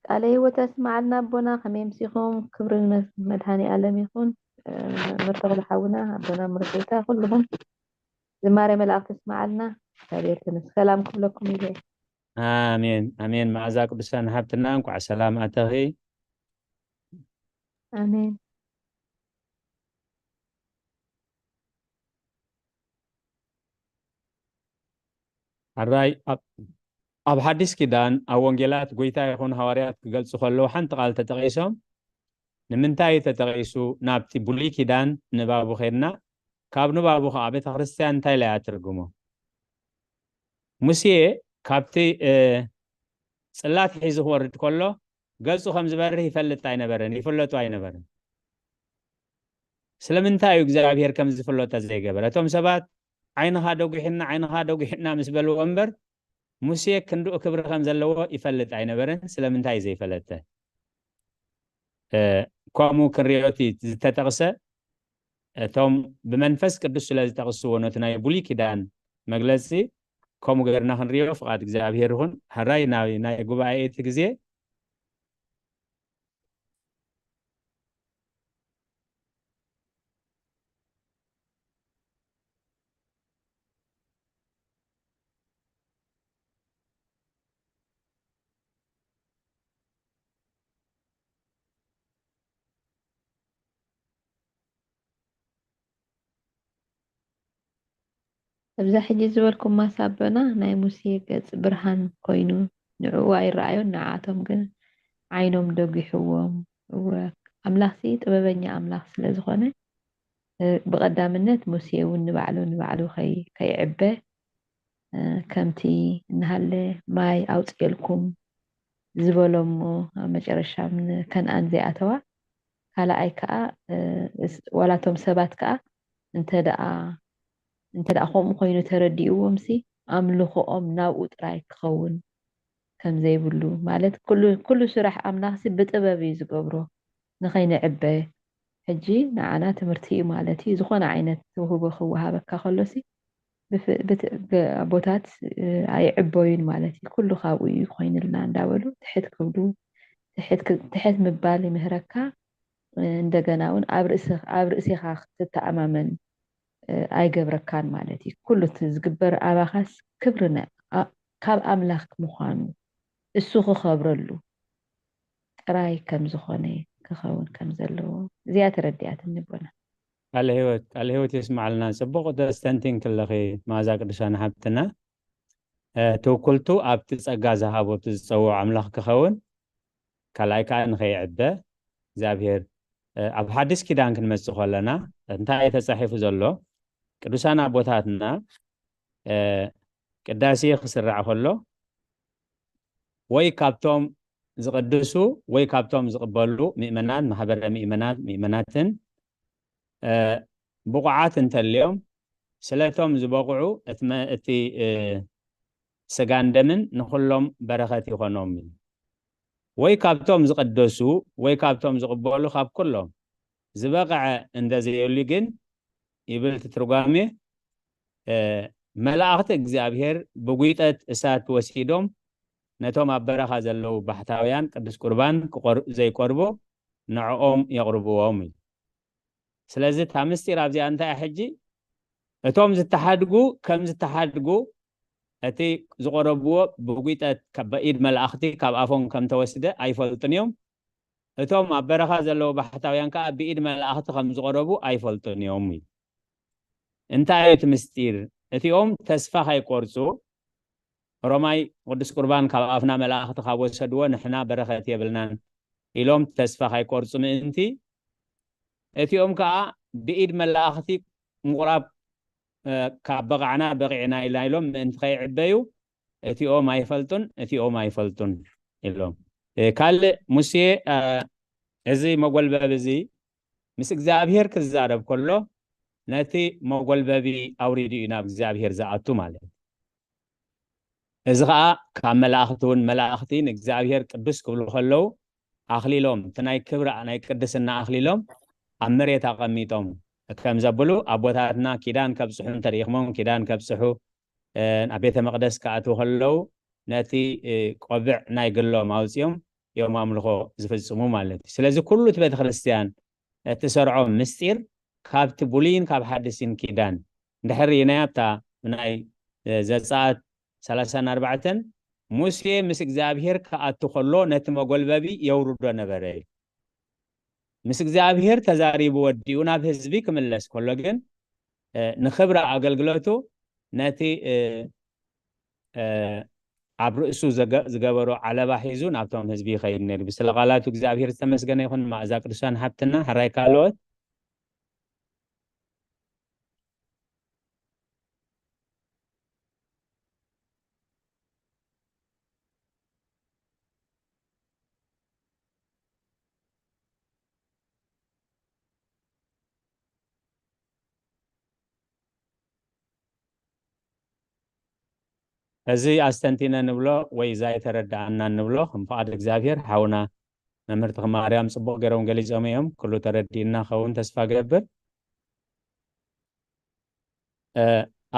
ቃለ ህይወት ኣስማዓልና ኣቦና፣ ከመይ ኣምሲኹም? ክብሪ ንመድሃኒ ኣለም ይኹን። መምህር ተኽሉ ሓውና፣ ኣቦና ምሩኽ ጌታ፣ ኩልኹም ዝማሬ መላእክት ኣስማዓልና። እግዚኣብሔር ተመስገን። ሰላም ክብለኩም ኢለ። ኣሜን ኣሜን። መዓዛ ቅዱሳን ሃብትና እንኳዕ ሰላም ኣተኺ። ኣሜን። ሕራይ ኣብ ሓዲስ ኪዳን ኣብ ወንጌላት ጎይታ ይኹን ሃዋርያት ክገልጹ ከለዉ ሓንቲ ቃል ተጠቒሶም ንምንታይ ተጠቒሱ ናብቲ ብሉይ ኪዳን ንባቡ ኸድና ካብ ንባቡ ኸዓ ቤተ ክርስትያን እንታይ ኢላ እያ ትርግሞ? ሙሴ ካብቲ ጽላት ሒዙ ክወርድ ከሎ ገጹ ከም ዝበርህ ይፈልጥ ኣይነበረን፣ ይፍለጡ ኣይነበረን። ስለምንታይ እዩ እግዚኣብሔር ከም ዝፍለጦ ዘይገበረ? እቶም ሰባት ዓይንኻ ደጒሕና ዓይንኻ ደጒሕና ምስ በልዎ እምበር ሙሴ ክንድኡ ክብሪ ከም ዘለዎ ይፈልጥ ኣይነበረን። ስለምንታይ ዘይፈለጠ? ከምኡ ክንሪኦ እቲ ዝተጠቕሰ እቶም ብመንፈስ ቅዱስ ስለ ዝጠቕስዎ ነቲ ናይ ብሉይ ኪዳን መግለጺ ከምኡ ገርና ክንሪኦ ፍቓድ እግዚኣብሔር ይኹን። ሕራይ ናይ ጉባኤ እቲ ግዜ እብዛ ሕጂ ዝበልኩማ ሳበና ናይ ሙሴ ገጽ ብርሃን ኮይኑ ንዕኡ ኣይረኣዮን፣ ንዓኣቶም ግን ዓይኖም ደጒሕዎም። እወ፣ ኣምላኽሲ ጥበበኛ ኣምላኽ ስለ ዝኾነ፣ እ፣ ብቐዳምነት ሙሴ እውን ንባዕሉ ንባዕሉ ከይ-፣ ከይዕበ፣ እ፣ ከምቲ እናሃለ ማይ ኣውፅኤልኩም፣ ዝበሎ እሞ ኣብ መጨረሻ ም ከነኣን ዘይኣተዋ፣ ካልኣይ ከኣ ዋላቶም ሰባት ከኣ እንተ ደኣ እንተ ደኣ ከምኡ ኮይኑ ተረዲእዎም ሲ ኣምልኾኦም ናብኡ ጥራይ ክኸውን ከም ዘይብሉ፣ ማለት ኩሉ ኩሉ ስራሕ ኣምላኽ ሲ ብጥበብ እዩ ዝገብሮ ንኸይንዕበ። ሕጂ ንዓና ትምህርቲ እዩ ማለት እዩ። ዝኾነ ዓይነት ተውህቦ ክወሃበካ ከሎ ሲ ኣቦታት ኣይዕበዩን ማለት እዩ። ኩሉ ካብኡ እዩ ኮይንልና እንዳበሉ ትሕት ክብሉ ትሕት ምባል ይምህረካ። እንደገና እውን ኣብ ርእስኻ ክትተኣማመን ኣይገብረካን ማለት እዩ። ኩሉ እቲ ዝግበር ኣባኻስ ክብሪ ካብ ኣምላኽ ምዃኑ እሱ ክኸብረሉ ጥራይ ከም ዝኾነ ክኸውን ከም ዘለዎ እዚኣ ተረዲኣትኒ ኣቦና። ቃለ ህይወት ቃለ ህይወት የስማዓልና። ጽቡቕ ተስተንቲን ክለኺ መኣዛ ቅዱሳን ሓብትና። ትውክልቱ ኣብቲ ጸጋ ዝሃቦ እቲ ዝጸውዖ ኣምላኽ ክኸውን ካልኣይ ከኣ ንኸይዕበ እግዚኣብሔር ኣብ ሓድሽ ኪዳን ክንመጽእ ከለና እንታይ ተጻሒፉ ዘሎ? ቅዱሳን ኣቦታትና ቅዳሴ ክስራዕ ከሎ ወይ ካብቶም ዝቕድሱ ወይ ካብቶም ዝቕበሉ ምእመናን ማሕበረ ምእመናን ምእመናትን ብቑዓት እንተልዮም ስለቶም ዝበቑዑ እቲ ስጋን ደምን ንኹሎም በረኸት ይኾኖም እዩ። ወይ ካብቶም ዝቐደሱ ወይ ካብቶም ዝቕበሉ ካብ ኩሎም ዝበቕዐ እንደዘየሉ ግን ይብል እቲ ትርጓሜ መላእኽቲ እግዚኣብሔር ብጒጠት እሳት ወሲዶም ነቶም ኣብ በረኻ ዘለዉ ባሕታውያን ቅዱስ ቁርባን ዘይቆርቡ ንዕኦም የቕርብዎም እዩ። ስለዚ እታ ምስጢር ኣብዚኣ እንታይ ሕጂ እቶም ዝተሓድጉ ከም ዝተሓድጉ እቲ ዝቆረብዎ ብጒጠት በኢድ መላእኽቲ ካብ ኣፎም ከም ተወስደ ኣይፈልጡን እዮም። እቶም ኣብ በረኻ ዘለዉ ባሕታውያን ከኣ ብኢድ መላእኽቲ ከም ዝቆረቡ ኣይፈልጡን እዮም እዩ። እንታይ እዩ እቲ ምስጢር? እቲኦም ተስፋ ከይቆርጹ ሮማይ ቅዱስ ቁርባን ካብ ኣፍና መላእኽቲ ካብ ወሰድዎ ንሕና በረኸት የብልናን ኢሎም ተስፋ ከይቆርጹ ምእንቲ እቲኦም ከኣ ብኢድ መላእኽቲ ምቑራብ ካብ በቓዕና በቒዕና ኢልና ኢሎም ምእንቲ ከይዕበዩ እቲኦም ኣይፈልጡን እቲኦም ኣይፈልጡን ኢሎም። ካልእ ሙሴ እዚ መጎልበቢ እዚ ምስ እግዚኣብሔር ክዛረብ ከሎ ነቲ መጎልበቢ ኣውሪዱ እዩ ናብ እግዚኣብሔር ዝኣቱ ማለት እዩ። እዚ ከዓ ካብ መላእኽቲ እውን መላእኽቲ ንእግዚኣብሔር ቅዱስ ክብሉ ከለዉ ኣኽሊሎም እቲ ናይ ክብሪ ናይ ቅድስና ኣኽሊሎም ኣብ መሬት ኣቐሚጦም ከም ዘብሉ ኣቦታትና ኪዳን ከብፅሑ እንተሪኢኽሞም ኪዳን ከብፅሑ ኣብ ቤተ መቅደስ ክኣትዉ ከለዉ ነቲ ቆብዕ ናይ ግሎም ኣውፅኦም እዮም ኣምልኾ ዝፍፅሙ ማለት እዩ። ስለዚ ኩሉ እቲ ቤተክርስትያን እትሰርዖ ምስጢር ካብቲ ብሉይን ካብ ሓድሲን ኪዳን እንድሕር ርኢናያ ኣብታ ናይ ዘፀኣት ሰላሳን ኣርባዕተን ሙሴ ምስ እግዚኣብሔር ክኣቱ ከሎ ነቲ መጎልበቢ የውርዶ ነበረ እዩ። ምስ እግዚኣብሔር ተዛሪቡ ወዲኡ ናብ ህዝቢ ክምለስ ከሎ ግን ንክብሪ ኣገልግሎቱ ነቲ ኣብ ርእሱ ዝገበሮ ዓለባ ሒዙ ናብቶም ህዝቢ ይኸይድ ነይሩ። ብስለ ቃላቱ እግዚኣብሔር ዝተመስገነ ይኹን። መኣዛ ቅዱሳን ሓብትና ሕራይ ካልኦት እዚ ኣስተንቲነ ንብሎ ወይ እዛ ኣይተረድኣና ንብሎ ከም ፍቓድ እግዚኣብሔር ሓውና መምህር ተኽማርያም ጽቡቕ ገይሮም ገሊጾም እዮም። ኩሉ ተረዲእና ኸውን ተስፋ ገብር።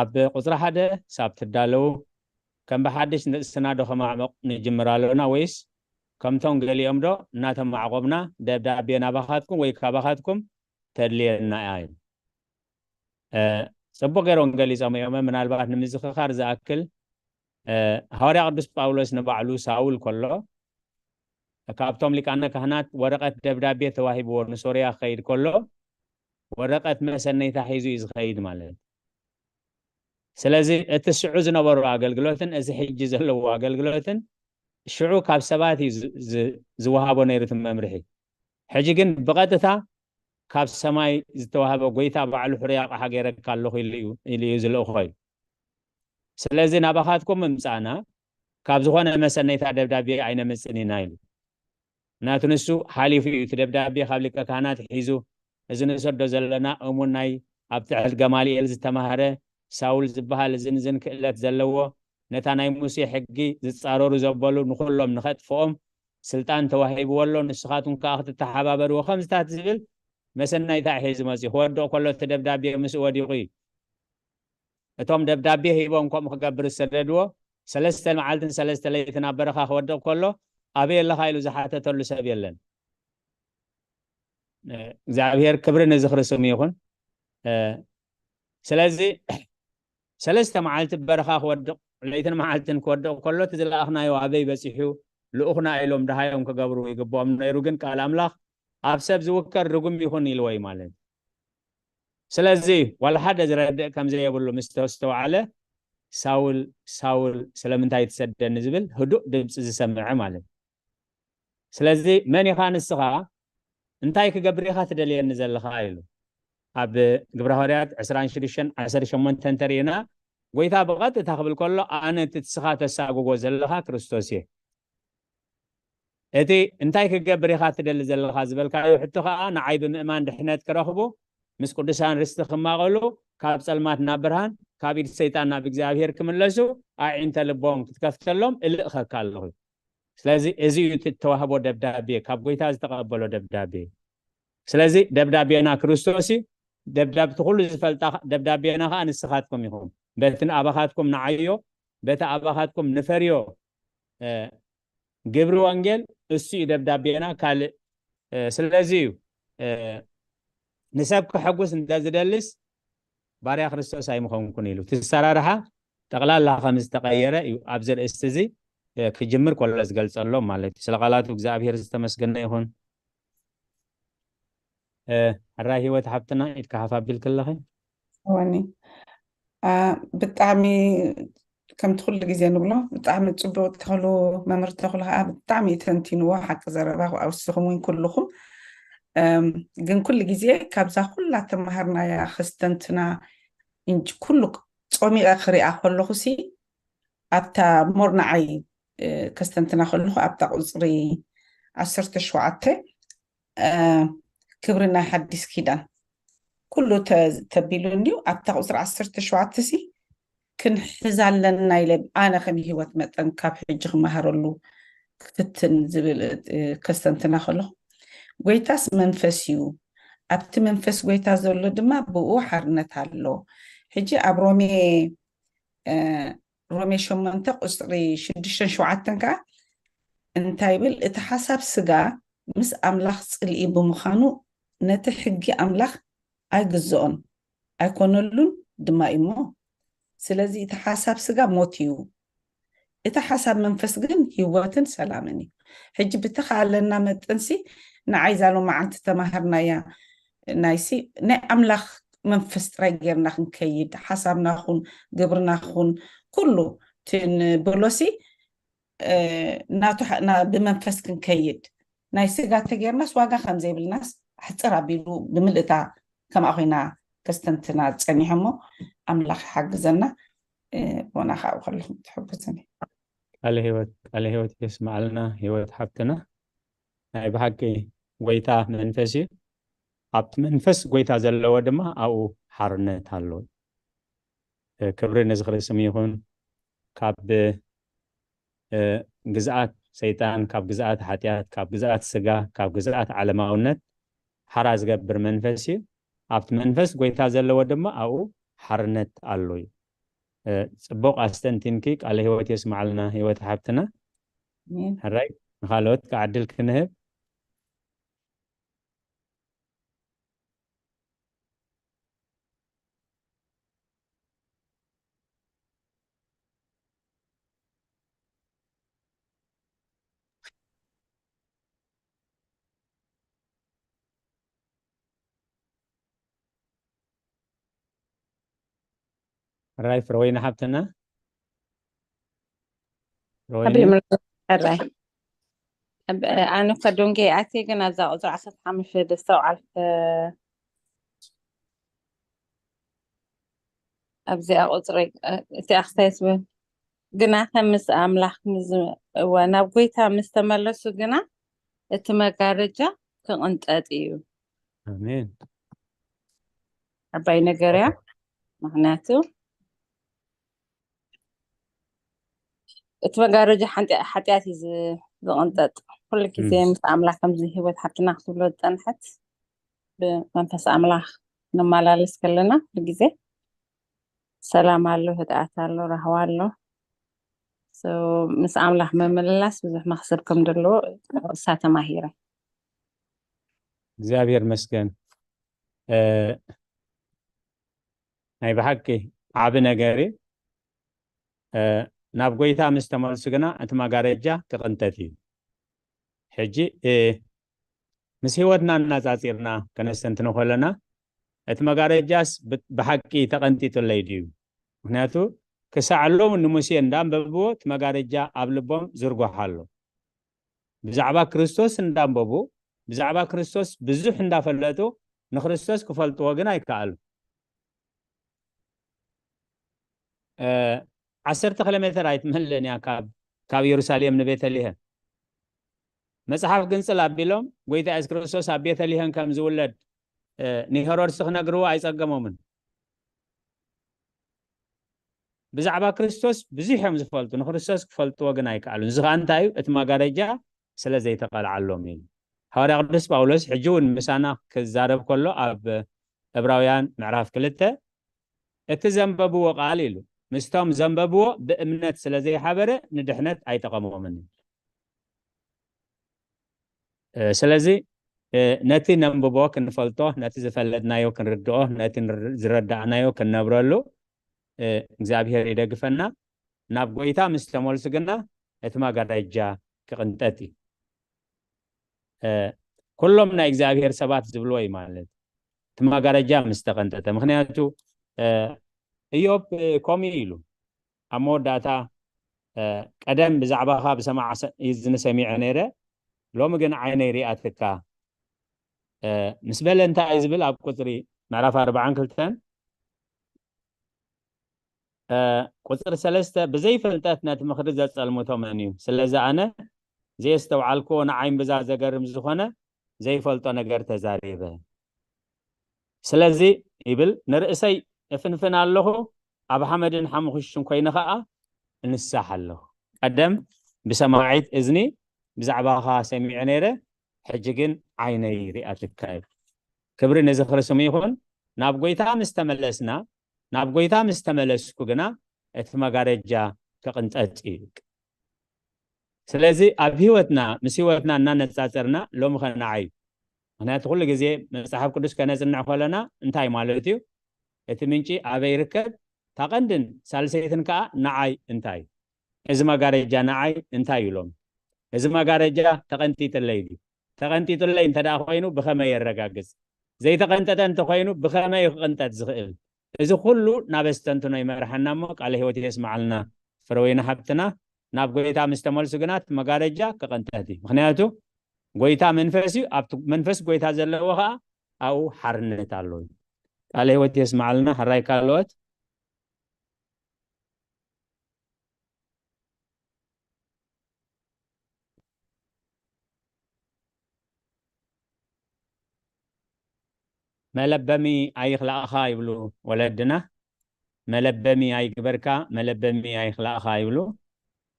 ኣብ ቁፅሪ ሓደ ሳብ ትዳለዉ ከም ብሓድሽ ንርእስና ዶ ከማዕመቕ ንጅምር ኣሎና ወይስ ከምቶም ገሊኦም ዶ እናተማዕቆብና ደብዳቤ ናባኻትኩም ወይ ካባኻትኩም ተድልየና እያ እዩ። ጽቡቕ ገይሮም ገሊጾም እዮም። ምናልባት ንምዝኽኻር ዝኣክል ሃዋርያ ቅዱስ ጳውሎስ ንባዕሉ ሳውል ከሎ ካብቶም ሊቃነ ካህናት ወረቐት ደብዳቤ ተዋሂብዎ ንሶርያ ክኸይድ ከሎ ወረቐት መሰነይታ ሒዙ እዩ ዝኸይድ ማለት እዩ። ስለዚ እቲ ሽዑ ዝነበሩ ኣገልግሎትን እዚ ሕጂ ዘለዎ ኣገልግሎትን ሽዑ ካብ ሰባት እዩ ዝወሃቦ ነይሩ እቲ መምርሒ። ሕጂ ግን ብቐጥታ ካብ ሰማይ ዝተዋህበ ጎይታ ባዕሉ ሕሩይ ኣቕሓ ገይረካ ኣለኹ ኢሉ እዩ ዝልእኾ እዩ። ስለዚ ናባኻትኩም ምምፃእና ካብ ዝኾነ መሰነይታ ደብዳቤ ኣይነምጽን ኢና ኢሉ። ምክንያቱ ንሱ ሓሊፉ እዩ እቲ ደብዳቤ ካብ ሊቀ ካህናት ሒዙ፣ እዚ ንሰዶ ዘለና እሙን ናይ ኣብ ትሕቲ ገማልኤል ዝተማህረ ሳውል ዝበሃል ዝንዝን ክእለት ዘለዎ፣ ነታ ናይ ሙሴ ሕጊ ዝጻረሩ ዘበሉ ንኹሎም ንኸጥፍኦም ስልጣን ተዋሂብዎ ኣሎ። ንስኻትኩም ከኣ ክትተሓባበርዎ ከምዝታት ዝብል መሰናይታ ሒዙ መጺኡ። ክወድቕ ከሎ እቲ ደብዳቤ ምስኡ ወዲቑ እዩ። እቶም ደብዳቤ ሂቦም ከምኡ ክገብር ዝሰደድዎ፣ ሰለስተ መዓልትን ሰለስተ ለይትን ኣብ በረኻ ክወድቕ ከሎ፣ ኣበይ ኣለኻ ኢሉ ዝሓተተሉ ሰብ የለን። እ፣ እግዚኣብሔር ክብሪ ንዝኽሪ ስሙ ይኹን። እ፣ ስለዚ ሰለስተ መዓልቲ በረኻ ክወድቕ፣ ለይትን መዓልትን ክወድቕ ከሎ፣ እቲ ዝለኣኽናዮ ኣበይ በጺሑ፣ ልኡኽና ኢሎም ደሃዮም ክገብሩ ይግብኦም ነይሩ። ግን ቃል ኣምላኽ ኣብ ሰብ ዝውከር ርጉም ይኹን ኢልዎ እዩ ማለት እዩ። ስለዚ ዋላ ሓደ ዝረድእ ከም ዘየብሉ ምስ ተስተውዓለ፣ ሳውል፣ ሳውል፣ ስለምንታይ ትሰደኒ ዝብል ህዱእ ድምፂ ዝሰምዐ ማለት እዩ። ስለዚ መን ኢኻ ንስኻ? እንታይ ክገብር ኢኻ ትደልየኒ ዘለኻ? ኢሉ። ኣብ ግብረ ሃዋርያት ዕስራን ሽዱሽተን ዓሰርተ ሸሞንተ እንተሪእና፣ ጎይታ ብቐጥታ ክብል ከሎ፣ ኣነ እቲ ንስኻ ተሳግጎ ዘለኻ ክርስቶስ እየ። እቲ እንታይ ክገብር ኢኻ ትደሊ ዘለኻ ዝበልካዮ ሕቶ ከኣ፣ ንዓይ ብምእማን ድሕነት ክረኽቡ፣ ምስ ቅዱሳን ርስቲ ክማቐሉ፣ ካብ ጸልማት ናብ ብርሃን፣ ካብ ኢድ ሰይጣን ናብ እግዚኣብሔር ክምለሱ፣ ኣዒንተ ልቦም ክትከፍተሎም እልእኸካ ኣለኹ። ስለዚ እዚ እዩ እቲ እተዋህቦ ደብዳቤ፣ ካብ ጎይታ ዝተቐበሎ ደብዳቤ። ስለዚ ደብዳቤና ክርስቶስ እዩ። ደብዳብ-፣ እቲ ኩሉ ዝፈልጣ ደብዳቤና ከኣ ንስኻትኩም ኢኹም። በቲ ንኣባኻትኩም ንዓዮ፣ በቲ ኣባኻትኩም ንፈርዮ፣ እ፣ ግብሪ ወንጌል እሱ እዩ ደብዳቤና፣ ካልእ፣ እ፣ ስለዚ እዩ፣ እ፣ ንሰብ ከሐጉስ እንተ ዝደልስ ባርያ ክርስቶስ ኣይምኾንኩን ኢሉ። እቲ ኣሰራርሓ ጠቕላላ ከም ዝተቐየረ እዩ ኣብዚ ርእስቲ እዚ፣ እ፣ ክጅምር ከሎ ዝገልጸሎም ማለት እዩ። ስለ ቃላቱ እግዚኣብሔር ዝተመስገነ ይኹን። እ፣ ሕራይ ህይወት ሓብትና፣ ኢድካ ሓፍ ኣቢልኪ ኣለኺ። እወኒ። አ፣ ብጣዕሚ ከምቲ ኩሉ ግዜ ንብሎ፣ ብጣዕሚ ጽቡቕ ተኽሉ፣ መምህር ተኽሉ ከኣ ብጣዕሚ እዩ ተንቲንዎ፣ ሓቂ ዘረባ፣ ኣብ ንስኹም እውን ኩልኹም። እም፣ ግን ኩሉ ግዜ ካብዛ ኩላ ተማሃርናያ ከስተንትና እንጂ፣ ኩሉ ጸሚቐ ክሪኣ ከለኹሲ፣ ኣብታ ሞር ንዓይ፣ እ፣ ከስተንትና ከለኹ፣ ኣብታ ቁጽሪ ዓሰርተ ሸውዓተ፣ እ፣ ክብሪ ናይ ሓዲስ ኪዳን ኩሉ ተ-፣ ተቢሉ እንድዩ። ኣብታ ቁጽሪ ዓሰርተ ሸውዓተ ሲ፣ ክንሕዝ ኣለና ኢለ ኣነ ከም ህይወት መጠን ካብ ሕጂ ክመሃረሉ ክፍትን ዝብል፣ እ፣ ከስተንትና ከለኹ፣ ጎይታስ መንፈስ እዩ፣ ኣብቲ መንፈስ ጎይታ ዘሎ ድማ ብኡ ሓርነት ኣሎ። ሕጂ ኣብ ሮሜ፣ እ፣ ሮሜ ሸሞንተ ቁጽሪ ሽዱሽተን ሸውዓተን ከኣ እንታይ ይብል? እቲ ሓሳብ ስጋ ምስ ኣምላኽ ጽልኢ ብምዃኑ ነቲ ሕጊ ኣምላኽ ኣይግዝኦን ኣይኮነሉን ድማ እዩ እሞ፣ ስለዚ እቲ ሓሳብ ስጋ ሞት እዩ፣ እቲ ሓሳብ መንፈስ ግን ህይወትን ሰላምን እዩ። ሕጂ ብተኻለና መጠንሲ ንዓይ እዛ ሎማዓንቲ ተማሃርናያ ናይሲ ናይ ኣምላኽ መንፈስ ጥራይ ጌርና ክንከይድ፣ ሓሳብና ኹን ግብርና ኹን ኩሉ እቲ ንብሎሲ፣ እ፣ ናቱ ሓ-፣ ና-፣ ብመንፈስ ክንከይድ፣ ናይ ስጋ ተጌርናስ ዋጋ ከም ዘይብልናስ ሕጽር ኣቢሉ ብምልእታ ከምኣ ኮይና ከስተንትና ጸኒሐ እሞ፣ ኣምላኽ ይሓግዘና። እ፣ ቦና ካብኡ ከለኹም ትሕግዙኒ። ቃለ ህይወት፣ ቃለ ህይወት የስምዓልና ህይወት ሓብትና። ናይ ብሓቂ ጎይታ መንፈስ እዩ። ኣብቲ መንፈስ ጎይታ ዘለዎ ድማ ኣብኡ ሓርነት ኣሎ። እ፣ ክብሪ ንዝኽሪ ስም ይኹን። ካብ፣ እ፣ ግዝኣት ሰይጣን፣ ካብ ግዝኣት ሓጢኣት፣ ካብ ግዝኣት ስጋ፣ ካብ ግዝኣት ዓለማውነት ሓራ ዝገብር መንፈስ እዩ። ኣብቲ መንፈስ ጎይታ ዘለዎ ድማ ኣብኡ ሓርነት ኣሎ እዩ። እ፣ ጽቡቕ ኣስተንቲንኪ፣ ቃለ ህይወት የስምዓልና ህይወት ሓብትና። ኣሜን። ሕራይ፣ ንኻልኦት ከዓ ዕድል ክንህብ። ሕራይ ፍረወይኒ ሓብትና። ፍረወይኒ። ኣበይ ምር-፣ ሕራይ። ኣብ-፣ ኣነ እኮ ዶንጌ ኣትየ፣ ግን ኣብዛ ቁጽሪ ዓሰርተ ሓሙሽተ ደስተውዓል፣ እ፣ ኣብዚኣ ቁጽሪ፣ እ፣ እቲኣ ክስታይ ስበ-፣ ግናኸ ምስ ኣምላኽ ምስ እወ ናብ ጎይታ ምስ ተመለሱ ግና እቲ መጋረጃ ክቕንጠጥ እዩ። ኣሜን። ዓባይ ነገር እያ። ምክንያቱ እቲ መጋረጃ ሓንቲ ሓጢኣት እዩ ዝ- ዝቕንጠጥ። ኩሉ ግዜ እም። ምስ ኣምላኽ ከምዚ ህይወት ሓፍትና ክትብሎ ዝፀንሐት ብመንፈስ ኣምላኽ ንመላለስ ከለና ኩሉ ግዜ ሰላም ኣሎ፣ ህድኣት ኣሎ፣ ራህዋ ኣሎ። So፣ ምስ ኣምላኽ ምምልላስ ብዙሕ መኽሰብ ከም ዘለዎ እሳ ተማሂረ። እግዚኣብሔር መስገን። እ፣ ናይ ብሓቂ ዓቢ ነገር እዩ። እ፣ ናብ ጎይታ ምስ ተመልሱ ግና እቲ መጋረጃ ክቕንጠጥ እዩ። ሕጂ እ፣ ምስ ህይወትና እናጻጺርና ከነስተንትኖ ከለና እቲ መጋረጃስ ብ- ብሓቂ ተቐንጢጡለይ ድዩ? ምክንያቱ ክሳዕ ሎም ንሙሴ እንዳንበብዎ እቲ መጋረጃ ኣብ ልቦም ዝርጓሕ ኣሎ። ብዛዕባ ክርስቶስ እንዳንበቡ ብዛዕባ ክርስቶስ ብዙሕ እንዳፈለጡ ንክርስቶስ ክፈልጥዎ ግን ኣይከኣሉ። እ፣ ዓሰርተ ኪሎ ሜተር ኣይትመልእን እያ ካብ ካብ ኢየሩሳሌም ንቤተልሔም። መጽሓፍ ግንጽል ኣቢሎም ጎይታ የሱስ ክርስቶስ ኣብ ቤተልሔም ከም ዝውለድ እ፣ ንሄሮድስ ክነግርዎ ኣይጸገሞምን። ብዛዕባ ክርስቶስ ብዙሕ እዮም ዝፈልጡ፣ ንክርስቶስ ክፈልጥዎ ግን ኣይከኣሉን። እዚ ከዓ እንታይ እዩ? እቲ መጋረጃ ስለ ዘይተቐልዓሎም እዩ። ሃዋርያ ቅዱስ ጳውሎስ ሕጂ እውን ምሳና ክዛረብ ከሎ ኣብ ዕብራውያን ምዕራፍ ክልተ እቲ ዘንበብዎ ቃል ኢሉ ምስቶም ዘንበብዎ ብእምነት ስለ ዘይሓበረ ንድሕነት ኣይጠቐሞምን። እ፣ ስለዚ እ፣ ነቲ ነንብቦ ክንፈልጦ፣ ነቲ ዝፈለጥናዮ ክንርድኦ፣ ነቲ ንር- ዝረዳእናዮ ክንነብረሉ እ፣ እግዚኣብሔር ይደግፈና። ናብ ጎይታ ምስ ተመልሱ ግና እቲ መጋረጃ ክቕንጠጥ እዩ። እ፣ ኩሎም ናይ እግዚኣብሔር ሰባት ዝብልዎ እዩ ማለት እቲ መጋረጃ ምስ ተቐንጠጠ። ምክንያቱ እ፣ እዮብ እ፣ ከምኡ ኢሉ ኣብ መወዳእታ እ፣ ቀደም ብዛዕባኻ ብሰማዕ ሰ- እዝኒ ሰሚዐ ነይረ፣ ሎሚ ግን ዓይነይ ሪኣትካ እ፣ ምስ በለ እንታይ እዩ ዝብል ኣብ ቁፅሪ ምዕራፍ ኣርባዓን ክልተን እ፣ ቁፅሪ ሰለስተ ብዘይፍልጠት ነቲ ምኽሪ ዘፀልምቶ መን እዩ? ስለዚ ኣነ ዘየስተውዓልክዎ ንዓይ እምብዛ ዘገርም ዝኾነ ዘይፈልጦ ነገር ተዛሪበ። ስለዚ ይብል ንርእሰይ እፍንፍን ኣለኹ፣ ኣብ ሓመድን ሓሙኽሽን ኮይነ ኸዓ እንሳሕ ኣለኹ። ቀደም ብሰማዒት እዝኒ ብዛዕባኻ ሰሚዐ ነይረ፣ ሕጂ ግን ዓይነይ ሪኣትካ እዩ። ክብሪ ንዝኽሪ ስሙ ይኹን። ናብ ጎይታ ምስ ተመለስና ናብ ጎይታ ምስ ተመለስኩ ግና እቲ መጋረጃ ክቕንጠጥ እዩ። ስለዚ ኣብ ህይወትና ምስ ህይወትና እናነፃፀርና ሎሚ ኸ ንዓይ ምክንያቱ ኩሉ ግዜ መፅሓፍ ቅዱስ ከነፅንዕ ከለና እንታይ ማለት እዩ? እቲ ምንጪ ኣበይ ይርከብ? እታ ቀንድን ሳልሰይትን ከዓ ንዓይ እንታይ እዚ መጋረጃ ንዓይ እንታይ እዩ ሎሚ? እዚ መጋረጃ ተቐንጢጥለይ ድዩ? ተቐንጢጥለይ እንተ ደኣ ኮይኑ ብኸመይ የረጋግፅ? ዘይተቐንጠጠ እንተኾይኑ ብኸመይ ክቕንጠጥ ዝኽእል? እዚ ኩሉ ናብ ኣስተንትኖ ይመርሓና እሞ ቃለ ህይወት የስምዓልና። ፍረወይኒ ሓብትና ናብ ጎይታ ምስ ተመልሱ ግና እቲ መጋረጃ ክቕንጠት እዩ። ምክንያቱ ጎይታ መንፈስ እዩ፣ ኣብቲ መንፈስ ጎይታ ዘለዎ ከዓ ኣብኡ ሓርነት ኣሎ እዩ። ቃለ ህይወት የስምዓልና። ሕራይ ካልኦት መለበሚ ኣይኽላእኻ ይብሉ ወለድና። መለበሚ ኣይግበርካ፣ መለበሚ ኣይኽላእኻ ይብሉ።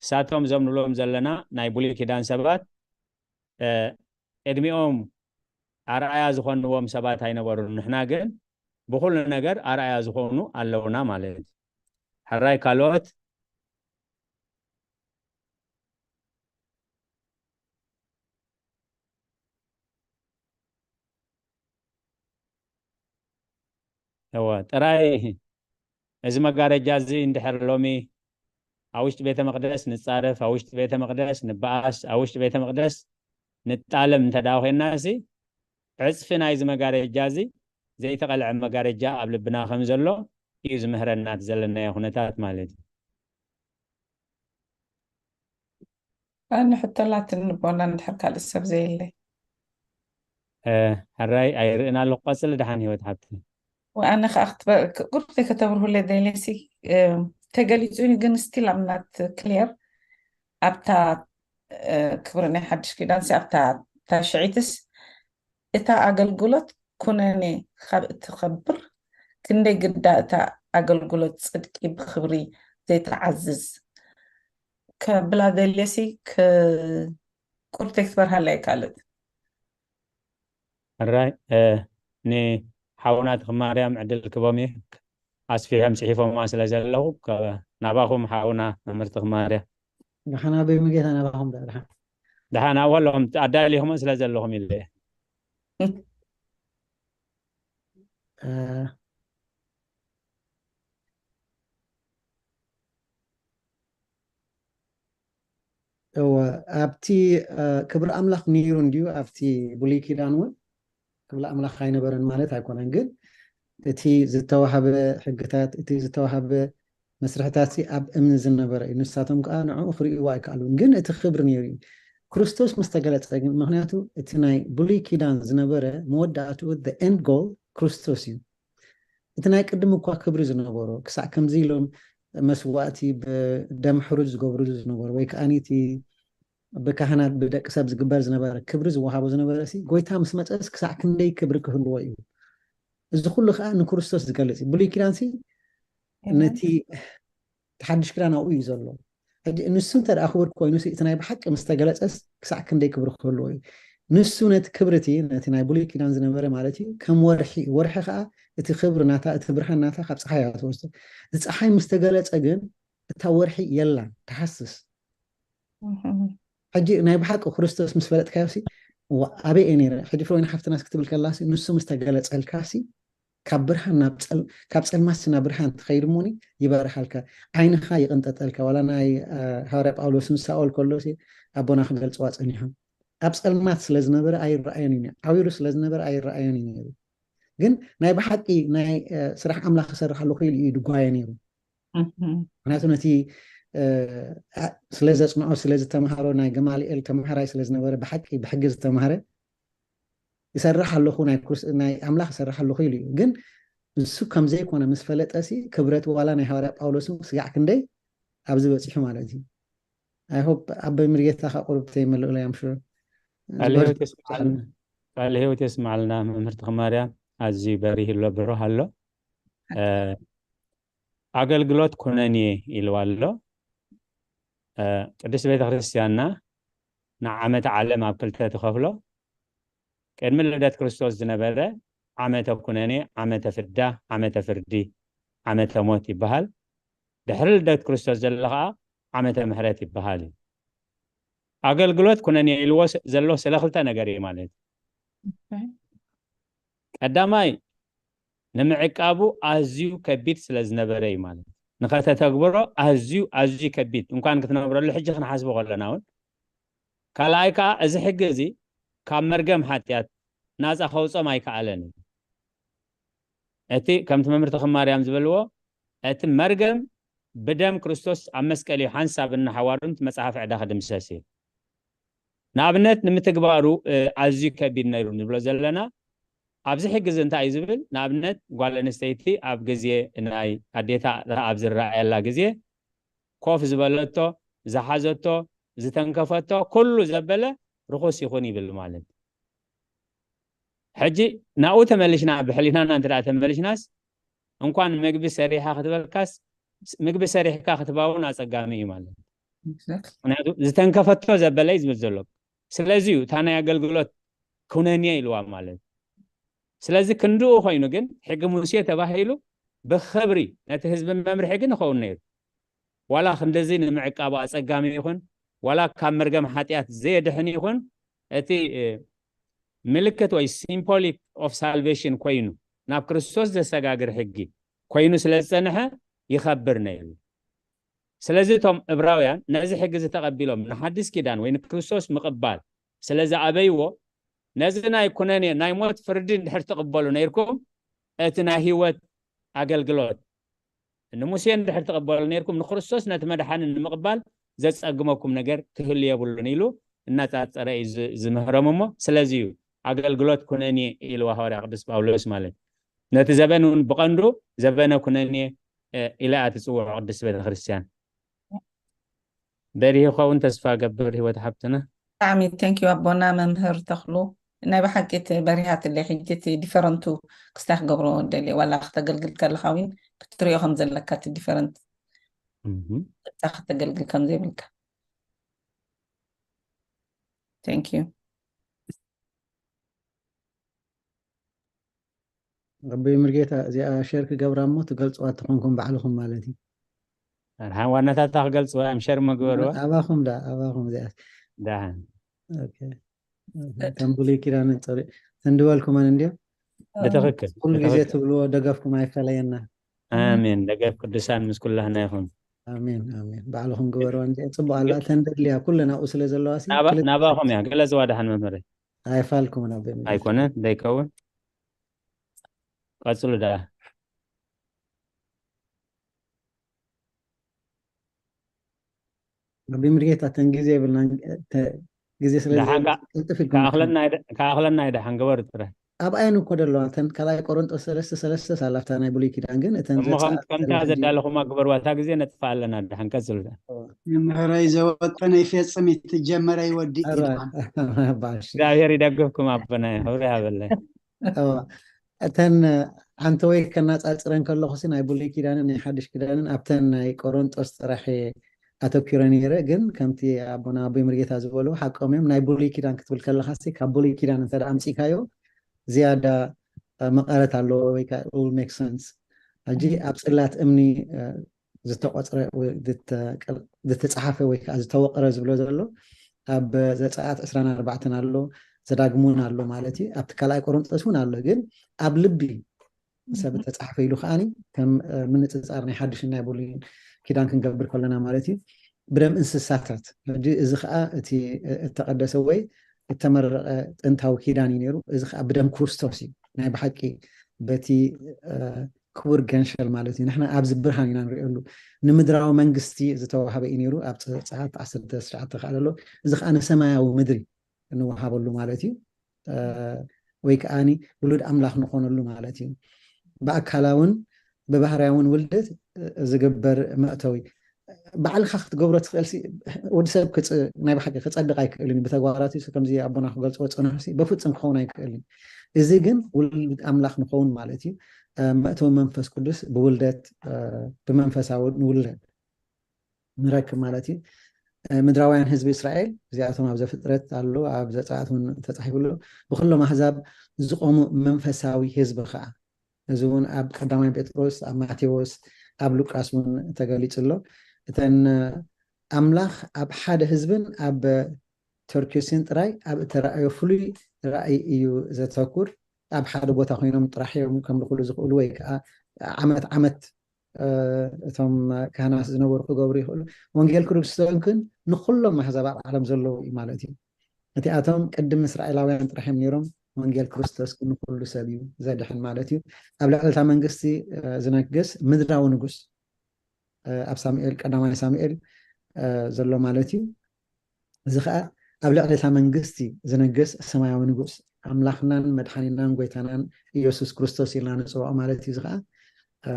እሳቶም እዞም ንብሎም ዘለና ናይ ብሉይ ኪዳን ሰባት እ፣ ቅድሚኦም ኣርኣያ ዝኾንዎም ሰባት ኣይነበሩን። ንሕና ግን ብኹሉ ነገር ኣርኣያ ዝኾኑ ኣለውና ማለት እዩ። ሕራይ ካልኦት እወ ጥራይ እዚ መጋረጃ እዚ እንድሕር ሎሚ ኣብ ውሽጢ ቤተ መቕደስ ንጻረፍ፣ ኣብ ውሽጢ ቤተ መቕደስ ንበኣስ፣ ኣብ ውሽጢ ቤተ መቕደስ ንጣለም እንተ ደኣ ኮይንና ሲ ዕጽፊ ናይዚ መጋረጃ እዚ ዘይተቐልዐ መጋረጃ ኣብ ልብና ከም ዘሎ እዩ ዝምህረና እቲ ዘለናዮ ኩነታት ማለት እዩ። ኣነ ሕቶ ኣላትኒ ቦና እንድሕር ካልእ ሰብ ዘየለ። እ፣ ሕራይ ኣይርእን ኣለኹ። ቀጽሊ ደሓን ህይወት ሓብቲ። ወኣነ ከዓ ክትበ- ቁርብ ከተብርሁለይ ደልየሲ እ፣ ተገሊጹ እዩ፣ ግን still I'm not clear ኣብታ ክብሪ ናይ ሓድሽ ኪዳንሲ ኣብታ ታሽዒትስ እታ ኣገልግሎት ኩነኔ ካብ እትኸብር ክንደይ ግዳ እታ ኣገልግሎት ጽድቂ ብክብሪ ዘይተዓዝዝ ከብላ ደልየሲ ቁርተይ ክትበርሃላ ይካልት። ራይ ንሓውና ተኽማርያም ዕድል ክቦም እየ ኣስፊሖም ጽሒፎማ ስለ ዘለኹ ናባኹም ሓውና መምህር ተኽማርያም። ደሓና በይ ሙጌታ ናባኹም ደኣ ደሓን። ደሓን ኣብኡ ኣለኹም ኣዳሊኹም ስለ ዘለኹም ኢለ እየ። እወ ኣብቲ ክብሪ ኣምላኽ ነይሩ እንድዩ ኣብቲ ብሉይ ኪዳን እውን ክብሪ ኣምላኽ ኣይነበረን ማለት ኣይኮነን። ግን እቲ ዝተዋሃበ ሕግታት እቲ ዝተዋሃበ መስርሕታት ኣብ እምኒ ዝነበረ እዩ። ንሳቶም ከዓ ንዕኡ ክርእይዎ ኣይከኣሉን። ግን እቲ ክብሪ ነይሩ እዩ። ክርስቶስ ምስ ተገለጸ ግን ምክንያቱ እቲ ናይ ብሉይ ኪዳን ዝነበረ መወዳእትኡ end goal ክርስቶስ እዩ። እቲ ናይ ቅድም እኳ ክብሪ ዝነበሮ ክሳዕ ከምዚ ኢሎም መስዋእቲ ብደም ሕሩድ ዝገብርሉ ዝነበሩ ወይ ከዓ እቲ ብካህናት ብደቂ ሰብ ዝግበር ዝነበረ ክብሪ ዝወሃቦ ዝነበረ ሲ ጎይታ ምስ መፀስ ክሳዕ ክንደይ ክብሪ ክህልዎ እዩ። እዚ ኩሉ ከዓ ንክርስቶስ ዝገልፅ እዩ። ብሉይ ኪዳን ሲ ነቲ ሓድሽ ኪዳን ኣብኡ እዩ ዘሎ። ሕጂ ንሱ እንተ ደኣ ክቡር ኮይኑ ሲ እቲ ናይ ብሓቂ ምስ ተገለፀስ ክሳዕ ክንደይ ክብሪ ክህልዎ እዩ። ንሱ ነቲ ክብሪ እቲ ነቲ ናይ ብሉይ ኪዳን ዝነበረ ማለት እዩ ከም ወርሒ እዩ። ወርሒ ከዓ እቲ ክብሪ ናታ እቲ ብርሃን ናታ ካብ ፀሓይ እያ ትወስዶ። እቲ ፀሓይ ምስ ተገለፀ ግን እታ ወርሒ የላን ትሓስስ። ሕጂ ናይ ብሓቂ ክርስቶስ ምስ ፈለጥካዮ ሲ ኣበይ እየ ነይረ ሕጂ ፍሮይን ሓፍትናስ ክትብል ከላሲ ንሱ ምስ ተገለፀልካሲ ካብ ብርሃን ናብ ጸል- ካብ ጸልማት ናብ ብርሃን ትኸይድ እሞኒ ይበርሃልካ ዓይንኻ ይቕንጠጠልካ ዋላ ናይ እ፣ ሃዋርያ ጳውሎስን ሳኦል ከሎ ሲ ኣቦና ክገልፅዋ ፀኒሖም ኣብ ጸልማት ስለ ዝነበረ ኣይረኣዮን እዩ ነይሩ። ዓዊሩ ስለ ዝነበረ ኣይረኣዮን እዩ ነይሩ። ግን ናይ ብሓቂ ናይ እ፣ ስራሕ ኣምላኽ ክሰርሕ ኣለኹ ኢሉ እዩ ድጓየ ነይሩ። ምክንያቱ ነቲ እ፣ እ፣ ስለ ዘፅንዖ ስለ ዝተምሃሮ ናይ ገማልኤል ተምሃራይ ስለ ዝነበረ ብሓቂ ብሕጊ ዝተምሃረ ይሰርሕ ኣለኹ ናይ ክርስ- ናይ ኣምላኽ ይሰርሕ ኣለኹ ኢሉ እዩ። ግን እሱ ከም ዘይኮነ ምስ ፈለጠ ሲ ክብረት ዋላ ናይ ሃዋርያ ጳውሎስ ስጋዕ ክንደይ ኣብዚ በፂሑ ማለት እዩ። I hope ኣበይ ምርጌታ ካብ ቁርብ ተይመልእሎ እዮም ሹር ቃለ ህይወት የስምዓልና። ቃለ ህይወት የስምዓልና መምህር ተኽማርያም ኣዝዩ በሪህ ኣሎ ብሩህ ኣሎ። እ፣ ኣገልግሎት ኩነኔ ኢልዋ ኣሎ። እ፣ ቅድስት ቤተክርስትያንና ንዓመተ ዓለም ኣብ ክልተ ትኸፍሎ። ቅድሚ ልደት ክርስቶስ ዝነበረ ዓመተ ኩነኔ፣ ዓመተ ፍዳ፣ ዓመተ ፍርዲ፣ ዓመተ ሞት ይበሃል። ድሕሪ ልደት ክርስቶስ ዘሎ ከዓ ዓመተ ምሕረት ይበሃል እዩ። ኣገልግሎት ኩነኔ ኢልዎ ስ- ዘሎ ስለ ክልተ ነገር እዩ ማለት እዩ። ቀዳማይ ንምዕቃቡ ኣዝዩ ከቢድ ስለ ዝነበረ እዩ ማለት እዩ። ንኸተተግብሮ ኣዝዩ ኣዝዩ ከቢድ እንኳን ክትነብረሉ ሕጂ ክንሓስቦ ከለና እውን ካልኣይ ከዓ እዚ ሕጊ እዚ ካብ መርገም ሓጢኣት ናፃ ከውፆም ኣይከኣለን እዩ። እቲ ከምቲ መምህር ተኽማርያም ዝበልዎ እቲ መርገም ብደም ክርስቶስ ኣብ መስቀል እዩ ሓንሳብ እናሓዋሩ እቲ መፅሓፍ ዕዳ ክድምሰስ እዩ። ንኣብነት ንምትግባሩ እ፣ ኣዝዩ ከቢድ ነይሩ ንብሎ ዘለና ኣብዚ ሕጊ እዚ እንታይ እዩ ዝብል? ንኣብነት ጓል ኣንስተይቲ ኣብ ግዜ ናይ ኣዴታ ኣብ ዝረኣየላ ግዜ ኮፍ ዝበለቶ፣ ዝሓዘቶ፣ ዝተንከፈቶ ኩሉ ዘበለ ርኹስ ይኹን ይብል ማለት እዩ። ሕጂ ናብኡ ተመሊሽና ብሕሊናና እንተ ደኣ ተመሊሽናስ እንኳን ምግቢ ሰሪሓ ክትበልካስ ምግቢ ሰሪሕካ ክትባውን ኣፀጋሚ እዩ ማለት እዩ። ምክንያቱ ዝተንከፈቶ ዘበለ እዩ ዝብል ዘሎ። ስለዚ እዩ እታ ናይ ኣገልግሎት ኩነኔ ኢልዋ ማለት እዩ። ስለዚ ክንድኡ ኮይኑ ግን ሕጊ ሙሴ ተባሂሉ ብክብሪ ነቲ ህዝቢ መምርሒ ግን ይኸውን ነይሩ። ዋላ ክንድዚ ንምዕቃቡ ኣፀጋሚ ይኹን ዋላ ካብ መርገም ሓጢኣት ዘየድሕን ይኹን እቲ እ፣ ምልክት ወይ symbolic of salvation ኮይኑ ናብ ክርስቶስ ዘሰጋግር ሕጊ ኮይኑ ስለ ዝፀንሐ ይኸብር ነይሩ። ስለዚ እቶም እብራውያን ነዚ ሕጊ እዚ ተቐቢሎም ንሓድስ ኪዳን ወይ ንክርስቶስ ምቕባል ስለ ዝኣበይዎ ነዚ ናይ ኩነኔ ናይ ሞት ፍርዲ እንድሕር ትቕበሉ ነይርኩም እቲ ናይ ህይወት ኣገልግሎት ንሙሴ እንድሕር ትቕበሉ ነይርኩም ንክርስቶስ ነቲ መድሓኒ ንምቕባል ዘፀግመኩም ነገር ክህሉ የብሉን ኢሉ እናፃፀረ እዩ ዝ- ዝምህሮም እሞ ስለዚ እዩ ኣገልግሎት ኩነኔ ኢልዋ ሃዋርያ ቅዱስ ጳውሎስ ማለት ነቲ ዘበን እውን ብቐንዱ ዘበነ ኩነኔ ኢላ እያ ትፅውዖ ቅድስቲ ቤተክርስትያን። በሪህ ይኸውን ተስፋ ገብር፣ ህይወት ሓብትና። ብጣዕሚ thank you ኣቦና መምህር ተኽሉ። ናይ ብሓቂ እቲ በሪሃትለይ። ሕጂ እቲ ዲፈረንቱ ክስታይ ክገብሮ ደልየ፣ ዋላ ክተገልግል ከለኻ እውን ክትሪኦ ከም ዘለካ እቲ ዲፈረንት እምም። ክተገልግል ከም ዘይብልካ። Thank you። ኣቦ ምርጌታ፣ እዚኣ ሸር ክገብራ እሞ ትገልፅዋ ትኾንኩም ባዕልኹም ማለት እዩ። ኣርሓን ዋናታታ ክገልፅዋ እዮም፣ ሸር መግበርዋ። ኣባኹም ዳ ኣባኹም እዚኣ ዳሓን ኦኬ። ከም ብሉይ ኪዳን ጸሪ ተንድበልኩመን እንዲዮ ብትኽክል ኩሉ ግዜ ብትኽክል። ትብልዎ ደገፍኩም ኣይፈለየና። ኣሜን። ደገፍ ቅዱሳን ምስ ኩላህና ይኹን። ኣሜን ኣሜን። ባዕልኹም ግበርዋ እንጂ ጽቡቅ ኣላ። ተንደድልያ ኩለን ኣብኡ ስለ ዘለዋ ሲ ናባ- ክልተ ናባኹም እያ ገለ ዝዋዳሓን መምህረይ። ኣይፋልኩምን ኣብ ቤት ኣይኮነን ደይከውን። ቀጽሉ ደኣ። ኣብ ምርጌታ ተን ግዜ የብልና። ተ- ግዜ ስለ ደሓን ዘይብልና ከ- ቅልጥፍ ኢልኩም ከኣኽለና ይደ- ከኣኽለና ይደሓን ግበሩ ጥራይ። ኣብኣየን እኮ ደለዋ እተን ካልኣይ ቆሮንጦስ ሰለስተ ሰለስተ ሳላፍታ ናይ ብሉይ ኪዳን ግን እተን እሞ ከም- ዘጸኣት ከምታ ሰለስተ ዘዳለኹማ ግበርዋ፣ እታ ግዜ ነጥፋ ኣለና። ደሓን ቀጽሉ ደኣ። መምህረይ ዘወጠነ ይፈጽም ይትጀመረ ይወድእ ኣረ፣ ይልዓል። ባሽ። እግዚኣብሔር ይደግፍኩም ኣቦና፣ ክብሪ ይሃበለይ። እዋ፣ እተን ሓንቲ ወይ ከናጻጽረን ከለኹ ሲ ናይ ብሉይ ኪዳንን ናይ ሓድሽ ኪዳንን ኣብተን ናይ ቆሮንጦስ ጥራሕ እየ ኣተኪረ ነይረ። ግን ከምቲ ኣቦና ኣቦይ መርጌታ ዝበሉ ሓቆም እዮም። ናይ ብሉይ ኪዳን ክትብል ከለኻ ሲ ካብ ብሉይ ኪዳን እንተ ደኣ ኣምጺእካዮ ዝያዳ እ፣ መቐረት ኣለዎ ወይ ከዓ it will make sense። ሕጂ ኣብ ጽላት እምኒ እ፣ ዝተቆጽረ ወይ ዝተቀ- ዝተጻሓፈ ወይ ከዓ ዝተወቀረ ዝብሎ ዘሎ ኣብ ዘጸኣት ዕስራን ኣርባዕተን ኣሎ፣ ዘዳግም እውን ኣሎ ማለት እዩ። ኣብቲ ካልኣይ ቆሮንጦስ እውን ኣሎ። ግን ኣብ ልቢ ሰብ እተጻሕፈ ኢሉ ከዓኒ ከም እ፣ ምንጽጻር ናይ ሓድሽን ናይ ብሉይን ኪዳን ክንገብር ከለና ማለት እዩ። ብደም እንስሳታት ሕጂ እዚ ከዓ እቲ እ፣ እተቀደሰ ወይ እተመረቐ ጥንታዊ ኪዳን እዩ ነይሩ። እዚ ከዓ ብደም ክርስቶስ እዩ ናይ ብሓቂ በቲ እ፣ ክቡር ገንሸል ማለት እዩ። ንሕና ኣብዚ ብርሃን ኢና ንሪኦሉ። ንምድራዊ መንግስቲ ዝተዋህበ እዩ ነይሩ። ኣብ ዘጸኣት ዓሰርተ ትሽዓተ ከዓ ዘሎ። እዚ ከዓ ንሰማያዊ ምድሪ እንወሃበሉ ማለት እዩ። እ፣ ወይ ከዓኒ ውሉድ ኣምላኽ ንኾነሉ ማለት እዩ። ብኣካላውን ብባህርያውን ውልደት እ፣ ዝግበር መእተዊ ባዕልኻ ክትገብሮ ትኽእል ሲ ወዲ ሰብ ክጽ- ናይ ብሓቂ ክጸድቕ ኣይክእልን እዩ። ብተግባራት እዩ ከምዚ ኣቦና ክገልጽዎ ዝጸንሑ ሲ በፍጹም ክኸውን ኣይክእልን እዩ። እዚ ግን ውሉድ ኣምላኽ ንኸውን ማለት እዩ። እ፣ መእተዊ መንፈስ ቅዱስ ብውልደት እ፣ ብመንፈሳዊ ንውለድ ንረክብ ማለት እዩ። እ፣ ምድራውያን ህዝቢ እስራኤል እዚኣቶም ኣብ ዘፍጥረት ኣሎ፣ ኣብ ዘጸኣት እውን ተጻሒፉ ኣሎ። ብኩሎም ኣህዛብ ዝቆሙ መንፈሳዊ ህዝቢ ከዓ እዚ እውን ኣብ ቀዳማይ ጴጥሮስ፣ ኣብ ማቴዎስ፣ ኣብ ሉቃስ እውን ተገሊጹ ኣሎ። እተን ኣምላኽ ኣብ ሓደ ህዝብን ኣብ ተርኪስን ጥራይ ኣብ እተራእዮ ፍሉይ ራእይ እዩ ዘተኩር። ኣብ ሓደ ቦታ ኮይኖም ጥራሕ እዮም ከምልኹሉ ዝኽእሉ ወይ ከዓ ዓመት ዓመት እ፣ እቶም ካህናት ዝነበሩ ክገብሩ ይኽእሉ። ወንጌል ክርስቶስ ግን ንኩሎም ኣህዛብ ኣብ ዓለም ዘለዉ እዩ ማለት እዩ። እቲኣቶም ቅድም እስራኤላውያን ጥራሕ እዮም ነይሮም። ወንጌል ክርስቶስ ግን ንኩሉ ሰብ እዩ ዘድሕን ማለት እዩ። ኣብ ልዕሊ እታ መንግስቲ እ፣ ዝነግስ ምድራዊ ንጉስ እ፣ ኣብ ሳሙኤል ቀዳማይ ሳሙኤል እ፣ ዘሎ ማለት እዩ። እዚ ከዓ ኣብ ልዕሊ እታ መንግስቲ ዝነግስ ሰማያዊ ንጉስ ኣምላኽናን መድሓኒናን ጎይታናን ኢየሱስ ክርስቶስ ኢልና ንፅውዖ ማለት እዩ። እዚ ከዓ እ፣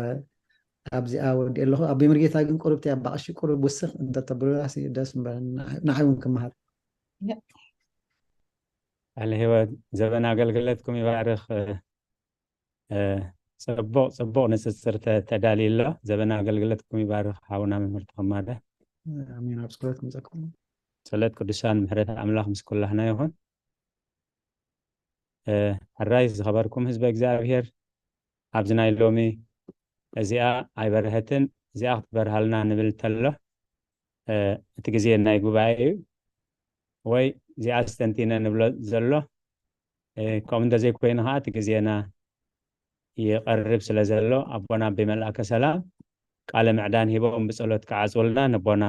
ኣብዚኣ ወዲ ኣለኹ። ኣቦይ መርጌታ ግን ቁሩብ እቲኣ ኣባቕሺ ቁሩብ ውስኽ እንተተብሉላ ሲ ደስ ምበለኒ። ንዓ- ንዓይ እውን ክመሃር። ኣለ ህይወት ዘበን ኣገልግለትኩም ይባርኽ። እ፣ እ፣ ጽቡቕ ጽቡቕ ንጽጽር ተ- ተዳልዩ ኣሎ። ዘበን ኣገልግለትኩም ይባርኽ ሓውና መምህር ተኸማደ። ኣሜን። ኣብ ጸሎት ምጸኩም። ጸሎት ቅዱሳን ምሕረት ኣምላኽ ምስ ኩላህና ይኹን። እ፣ ሕራይ ዝኸበርኩም ህዝበ እግዚኣብሔር፣ ኣብዚ ናይ ሎሚ እዚኣ ኣይበርሀትን፣ እዚኣ ክትበርሃልና ንብል ተሎ እ፣ እቲ ግዜ ናይ ጉባኤ እዩ ወይ እዚኣ ኣስተንቲነ ንብሎ ዘሎ እ፣ ከምኡ እንተዘይኮይኑ ከዓ እቲ ግዜና ይቐርብ ስለ ዘሎ ኣቦና ኣቤ መልኣከ ሰላም ቃለ ምዕዳን ሂቦም ብጸሎት ክዓጽውልና ነቦና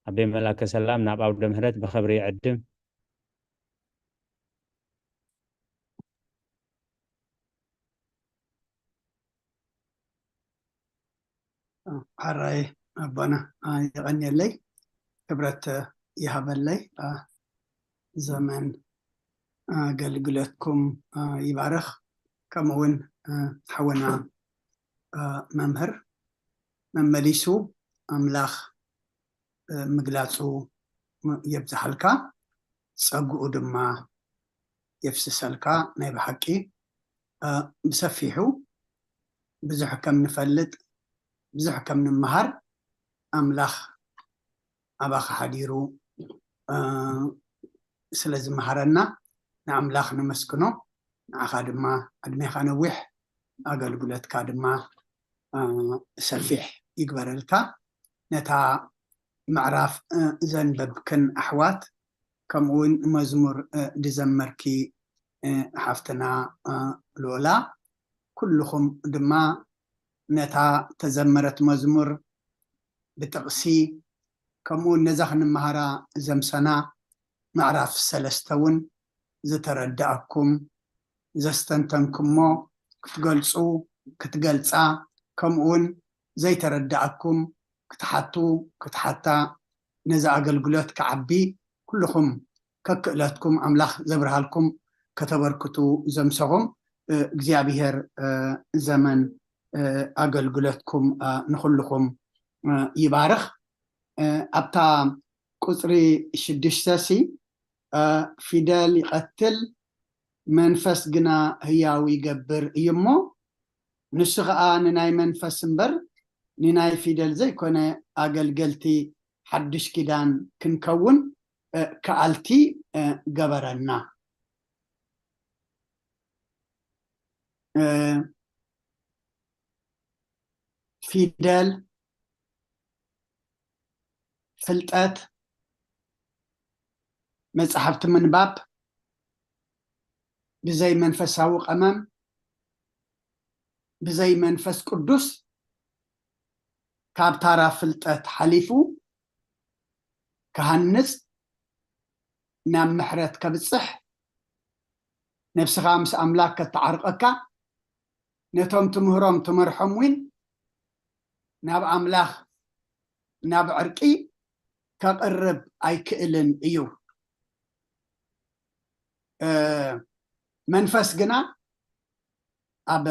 ኣቤ መልኣከ ሰላም ናብ ኣውደ ምህረት ብኸብሪ ይዕድም። ሓራይ ኣቦና አ፣ የቐንየለይ፣ ክብረት ይሃበለይ። አ፣ ዘመን ኣገልግሎትኩም አ፣ ይባርኽ። ከምኡ እውን አ፣ ሓውና አ፣ መምህር መመሊሱ ኣምላኽ ምግላጹ የብዝሓልካ፣ ጸግኡ ድማ የፍስሰልካ። ናይ ብሓቂ ብሰፊሑ ብዙሕ ከም ንፈልጥ፣ ብዙሕ ከም ንምሃር ኣምላኽ ኣባኻ ሓዲሩ ስለ ዝመሃረና ንኣምላኽ ነመስግኖ። ንዓኻ ድማ ዕድሜኻ ነዊሕ፣ ኣገልግሎትካ ድማ ሰፊሕ ይግበረልካ። ነታ ምዕራፍ ዘንበብክን ኣሕዋት፣ ከምኡውን መዝሙር ዝዘመርኪ ሓፍትና ሎላ፣ ኩልኹም ድማ ነታ ተዘመረት መዝሙር ብጥቕሲ፣ ከምኡውን ነዛ ክንመሃራ ዘምሰና ምዕራፍ ሰለስተ እውን ዝተረዳእኩም፣ ዘስተንተንኩሞ ክትገልጹ፣ ክትገልጻ፣ ከምኡውን ዘይተረዳእኩም ክትሓቱ፣ ክትሓታ፣ ነዚ ኣገልግሎት ክዓቢ ኩልኹም ከክእለትኩም ኣምላኽ ዘብርሃልኩም ከተበርክቱ ዘምሰኹም እግዚኣብሔር ዘመን ኣገልግሎትኩም ንኹልኹም ይባርኽ። ኣብታ ቁፅሪ ሽዱሽተ ሲ ፊደል ይቐትል መንፈስ ግና ህያው ይገብር እዩ እሞ ንሱ ኸዓ ንናይ መንፈስ እምበር ንናይ ፊደል ዘይኮነ ኣገልገልቲ ሓድሽ ኪዳን ክንከውን ከኣልቲ ገበረና። ፊደል፣ ፍልጠት፣ መጻሕፍቲ ምንባብ ብዘይ መንፈሳዊ ቀመም፣ ብዘይ መንፈስ ቅዱስ ካብ ታራ ፍልጠት ሓሊፉ ክሃንጽ፣ ናብ ምሕረት ከብጽሕ፣ ነብስኻ ምስ ኣምላኽ ከተዓርቐካ፣ ነቶም ትምህሮም ትመርሖም እውን ናብ ኣምላኽ ናብ ዕርቂ ከቕርብ ኣይክእልን እዩ። መንፈስ ግና ኣብ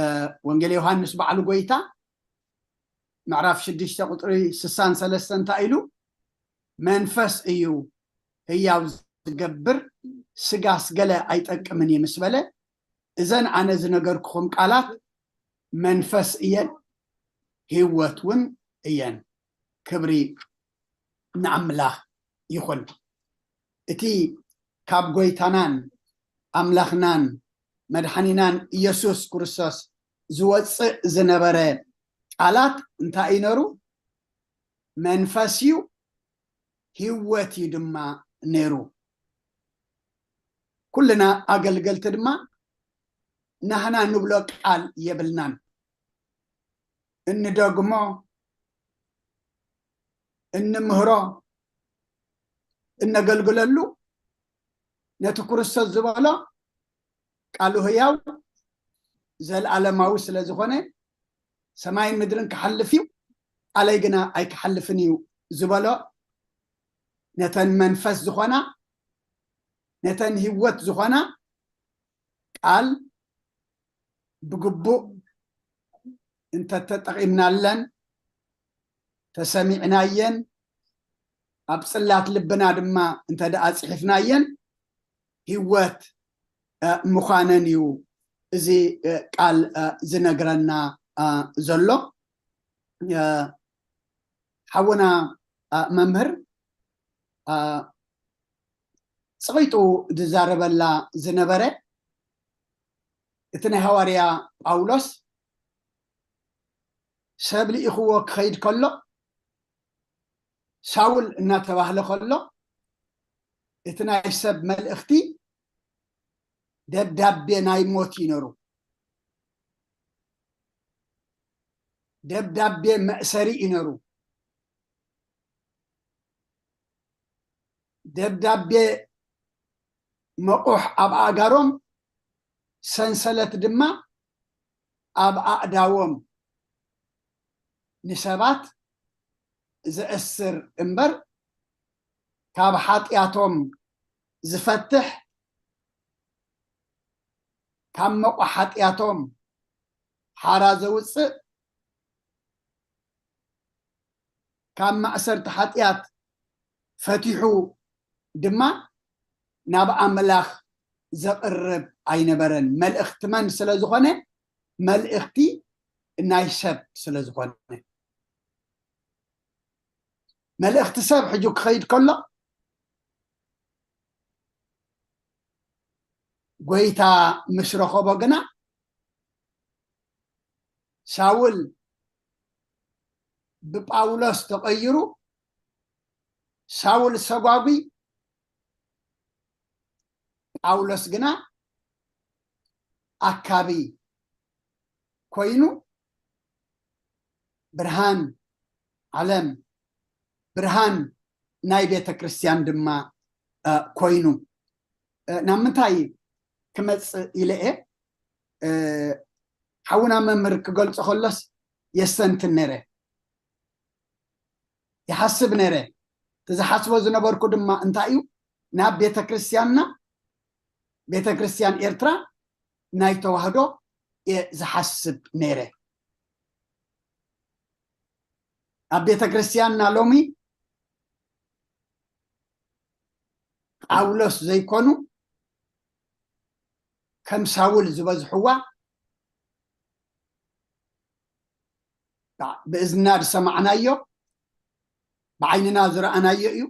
ወንጌል ዮሃንስ ባዕሉ ጎይታ ምዕራፍ ሽዱሽተ ቁፅሪ ስሳን ሰለስተ እንታይ ኢሉ? መንፈስ እዩ ህያው ዝገብር፣ ስጋስ ገለ ኣይጠቅምን እዩ ምስ በለ፣ እዘን ኣነ ዝነገርኩኹም ቃላት መንፈስ እየን፣ ህይወት እውን እየን። ክብሪ ንኣምላኽ ይኹን። እቲ ካብ ጎይታናን ኣምላኽናን መድሓኒናን ኢየሱስ ክርስቶስ ዝወፅእ ዝነበረ ቃላት እንታይ እዩ ነሩ? መንፈስ እዩ፣ ህይወት እዩ ድማ ነሩ። ኩልና ኣገልገልቲ ድማ ናህና ንብሎ ቃል የብልናን። እንደግሞ፣ እንምህሮ፣ እነገልግለሉ ነቲ ክርስቶስ ዝበሎ ቃሉ ህያው ዘለኣለማዊ ስለ ዝኾነ ሰማይን ምድርን ክሓልፍ እዩ፣ ቃለይ ግና ኣይክሓልፍን እዩ ዝበሎ ነተን መንፈስ ዝኾና ነተን ህይወት ዝኾና ቃል ብግቡእ እንተተጠቒምናለን ተሰሚዕናየን ኣብ ጽላት ልብና ድማ እንተ ደኣ ጽሒፍናየን ህይወት ምዃነን እዩ እዚ ቃል ዝነግረና ዘሎ። ሓውና መምህር ጸቒጡ ዝዛረበላ ዝነበረ እቲ ናይ ሃዋርያ ጳውሎስ ሰብ ልኢኽዎ ክኸይድ ከሎ ሳውል እናተባህለ ከሎ እቲ ናይ ሰብ መልእኽቲ ደብዳቤ ናይ ሞት እዩ ነሩ። ደብዳቤ መእሰሪ እዩ ነሩ። ደብዳቤ መቑሕ ኣብ ኣእጋሮም ሰንሰለት ድማ ኣብ ኣእዳዎም ንሰባት ዘእስር እምበር ካብ ሓጢኣቶም ዝፈትሕ ካብ መቑሕ ሓጢኣቶም ሓራ ዘውፅእ ካብ ማእሰርቲ ሓጢኣት ፈቲሑ ድማ ናብ ኣምላኽ ዘቕርብ ኣይነበረን። መልእኽቲ መን ስለ ዝኾነ? መልእኽቲ ናይ ሰብ ስለ ዝኾነ። መልእኽቲ ሰብ ሕጂ ክኸይድ ከሎ፣ ጎይታ ምስ ረኸቦ ግና፣ ሳውል ብጳውሎስ ተቐይሩ፣ ሳውል ሰጓጒ፣ ጳውሎስ ግና ኣካቢ ኮይኑ፣ ብርሃን ዓለም፣ ብርሃን ናይ ቤተ ክርስቲያን ድማ፣ እ፣ ኮይኑ። እ፣ ናብ ምንታይ ክመጽእ ኢለ እየ? እ፣ ሓውና መምህር ክገልጾ ከሎስ የስተንትን ነይረ፣ ይሓስብ ነይረ። እቲ ዝሓስቦ ዝነበርኩ ድማ እንታይ እዩ? ናብ ቤተ ክርስቲያንና፣ ቤተ ክርስቲያን ኤርትራ ናይ ተዋህዶ እየ ዝሓስብ ነይረ። ኣብ ቤተ ክርስቲያንና ሎሚ ጳውሎስ ዘይኮኑ ከም ሳውል ዝበዝሕዋ፣ ብእዝንና ዝሰማዕናዮ፣ ብዓይንና ዝረኣናዮ እዩ።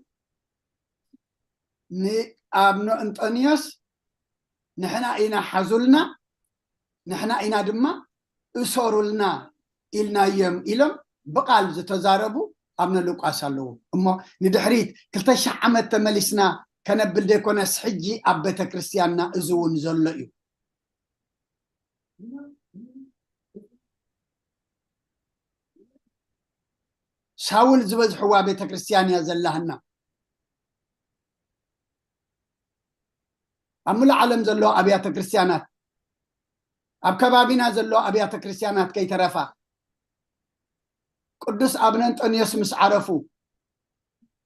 ንኣብነ እንጦንዮስ ንሕና ኢና ሓዙልና፣ ንሕና ኢና ድማ እሰሩልና ኢልናዮም ኢሎም ብቓል ዝተዛረቡ ኣብነ ሉቃስ ኣለዉ። እሞ ንድሕሪት ክልተ ሺሕ ዓመት ተመሊስና ከነብል ዘይኮነስ፣ ሕጂ ኣብ ቤተ ክርስቲያንና እዚ እውን ዘሎ እዩ። ሳውል ዝበዝሕዋ ቤተ ክርስቲያን እያ ዘላህና። ኣብ ሙሉእ ዓለም ዘለዋ ኣብያተ ክርስቲያናት፣ ኣብ ከባቢና ዘለዋ ኣብያተ ክርስቲያናት ከይተረፋ፣ ቅዱስ ኣብነ እንጦንዮስ ምስ ዓረፉ፣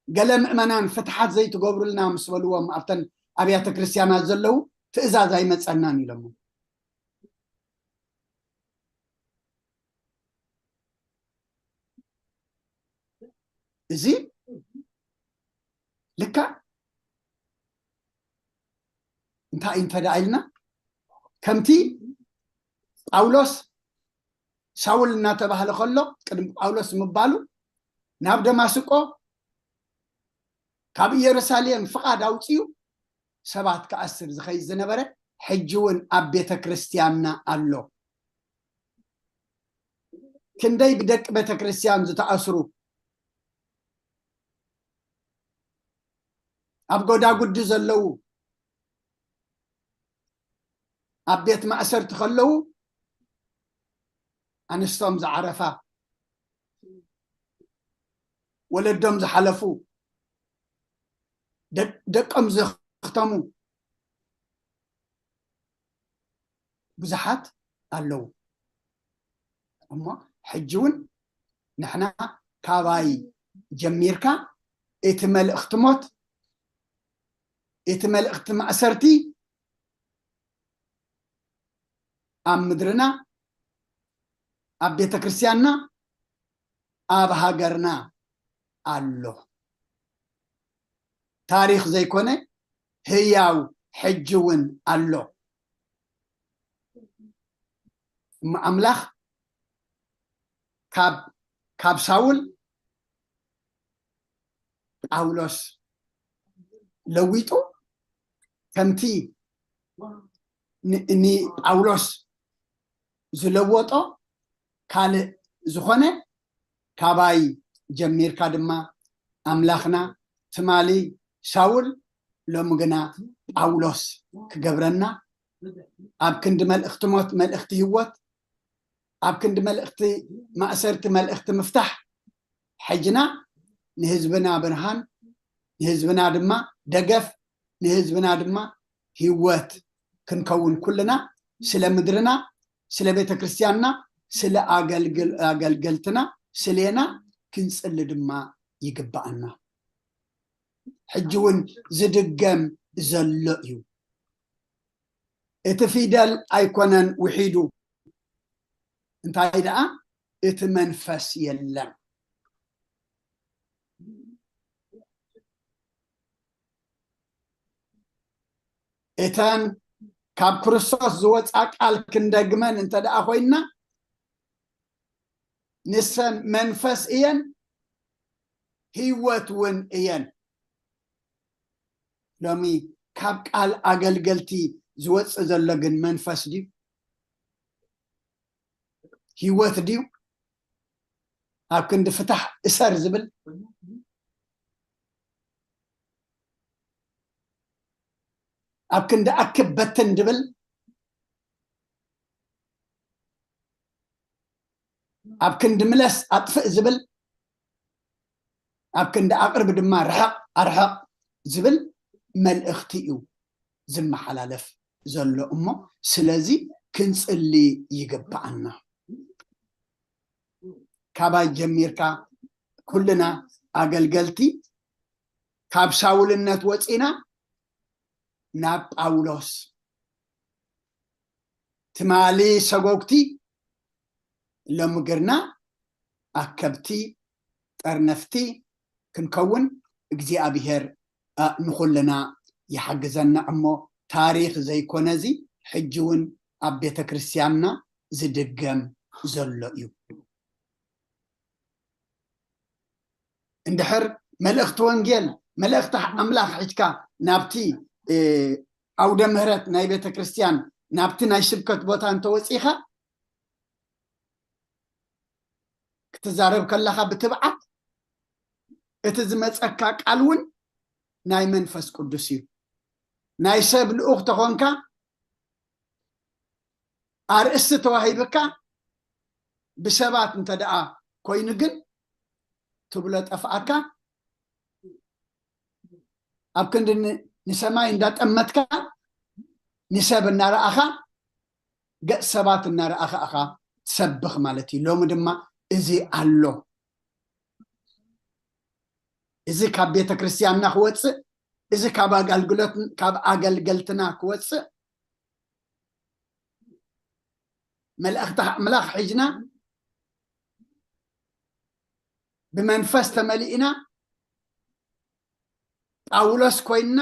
ገለ ምእመናን ፍትሓት ዘይትገብሩልና ምስ በልዎም፣ ኣብተን ኣብያተ ክርስቲያናት ዘለዉ፣ ትእዛዝ ኣይመጸናን ኢሎሞ። እዚ ልካ እንታይ እዩ እንተ ደኣ ኢልና፣ ከምቲ ጳውሎስ ሳውል እናተባህለ ከሎ፣ ቅድሚ ጳውሎስ ምባሉ ናብ ደማስቆ ካብ ኢየሩሳሌም ፍቓድ ኣውጺኡ ሰባት ክኣስር ዝኸይድ ዝነበረ፣ ሕጂ እውን ኣብ ቤተ ክርስቲያንና ኣሎ። ክንደይ ብደቂ ቤተ ክርስቲያን ዝተኣስሩ፣ ኣብ ጎዳጉዲ ዘለዉ፣ ኣብ ቤት ማእሰርቲ ከለዉ ኣንስቶም ዝዓረፋ፣ ወለዶም ዝሓለፉ፣ ደ-፣ ደቆም ዘኽተሙ ብዙሓት ኣለዉ። እሞ ሕጂ እውን ንሕና ካባይ ጀሚርካ እቲ መልእኽቲ ሞት፣ እቲ መልእኽቲ ማእሰርቲ ኣብ ምድርና፣ ኣብ ቤተ ክርስቲያንና፣ ኣብ ሃገርና ኣሎ። ታሪኽ ዘይኮነ ህያው ሕጂ እውን ኣሎ። እሞ ኣምላኽ ካብ፣ ካብ ሳውል ጳውሎስ ለዊጡ፣ ከምቲ ን-፣ ንጳውሎስ ዝለወጦ ካልእ ዝኾነ፣ ካባይ ጀሚርካ ድማ ኣምላኽና፣ ትማሊ ሳውል ሎሚ ግና ጳውሎስ ክገብረና፣ ኣብ ክንዲ መልእኽቲ ሞት መልእኽቲ ህይወት፣ ኣብ ክንዲ መልእኽቲ ማእሰርቲ መልእኽቲ ምፍታሕ፣ ሕጅና ንህዝብና ብርሃን፣ ንህዝብና ድማ ደገፍ፣ ንህዝብና ድማ ህይወት ክንከውን፣ ኩልና ስለ ምድርና፣ ስለ ቤተ ክርስቲያንና፣ ስለ ኣገልግል-፣ ኣገልገልትና፣ ስሌና ክንጽሊ ድማ ይግባኣና። ሕጂ እውን ዝድገም ዘሎ እዩ። እቲ ፊደል ኣይኮነን ውሒዱ፣ እንታይ ደኣ፣ እቲ መንፈስ የለን። እተን ካብ ክርስቶስ ዝወፃ ቃል ክንደግመን እንተ ደኣ ኮይንና፣ ንሰን መንፈስ እየን፣ ህይወት እውን እየን። ሎሚ ካብ ቃል ኣገልገልቲ ዝወፅእ ዘሎ ግን መንፈስ ድዩ? ህይወት ድዩ? ኣብ ክንዲ ፍታሕ እሰር ዝብል፣ ኣብ ክንዲ ኣክብ በትን ድብል፣ ኣብ ክንዲ ምለስ ኣጥፍእ ዝብል፣ ኣብ ክንዲ ኣቕርብ ድማ ርሕቕ ኣርሕቕ ዝብል መልእኽቲ እዩ ዝመሓላለፍ ዘሎ እሞ፣ ስለዚ ክንጽሊ ይግብኣና። ካባይ ጀሚርካ ኩልና ኣገልገልቲ ካብ ሳውልነት ወፂና ናብ ጳውሎስ፣ ትማሊ ሰጎግቲ፣ ሎሚ ግርና ኣከብቲ፣ ጠርነፍቲ ክንከውን እግዚኣብሔር፣ እ፣ ንኹልና ይሓግዘና። እሞ ታሪኽ ዘይኮነ እዚ፣ ሕጂ እውን ኣብ ቤተ ክርስቲያንና ዝድገም ዘሎ እዩ። እንድሕር መልእኽቲ ወንጌል፣ መልእኽቲ ኣምላኽ ሒዝካ ናብቲ፣ እ፣ ዓውደ ምህረት ናይ ቤተ ክርስቲያን፣ ናብቲ ናይ ስብከት ቦታ እንተወጺኻ፣ ክትዛረብ ከለኻ ብትብዓት፣ እቲ ዝመጸካ ቃል እውን ናይ መንፈስ ቅዱስ እዩ። ናይ ሰብ ልኡኽ ተኾንካ፣ ኣርእስቲ ተዋሂብካ፣ ብሰባት እንተ ደኣ ኮይኑ ግን፣ ትብሎ ጠፍኣካ። ኣብ ክንዲ ን-፣ ንሰማይ እንዳጠመትካ፣ ንሰብ እናረኣኻ፣ ገጽ ሰባት እናረኣኻ ኢኻ ትሰብኽ ማለት እዩ። ሎሚ ድማ እዚ ኣሎ። እዚ ካብ ቤተ ክርስቲያንና ክወጽእ፣ እዚ ካብ ኣገልግሎት-፣ ካብ ኣገልገልትና ክወጽእ፣ መልእኽቲ ኣምላኽ ሒዝና፣ ብመንፈስ ተመሊእና፣ ጳውሎስ ኮይንና፣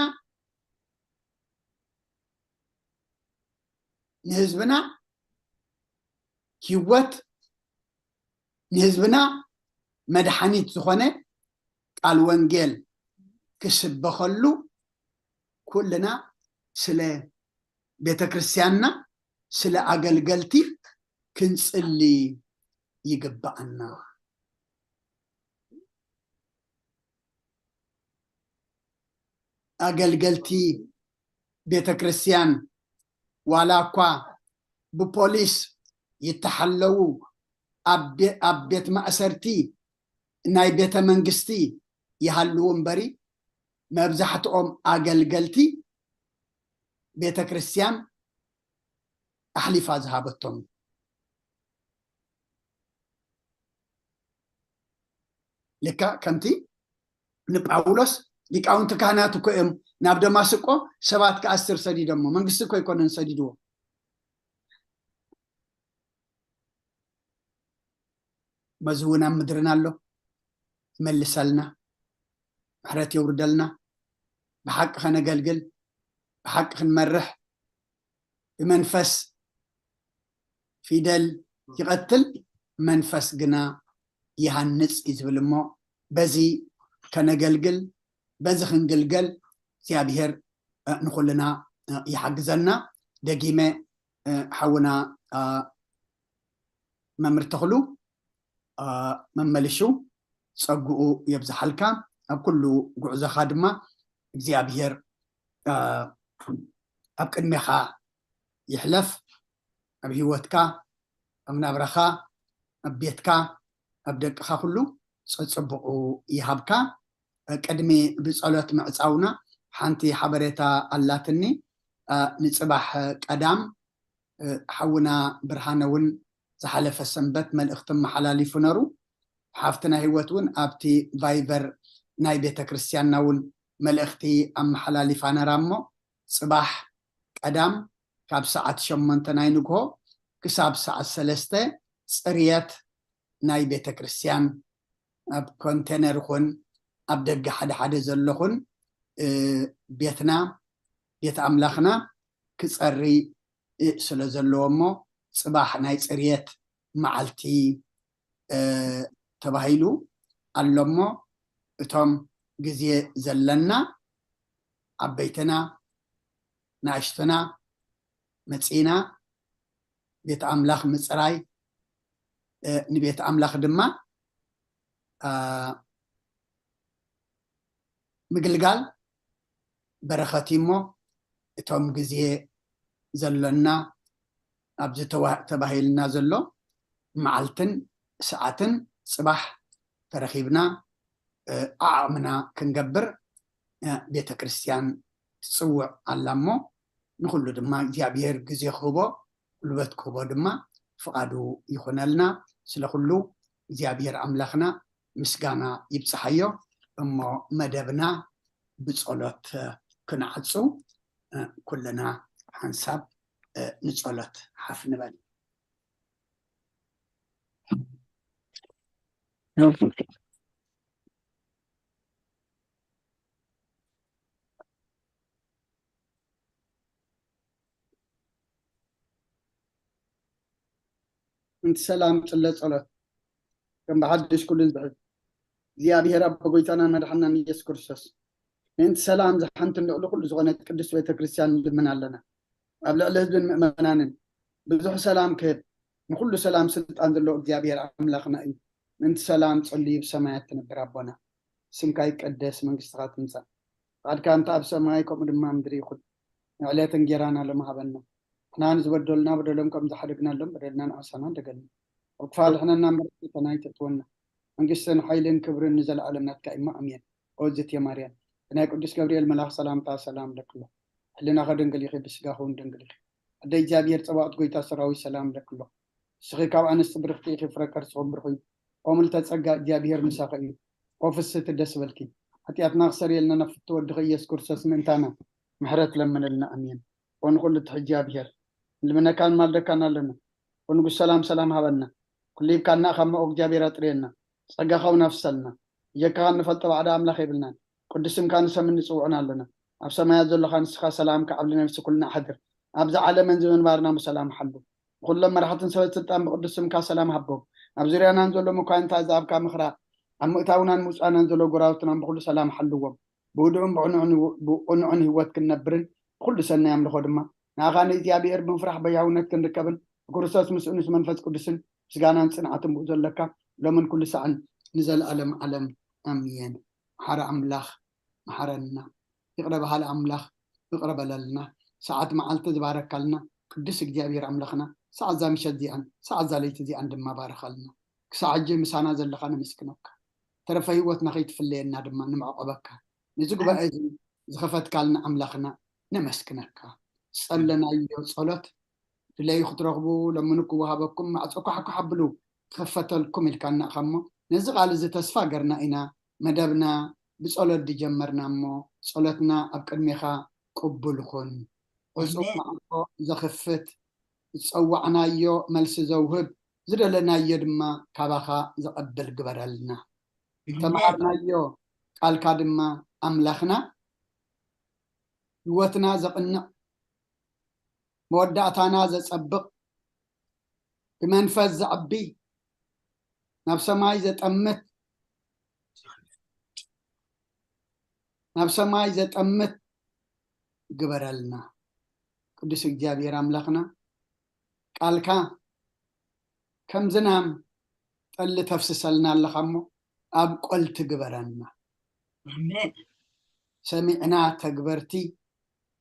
ንህዝብና ህይወት፣ ንህዝብና መድሓኒት ዝኾነ ቃል ወንጌል ክስበኸሉ፣ ኩልና ስለ ቤተ ክርስቲያንና፣ ስለ ኣገልገልቲ ክንጽሊ ይግብኣና። ኣገልገልቲ ቤተ ክርስቲያን ዋላ እኳ ብፖሊስ ይተሓለዉ፣ ኣብ ቤ-፣ ኣብ ቤት ማእሰርቲ ናይ ቤተ መንግስቲ ይሃልዉ እምበሪ፣ መብዛሕትኦም ኣገልገልቲ ቤተ ክርስቲያን ኣሕሊፋ ዝሃበቶም እዩ። ልክዕ ከምቲ ንጳውሎስ ሊቃውንቲ ካህናት እኮ እዮም ናብ ደማስቆ ሰባት ክኣስር ሰዲዶሞ፣ መንግስቲ እኮ ኣይኮነን ሰዲድዎ። በዚ እውን ኣብ ምድርና ኣሎ። ይመልሰልና፣ ምሕረት የውርደልና። ብሓቂ ከነገልግል፣ ብሓቂ ክንመርሕ፣ ብመንፈስ ፊደል ይቐትል፣ መንፈስ ግና ይሃንጽ እዩ ዝብል እሞ፣ በዚ ከነገልግል፣ በዚ ክንግልገል እግዚኣብሔር፣ እ፣ ንኹልና፣ እ፣ ይሓግዘና። ደጊመ፣ እ፣ ሓውና፣ እ፣ መምህር ተኽሉ፣ እ፣ መመልሹ ጸግኡ የብዝሓልካ። ኣብ ኩሉ ጉዕዞኻ ድማ እግዚኣብሔር፣ እ፣ ኣብ ቅድሜኻ ይሕለፍ። ኣብ ህይወትካ፣ ኣብ ናብራኻ፣ ኣብ ቤትካ፣ ኣብ ደቅኻ ኩሉ ጸጽብቑ ይሃብካ። ቅድሚ ብጸሎት ምዕጻውና ሓንቲ ሓበሬታ ኣላትኒ። እ፣ ንጽባሕ ቀዳም፣ እ፣ ሓውና ብርሃነ እውን ዝሓለፈ ሰንበት መልእኽቲ ኣመሓላሊፉ ነሩ። ሓፍትና ህይወት እውን ኣብቲ ቫይበር ናይ ቤተ ክርስቲያንና እውን መልእኽቲ ኣመሓላሊፋ ነራ እሞ፣ ጽባሕ ቀዳም ካብ ሰዓት ሸሞንተ ናይ ንግሆ ክሳብ ሰዓት ሰለስተ ጽርየት ናይ ቤተ ክርስቲያን፣ ኣብ ኮንቴነር ይኹን ኣብ ደገ ሓደ ሓደ ዘለኹን፣ እ፣ ቤትና፣ ቤት ኣምላኽና ክጸሪ፣ እ፣ ስለ ዘለዎ እሞ፣ ጽባሕ ናይ ጽርየት መዓልቲ፣ እ፣ ተባሂሉ ኣሎ እሞ፣ እቶም ግዜ ዘለና፣ ዓበይትና፣ ንኣሽትና፣ መጺና ቤት ኣምላኽ ምጽራይ፣ እ፣ ንቤት ኣምላኽ ድማ፣ እ፣ ምግልጋል በረኸት እዩ እሞ፣ እቶም ግዜ ዘሎና ኣብዚ ተዋ-፣ ተባሂልና ዘሎ መዓልትን ሰዓትን ጽባሕ ተረኺብና፣ እ፣ ዓቕምና ክንገብር፣ እ፣ ቤተ ክርስቲያን ትጽውዕ ኣላ እሞ፣ ንኹሉ ድማ እግዚኣብሔር ግዜ ክህቦ፣ ጉልበት ክህቦ ድማ ፍቓዱ ይኹነልና። ስለ ኩሉ እግዚኣብሔር ኣምላኽና ምስጋና ይብጽሓዮ። እሞ መደብና ብጸሎት ክንዓጹ፣ እ፣ ኩልና ሓንሳብ፣ እ፣ ንጸሎት ሓፍ ንበል። ምእንቲ ሰላም ጽለ ጸሎት። ከም ብሓድሽ ኩሉ ዝሕል እግዚኣብሔር ኣቦ ጎይታናን መድሓናን ኢየሱስ ክርስቶስ፣ ምእንቲ ሰላም ዝሓንቲ ልዕሊ ኩሉ ዝኾነት ቅድስት ቤተ ክርስቲያን ንልምን ኣለና። ኣብ ልዕሊ ህዝብን ምእመናንን ብዙሕ ሰላም ክህብ፣ ንኩሉ ሰላም ስልጣን ዘለዎ እግዚኣብሔር ኣምላኽና እዩ። ምእንቲ ሰላም ጸልዩ ብሰማያት ትነብር ኣቦና፣ ስምካ ይቀደስ፣ መንግስትኻ ትምጻእ፣ ፍቓድካ እንተ ኣብ ሰማይ ከምኡ ድማ ምድሪ ይኹን። ንዕለት እንጌራና ሎሚ ሃበና። ንሕና ንዝበደሉና በደሎም ከም ዝሓደግናሎም በደልና ንዓሳና እንደገና። ኣብ ክፋ ድሕነና እምበር ፈተና ኣይተእትወና። መንግስትን ሓይልን ክብርን ንዘለኣለም ናትካ እማ ኣሜን። ኦ ዝትየ ማርያም፣ ብናይ ቅዱስ ገብርኤል መልኣኽ ሰላምታ ሰላም ለክሎ። ሕልናኸ ድንግል ኢኺ፣ ብስጋኸ እውን ድንግል ኢኺ። ኣደ እግዚኣብሔር ጸባኦት ጎይታ ሰራዊት ሰላም ለክሎ። ንስኺ ካብ ኣንስቲ ብርኽቲ ኢኺ፣ ፍረ ከርስኺ ብሩኽ እዩ። ኦ ምልተ ጸጋ እግዚኣብሔር ምሳኺ እዩ። ኦ ፍስህቲ ደስ በልኪ። ሓጢኣትና ክሰርየልና ናብ ፍትወ ወድኺ ኢየሱስ ክርስቶስ ምእንታና ምሕረት ለምንልና። ኣሜን። ኦ ንኹሉ ትሕጂ እግዚኣብሔር፣ ንልምነካን ንማልደካን ኣለና። ኦ ንጉስ ሰላም ሰላም ሃበና። ኩሉ ሂብካና ካብ መኦ እግዚኣብሔር ኣጥርየና። ጸጋኻ እውን ኣፍሰልና። ብጀካኻ እንፈልጦ ባዕዳ ኣምላኽ የብልናን። ቅዱስ ስምካ ንሰምን ንጽውዕን ኣለና። ኣብ ሰማያት ዘለኻ ንስኻ ሰላም ከዓብሊ ነፍሲ ኩልና ሓድር። ኣብዚ ዓለምን ዝምንባርና ብሰላም ሓሉ። ንኹሎም መራሕትን ሰበ ስልጣን ብቅዱስ ስምካ ሰላም ሃቦም። ኣብ ዙርያናን ዘሎ መኳንንታ ዝሃብካ ምኽራ፣ ኣብ ምእታውናን ምውጻእናን ዘሎ ጎራውትናን ብኹሉ ሰላም ሓልዎም። ብውድዑን ብቕኑዕን፣ ብቕኑዕን ህይወት ክንነብርን ብኹሉ ሰናይ ኣምልኾ ድማ ንኣኻ ንእግዚኣብሔር ብምፍራሕ በያውነት ክንርከብን ብክርስቶስ ምስኡ ምስ መንፈስ ቅዱስን ምስጋናን ጽንዓትን ብኡ ዘለካ ሎምን ኩሉ ሳዕን ንዘለኣለም ዓለም ኣሜን። መሓሪ ኣምላኽ መሓረና። ይቕረ በሃሊ ኣምላኽ ይቕረ በለልና። ሰዓት መዓልቲ ዝባረካልና ቅዱስ እግዚኣብሔር ኣምላኽና ሰዓት እዛ ምሸት እዚኣን ሰዓት እዛ ለይቲ እዚኣን ድማ ባርኻልና። ክሳዕ ሕጂ ምሳና ዘለኻ ነመስግነካ። ተረፈ ህይወትና ከይትፍለየና ድማ ንምዕቆበካ። ነዚ ጉባኤ እዚ ዝኸፈትካልና ኣምላኽና ነመስግነካ። ዝጸለናዮ ጸሎት ድለዩ ክትረኽቡ ለምኑ ክወሃበኩም፣ ማዕጾ ኳሕኳሕ ኣብሉ ክኽፈተልኩም ኢልካና ኢኻ እሞ፣ ነዚ ቃል እዚ ተስፋ ገርና ኢና መደብና ብጸሎት ዝጀመርና እሞ፣ ጸሎትና ኣብ ቅድሜኻ ቅቡል ኩን። ዕጹው ኣሜን። ማዕጾ ዘኽፍት፣ ዝጸዋዕናዮ መልሲ ዘውህብ፣ ዝደለናዮ ድማ ካባኻ ዘቐብል ግበረልና። ኣሜን። ተምሃርናዮ ቃልካ ድማ ኣምላኽና ህይወትና ዘቕንዕ፣ መወዳእታና ዘጸብቕ፣ ብመንፈስ ዘዕቢ፣ ናብ ሰማይ ዘጠምት፣ ናብ ሰማይ ዘጠምት ግበረልና። ቅዱስ እግዚኣብሔር ኣምላኽና፣ ቃልካ ከም ዝናም ጠሊ ተፍስሰልና ኣለኻ እሞ፣ ኣብ ቆልቲ ግበረና። ኣሜን። ሰሚዕና ተግበርቲ፣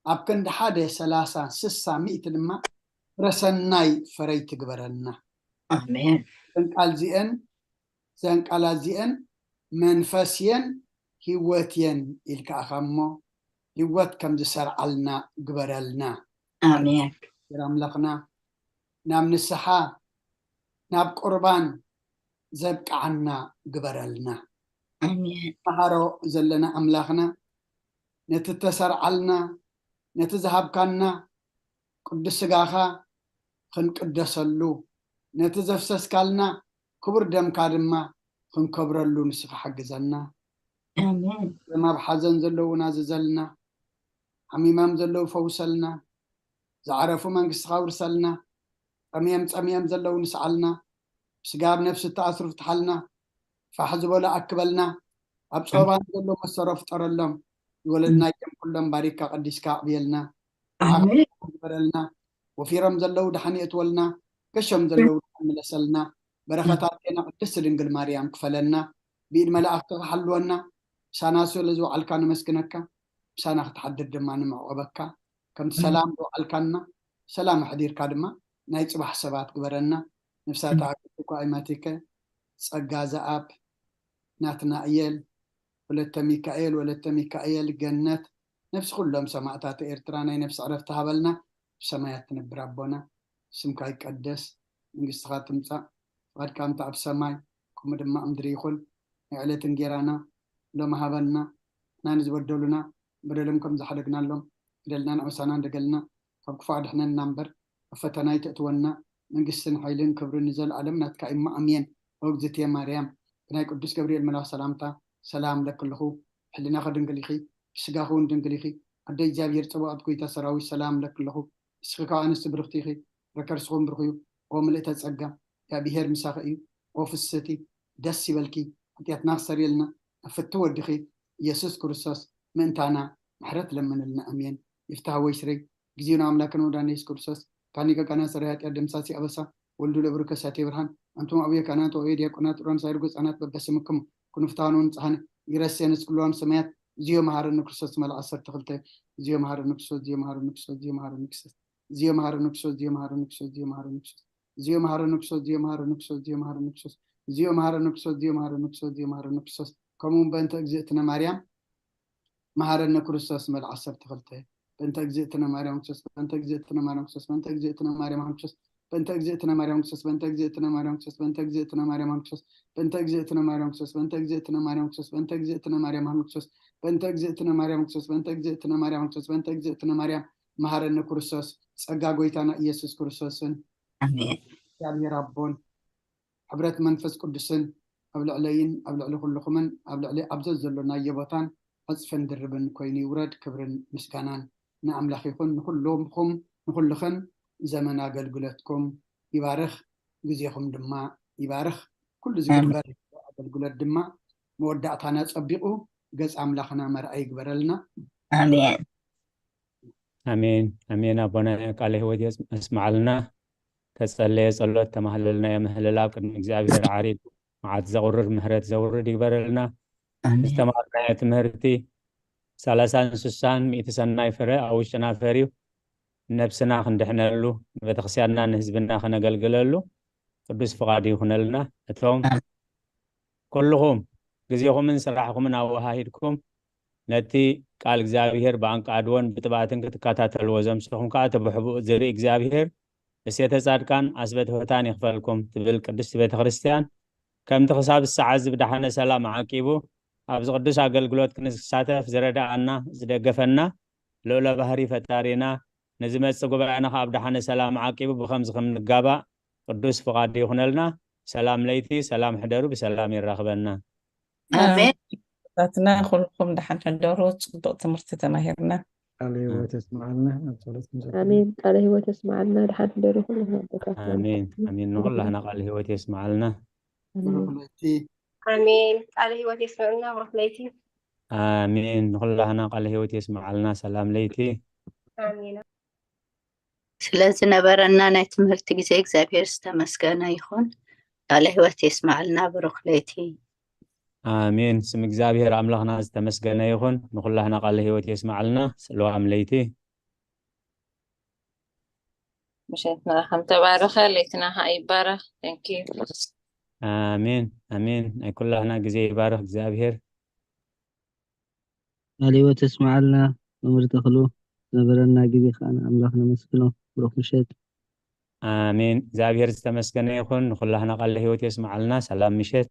ኣብ ክንዲ ሓደ ሰላሳ፣ ስሳ፣ ሚእቲ ድማ ፍረ ሰናይ ፈረይቲ ግበረና። ኣሜን። እዘን ቃል እዚአን፣ እዘን ቃላት እዚአን መንፈስ እየን ህይወት እየን ኢልካ ኢኻ እሞ፣ ህይወት ከም ዝሰርዓልና ግበረልና። ኣሜን። እግዚኣብሔር ኣምላኽና፣ ናብ ንስሓ፣ ናብ ቁርባን ዘብቅዓና ግበረልና። ኣሜን። መሃሮ ዘለና ኣምላኽና፣ ነቲ ተሰርዓልና፣ ነቲ ዝሃብካና ቅዱስ ስጋኻ ክንቅደሰሉ፣ ነቲ ዘፍሰስካልና ክቡር ደምካ ድማ ክንከብረሉ ንስኻ ሓግዘና። ኣሜን። እዞም ኣብ ሓዘን ዘለዉ ናዝዘልና፣ ሓሚማም ዘለዉ ፈውሰልና፣ ዝዓረፉ መንግስትኻ ውርሰልና፣ ጠምዮም ጸሚኦም ዘለዉ ንስዓልና፣ ብስጋ ኣብ ነፍሲ እተኣስሩ ፍትሓልና፣ ፋሕ ዝበሉ ኣክበልና፣ ኣብ ጸበባ ንዘሎ መሰሮ ፍጠረሎም፣ ዝወለድናዮም ኩሎም ባሪካ ቀዲስካ ኣዕብየልና፣ ኣሜን። ግበረልና፣ ወፊሮም ዘለዉ ደሓን የእትወልና፣ ገሾም ዘለዉ ደሓን ምለሰልና፣ በረኸት ኣዴና ቅድስቲ ድንግል ማርያም ክፈለና፣ ብኢድ መላእኽቲ ክሓልወና፣ ምሳና ስለ ዝወዓልካ ነመስግነካ፣ ምሳና ክትሓድር ድማ ንምዕቆበካ፣ ከምቲ ሰላም ዝወዓልካና ሰላም ኣሕዲርካ ድማ ናይ ጽባሕ ሰባት ግበረና። ነፍሳት ኣቅድስቲ እኳ ኣይማቲከ ጸጋ ዘኣብ ናትናእየል ወለተ ሚካኤል ወለተ ሚካኤል ገነት ነፍሲ ኩሎም ሰማእታት ኤርትራ ናይ ነፍሲ ዕረፍቲ ሃበልና። ብሰማያት ትነብር ኣቦና ስምካ ይቀደስ መንግስትኻ ትምጻእ ፍቃድካ እንተ ኣብ ሰማይ ከምኡ ድማ ኣብ ምድሪ ይኹን። ናይ ዕለት እንጌራና ሎም ሃበና። ንሕና ንዝበደሉና በደሎም ከም ዝሓደግናሎም በደልና ንዕውሳና እንደገልና ካብ ክፉእ ኣድሕነና እምበር ኣብ ፈተና ኣይተእትወና። መንግስትን ሓይልን ክብርን ንዘለኣለም ናትካ እዩ። ኣሜን። ኦ እግዝእትየ ማርያም ብናይ ቅዱስ ገብርኤል መልኣኽ ሰላምታ ሰላም ለክልኹ ሕልናኺ ድንግል ኢኺ ብስጋኺ እውን ድንግል ኢኺ። ኣደ እግዚኣብሔር ጸባኦት ጎይታ ሰራዊት ሰላም ለክልኹ። ንስኺ ካብ ኣንስቲ ብርኽቲ ኢኺ ፍረ ከርስኹም ብሩኽ እዩ። ኦ ምልእተ ጸጋ እግዚኣብሔር ምሳኺ እዩ። ኦ ፍስህቲ ደስ ይበልኪ። ሓጢኣትና ክሰርየልና ናብ ፍትው ወድኺ ኢየሱስ ክርስቶስ ምእንታና ምሕረት ለምንልና። ኣሜን። ይፍታህ ወይ ስረይ ጊዜና ኣምላክን ወዳን ኢየሱስ ክርስቶስ ካኒ ገጋና ሰሪ ሓጢኣት ደምሳሲ ኣበሳ ወልዱ ለብሩ ከሳቴ ብርሃን ኣንቱም ኣብየ ካህናት ወየ ዲያቆናት ሮን ሳይር ጎፃናት በበስምክም ኩንፍታውን ወንፅሃን ይረስየ ንስክልዋን ሰማያት እዚዮ መሃረኒ ክርስቶስ መልኣ ዓሰርተ ክልተ እዚዮ መሃረኒ ክርስቶስ እዚዮ መሃረኒ ክርስቶስ እዚዮ መሃረኒ ክርስቶስ እዚዮ መሃረኒ ክርስቶስ እዚዮ መሃረኒ ክርስቶስ እዚዮ መሃረኒ ክርስቶስ እዚዮ መሃረኒ ክርስቶስ እዚዮ መሃረኒ ክርስቶስ እዚዮ መሃረኒ ክርስቶስ እዚዮ መሃረኒ ክርስቶስ እዚዮ መሃረኒ ክርስቶስ ከምኡ እውን በእንተ እግዝእትነ ማርያም መሃረነ ክርስቶስ መልዓ ዓሰርተ ክልተ በእንተ እግዝእትነ ማርያም ክርስቶስ በእንተ እግዝእትነ ማርያም ክርስቶስ በእንተ እግዝእትነ ማርያም ክርስቶስ በእንተ እግዝእትነ ማርያም ክርስቶስ በእንተ እግዝእትነ ማርያም ክርስቶስ በእንተ እግዝእትነ ማርያም ክርስቶስ በእንተ እግዝእትነ ማርያም ክርስቶስ በእንተ እግዝእትነ ማርያም ክርስቶስ በእንተ እግዝእትነ ማርያም ክርስቶስ በእንተ እግዝእትነ ማርያም ክርስቶስ በእንተ እግዝእትነ ማርያም ክርስቶስ በእንተ እግዝእትነ ማርያም መሃረነ ክርስቶስ ጸጋ ጎይታና ኢየሱስ ክርስቶስን ኣሜን። እግዚኣብሔር ኣቦን ሕብረት መንፈስ ቅዱስን ኣብ ልዕለይን ኣብ ልዕሊ ኩልኹምን ኣብ ልዕሊ ኣብ ዘዘሎናዮ ቦታን ዕፅፍን ድርብን ኮይኑ ይውረድ። ክብርን ምስጋናን ንኣምላኽ ይኹን። ንኹልኹም ንኹልኽን ዘመን ኣገልግሎትኩም ይባርኽ፣ ግዜኹም ድማ ይባርኽ። ኩሉ ዝግበር ኣገልግሎት ድማ መወዳእታና ጸቢቑ ገጽ ኣምላኽና መርኣይ ይግበረልና። ኣሜን። ኣሜን ኣሜን። ኣቦና ቃለ ህይወት የስምዓልና። ተጸለየ ጸሎት ተማህለልናዮ ምህልላ ኣብ ቅድሚ እግዚኣብሔር ዓሪድ መዓት ዘቑርር ምህረት ዘውርድ ይግበረልና። ኣሜን። ዝተማሃርናዮ ትምህርቲ ሰላሳን ስሳን ሚእቲ ሰናይ ፍረ ኣብ ውሽጥና ፈርዩ ነብስና ክንድሕነሉ ንቤተክርስትያንና ንህዝብና ከነገልግለሉ ቅዱስ ፍቓድ ይኹነልና። እቶም ኩልኹም ግዜኹምን ስራሕኹምን ኣወሃሂድኩም ነቲ ቃል እግዚኣብሔር ብኣንቃድዎን ብጥባትን ክትከታተልዎ ዘምስኹም ከዓ እቲ ብሕቡእ ዝርኢ እግዚኣብሔር እሴተ ጻድቃን ኣስበትሆታን ይኽፈልኩም ትብል ቅድስቲ ቤተ ክርስቲያን ከምቲ ክሳብ ሰዓት እዚ ብደሓነ ሰላም ዓቂቡ ኣብዚ ቅዱስ ኣገልግሎት ክንሳተፍ ዝረዳኣና ዝደገፈና ልዑለ ባህሪ ፈጣሪና ንዝመጽእ ጉባኤና ከዓ ብደሓነ ሰላም ዓቂቡ ብኸምዚ ከም ንጋባእ ቅዱስ ፍቓዱ ይኹነልና። ሰላም ለይቲ፣ ሰላም ሕደሩ፣ ብሰላም የራኽበና። ኣሜን። ኣቦታትና ኩልኩም ደሓን ሕደሩ። ጽቡቅ ትምህርቲ ተማሂርና። ቃለ ህይወት የስምዓልና። ኣብ ጸሎት ንዘክር። ኣሜን። ቃለ ህይወት የስምዓልና። ደሓን ሕደሩ ኩልኩም ኣቦታትና። ኣሜን ኣሜን። ንኹላህና ቃለ ህይወት የስምዓልና። ኣሜን። ብሩኽ ለይቲ። ኣሜን። ቃለ ህይወት የስምዕልና። ብሩኽ ለይቲ። ኣሜን። ንኹላህና ቃለ ህይወት የስምዓልና። ሰላም ለይቲ። ኣሜን። ስለዝነበረና ናይ ትምህርቲ ግዜ እግዚኣብሔር ዝተመስገነ ይኹን። ቃለ ህይወት የስምዓልና። ብሩኽ ለይቲ። ኣሜን። ስም እግዚኣብሔር ኣምላኽና ዝተመስገነ ይኹን። ንኹላህና ቃለ ህይወት የስምዓልና። ሰላም ለይቲ። ምሸትና ከም ተባረኸ ለይትና ከዓ ይባረኽ። Thank you። ኣሜን ኣሜን። ናይ ኩላህና ግዜ ይባርኽ እግዚኣብሔር። ቃለ ህይወት የስምዓልና መምህር ተኽሉ። ዝነበረና ግዜ ከዓ ንኣምላኽ ነመስግኖ። ብሩኽ ምሸት። ኣሜን። እግዚኣብሔር ዝተመስገነ ይኹን። ንኹላህና ቃለ ህይወት የስምዓልና። ሰላም ምሸት።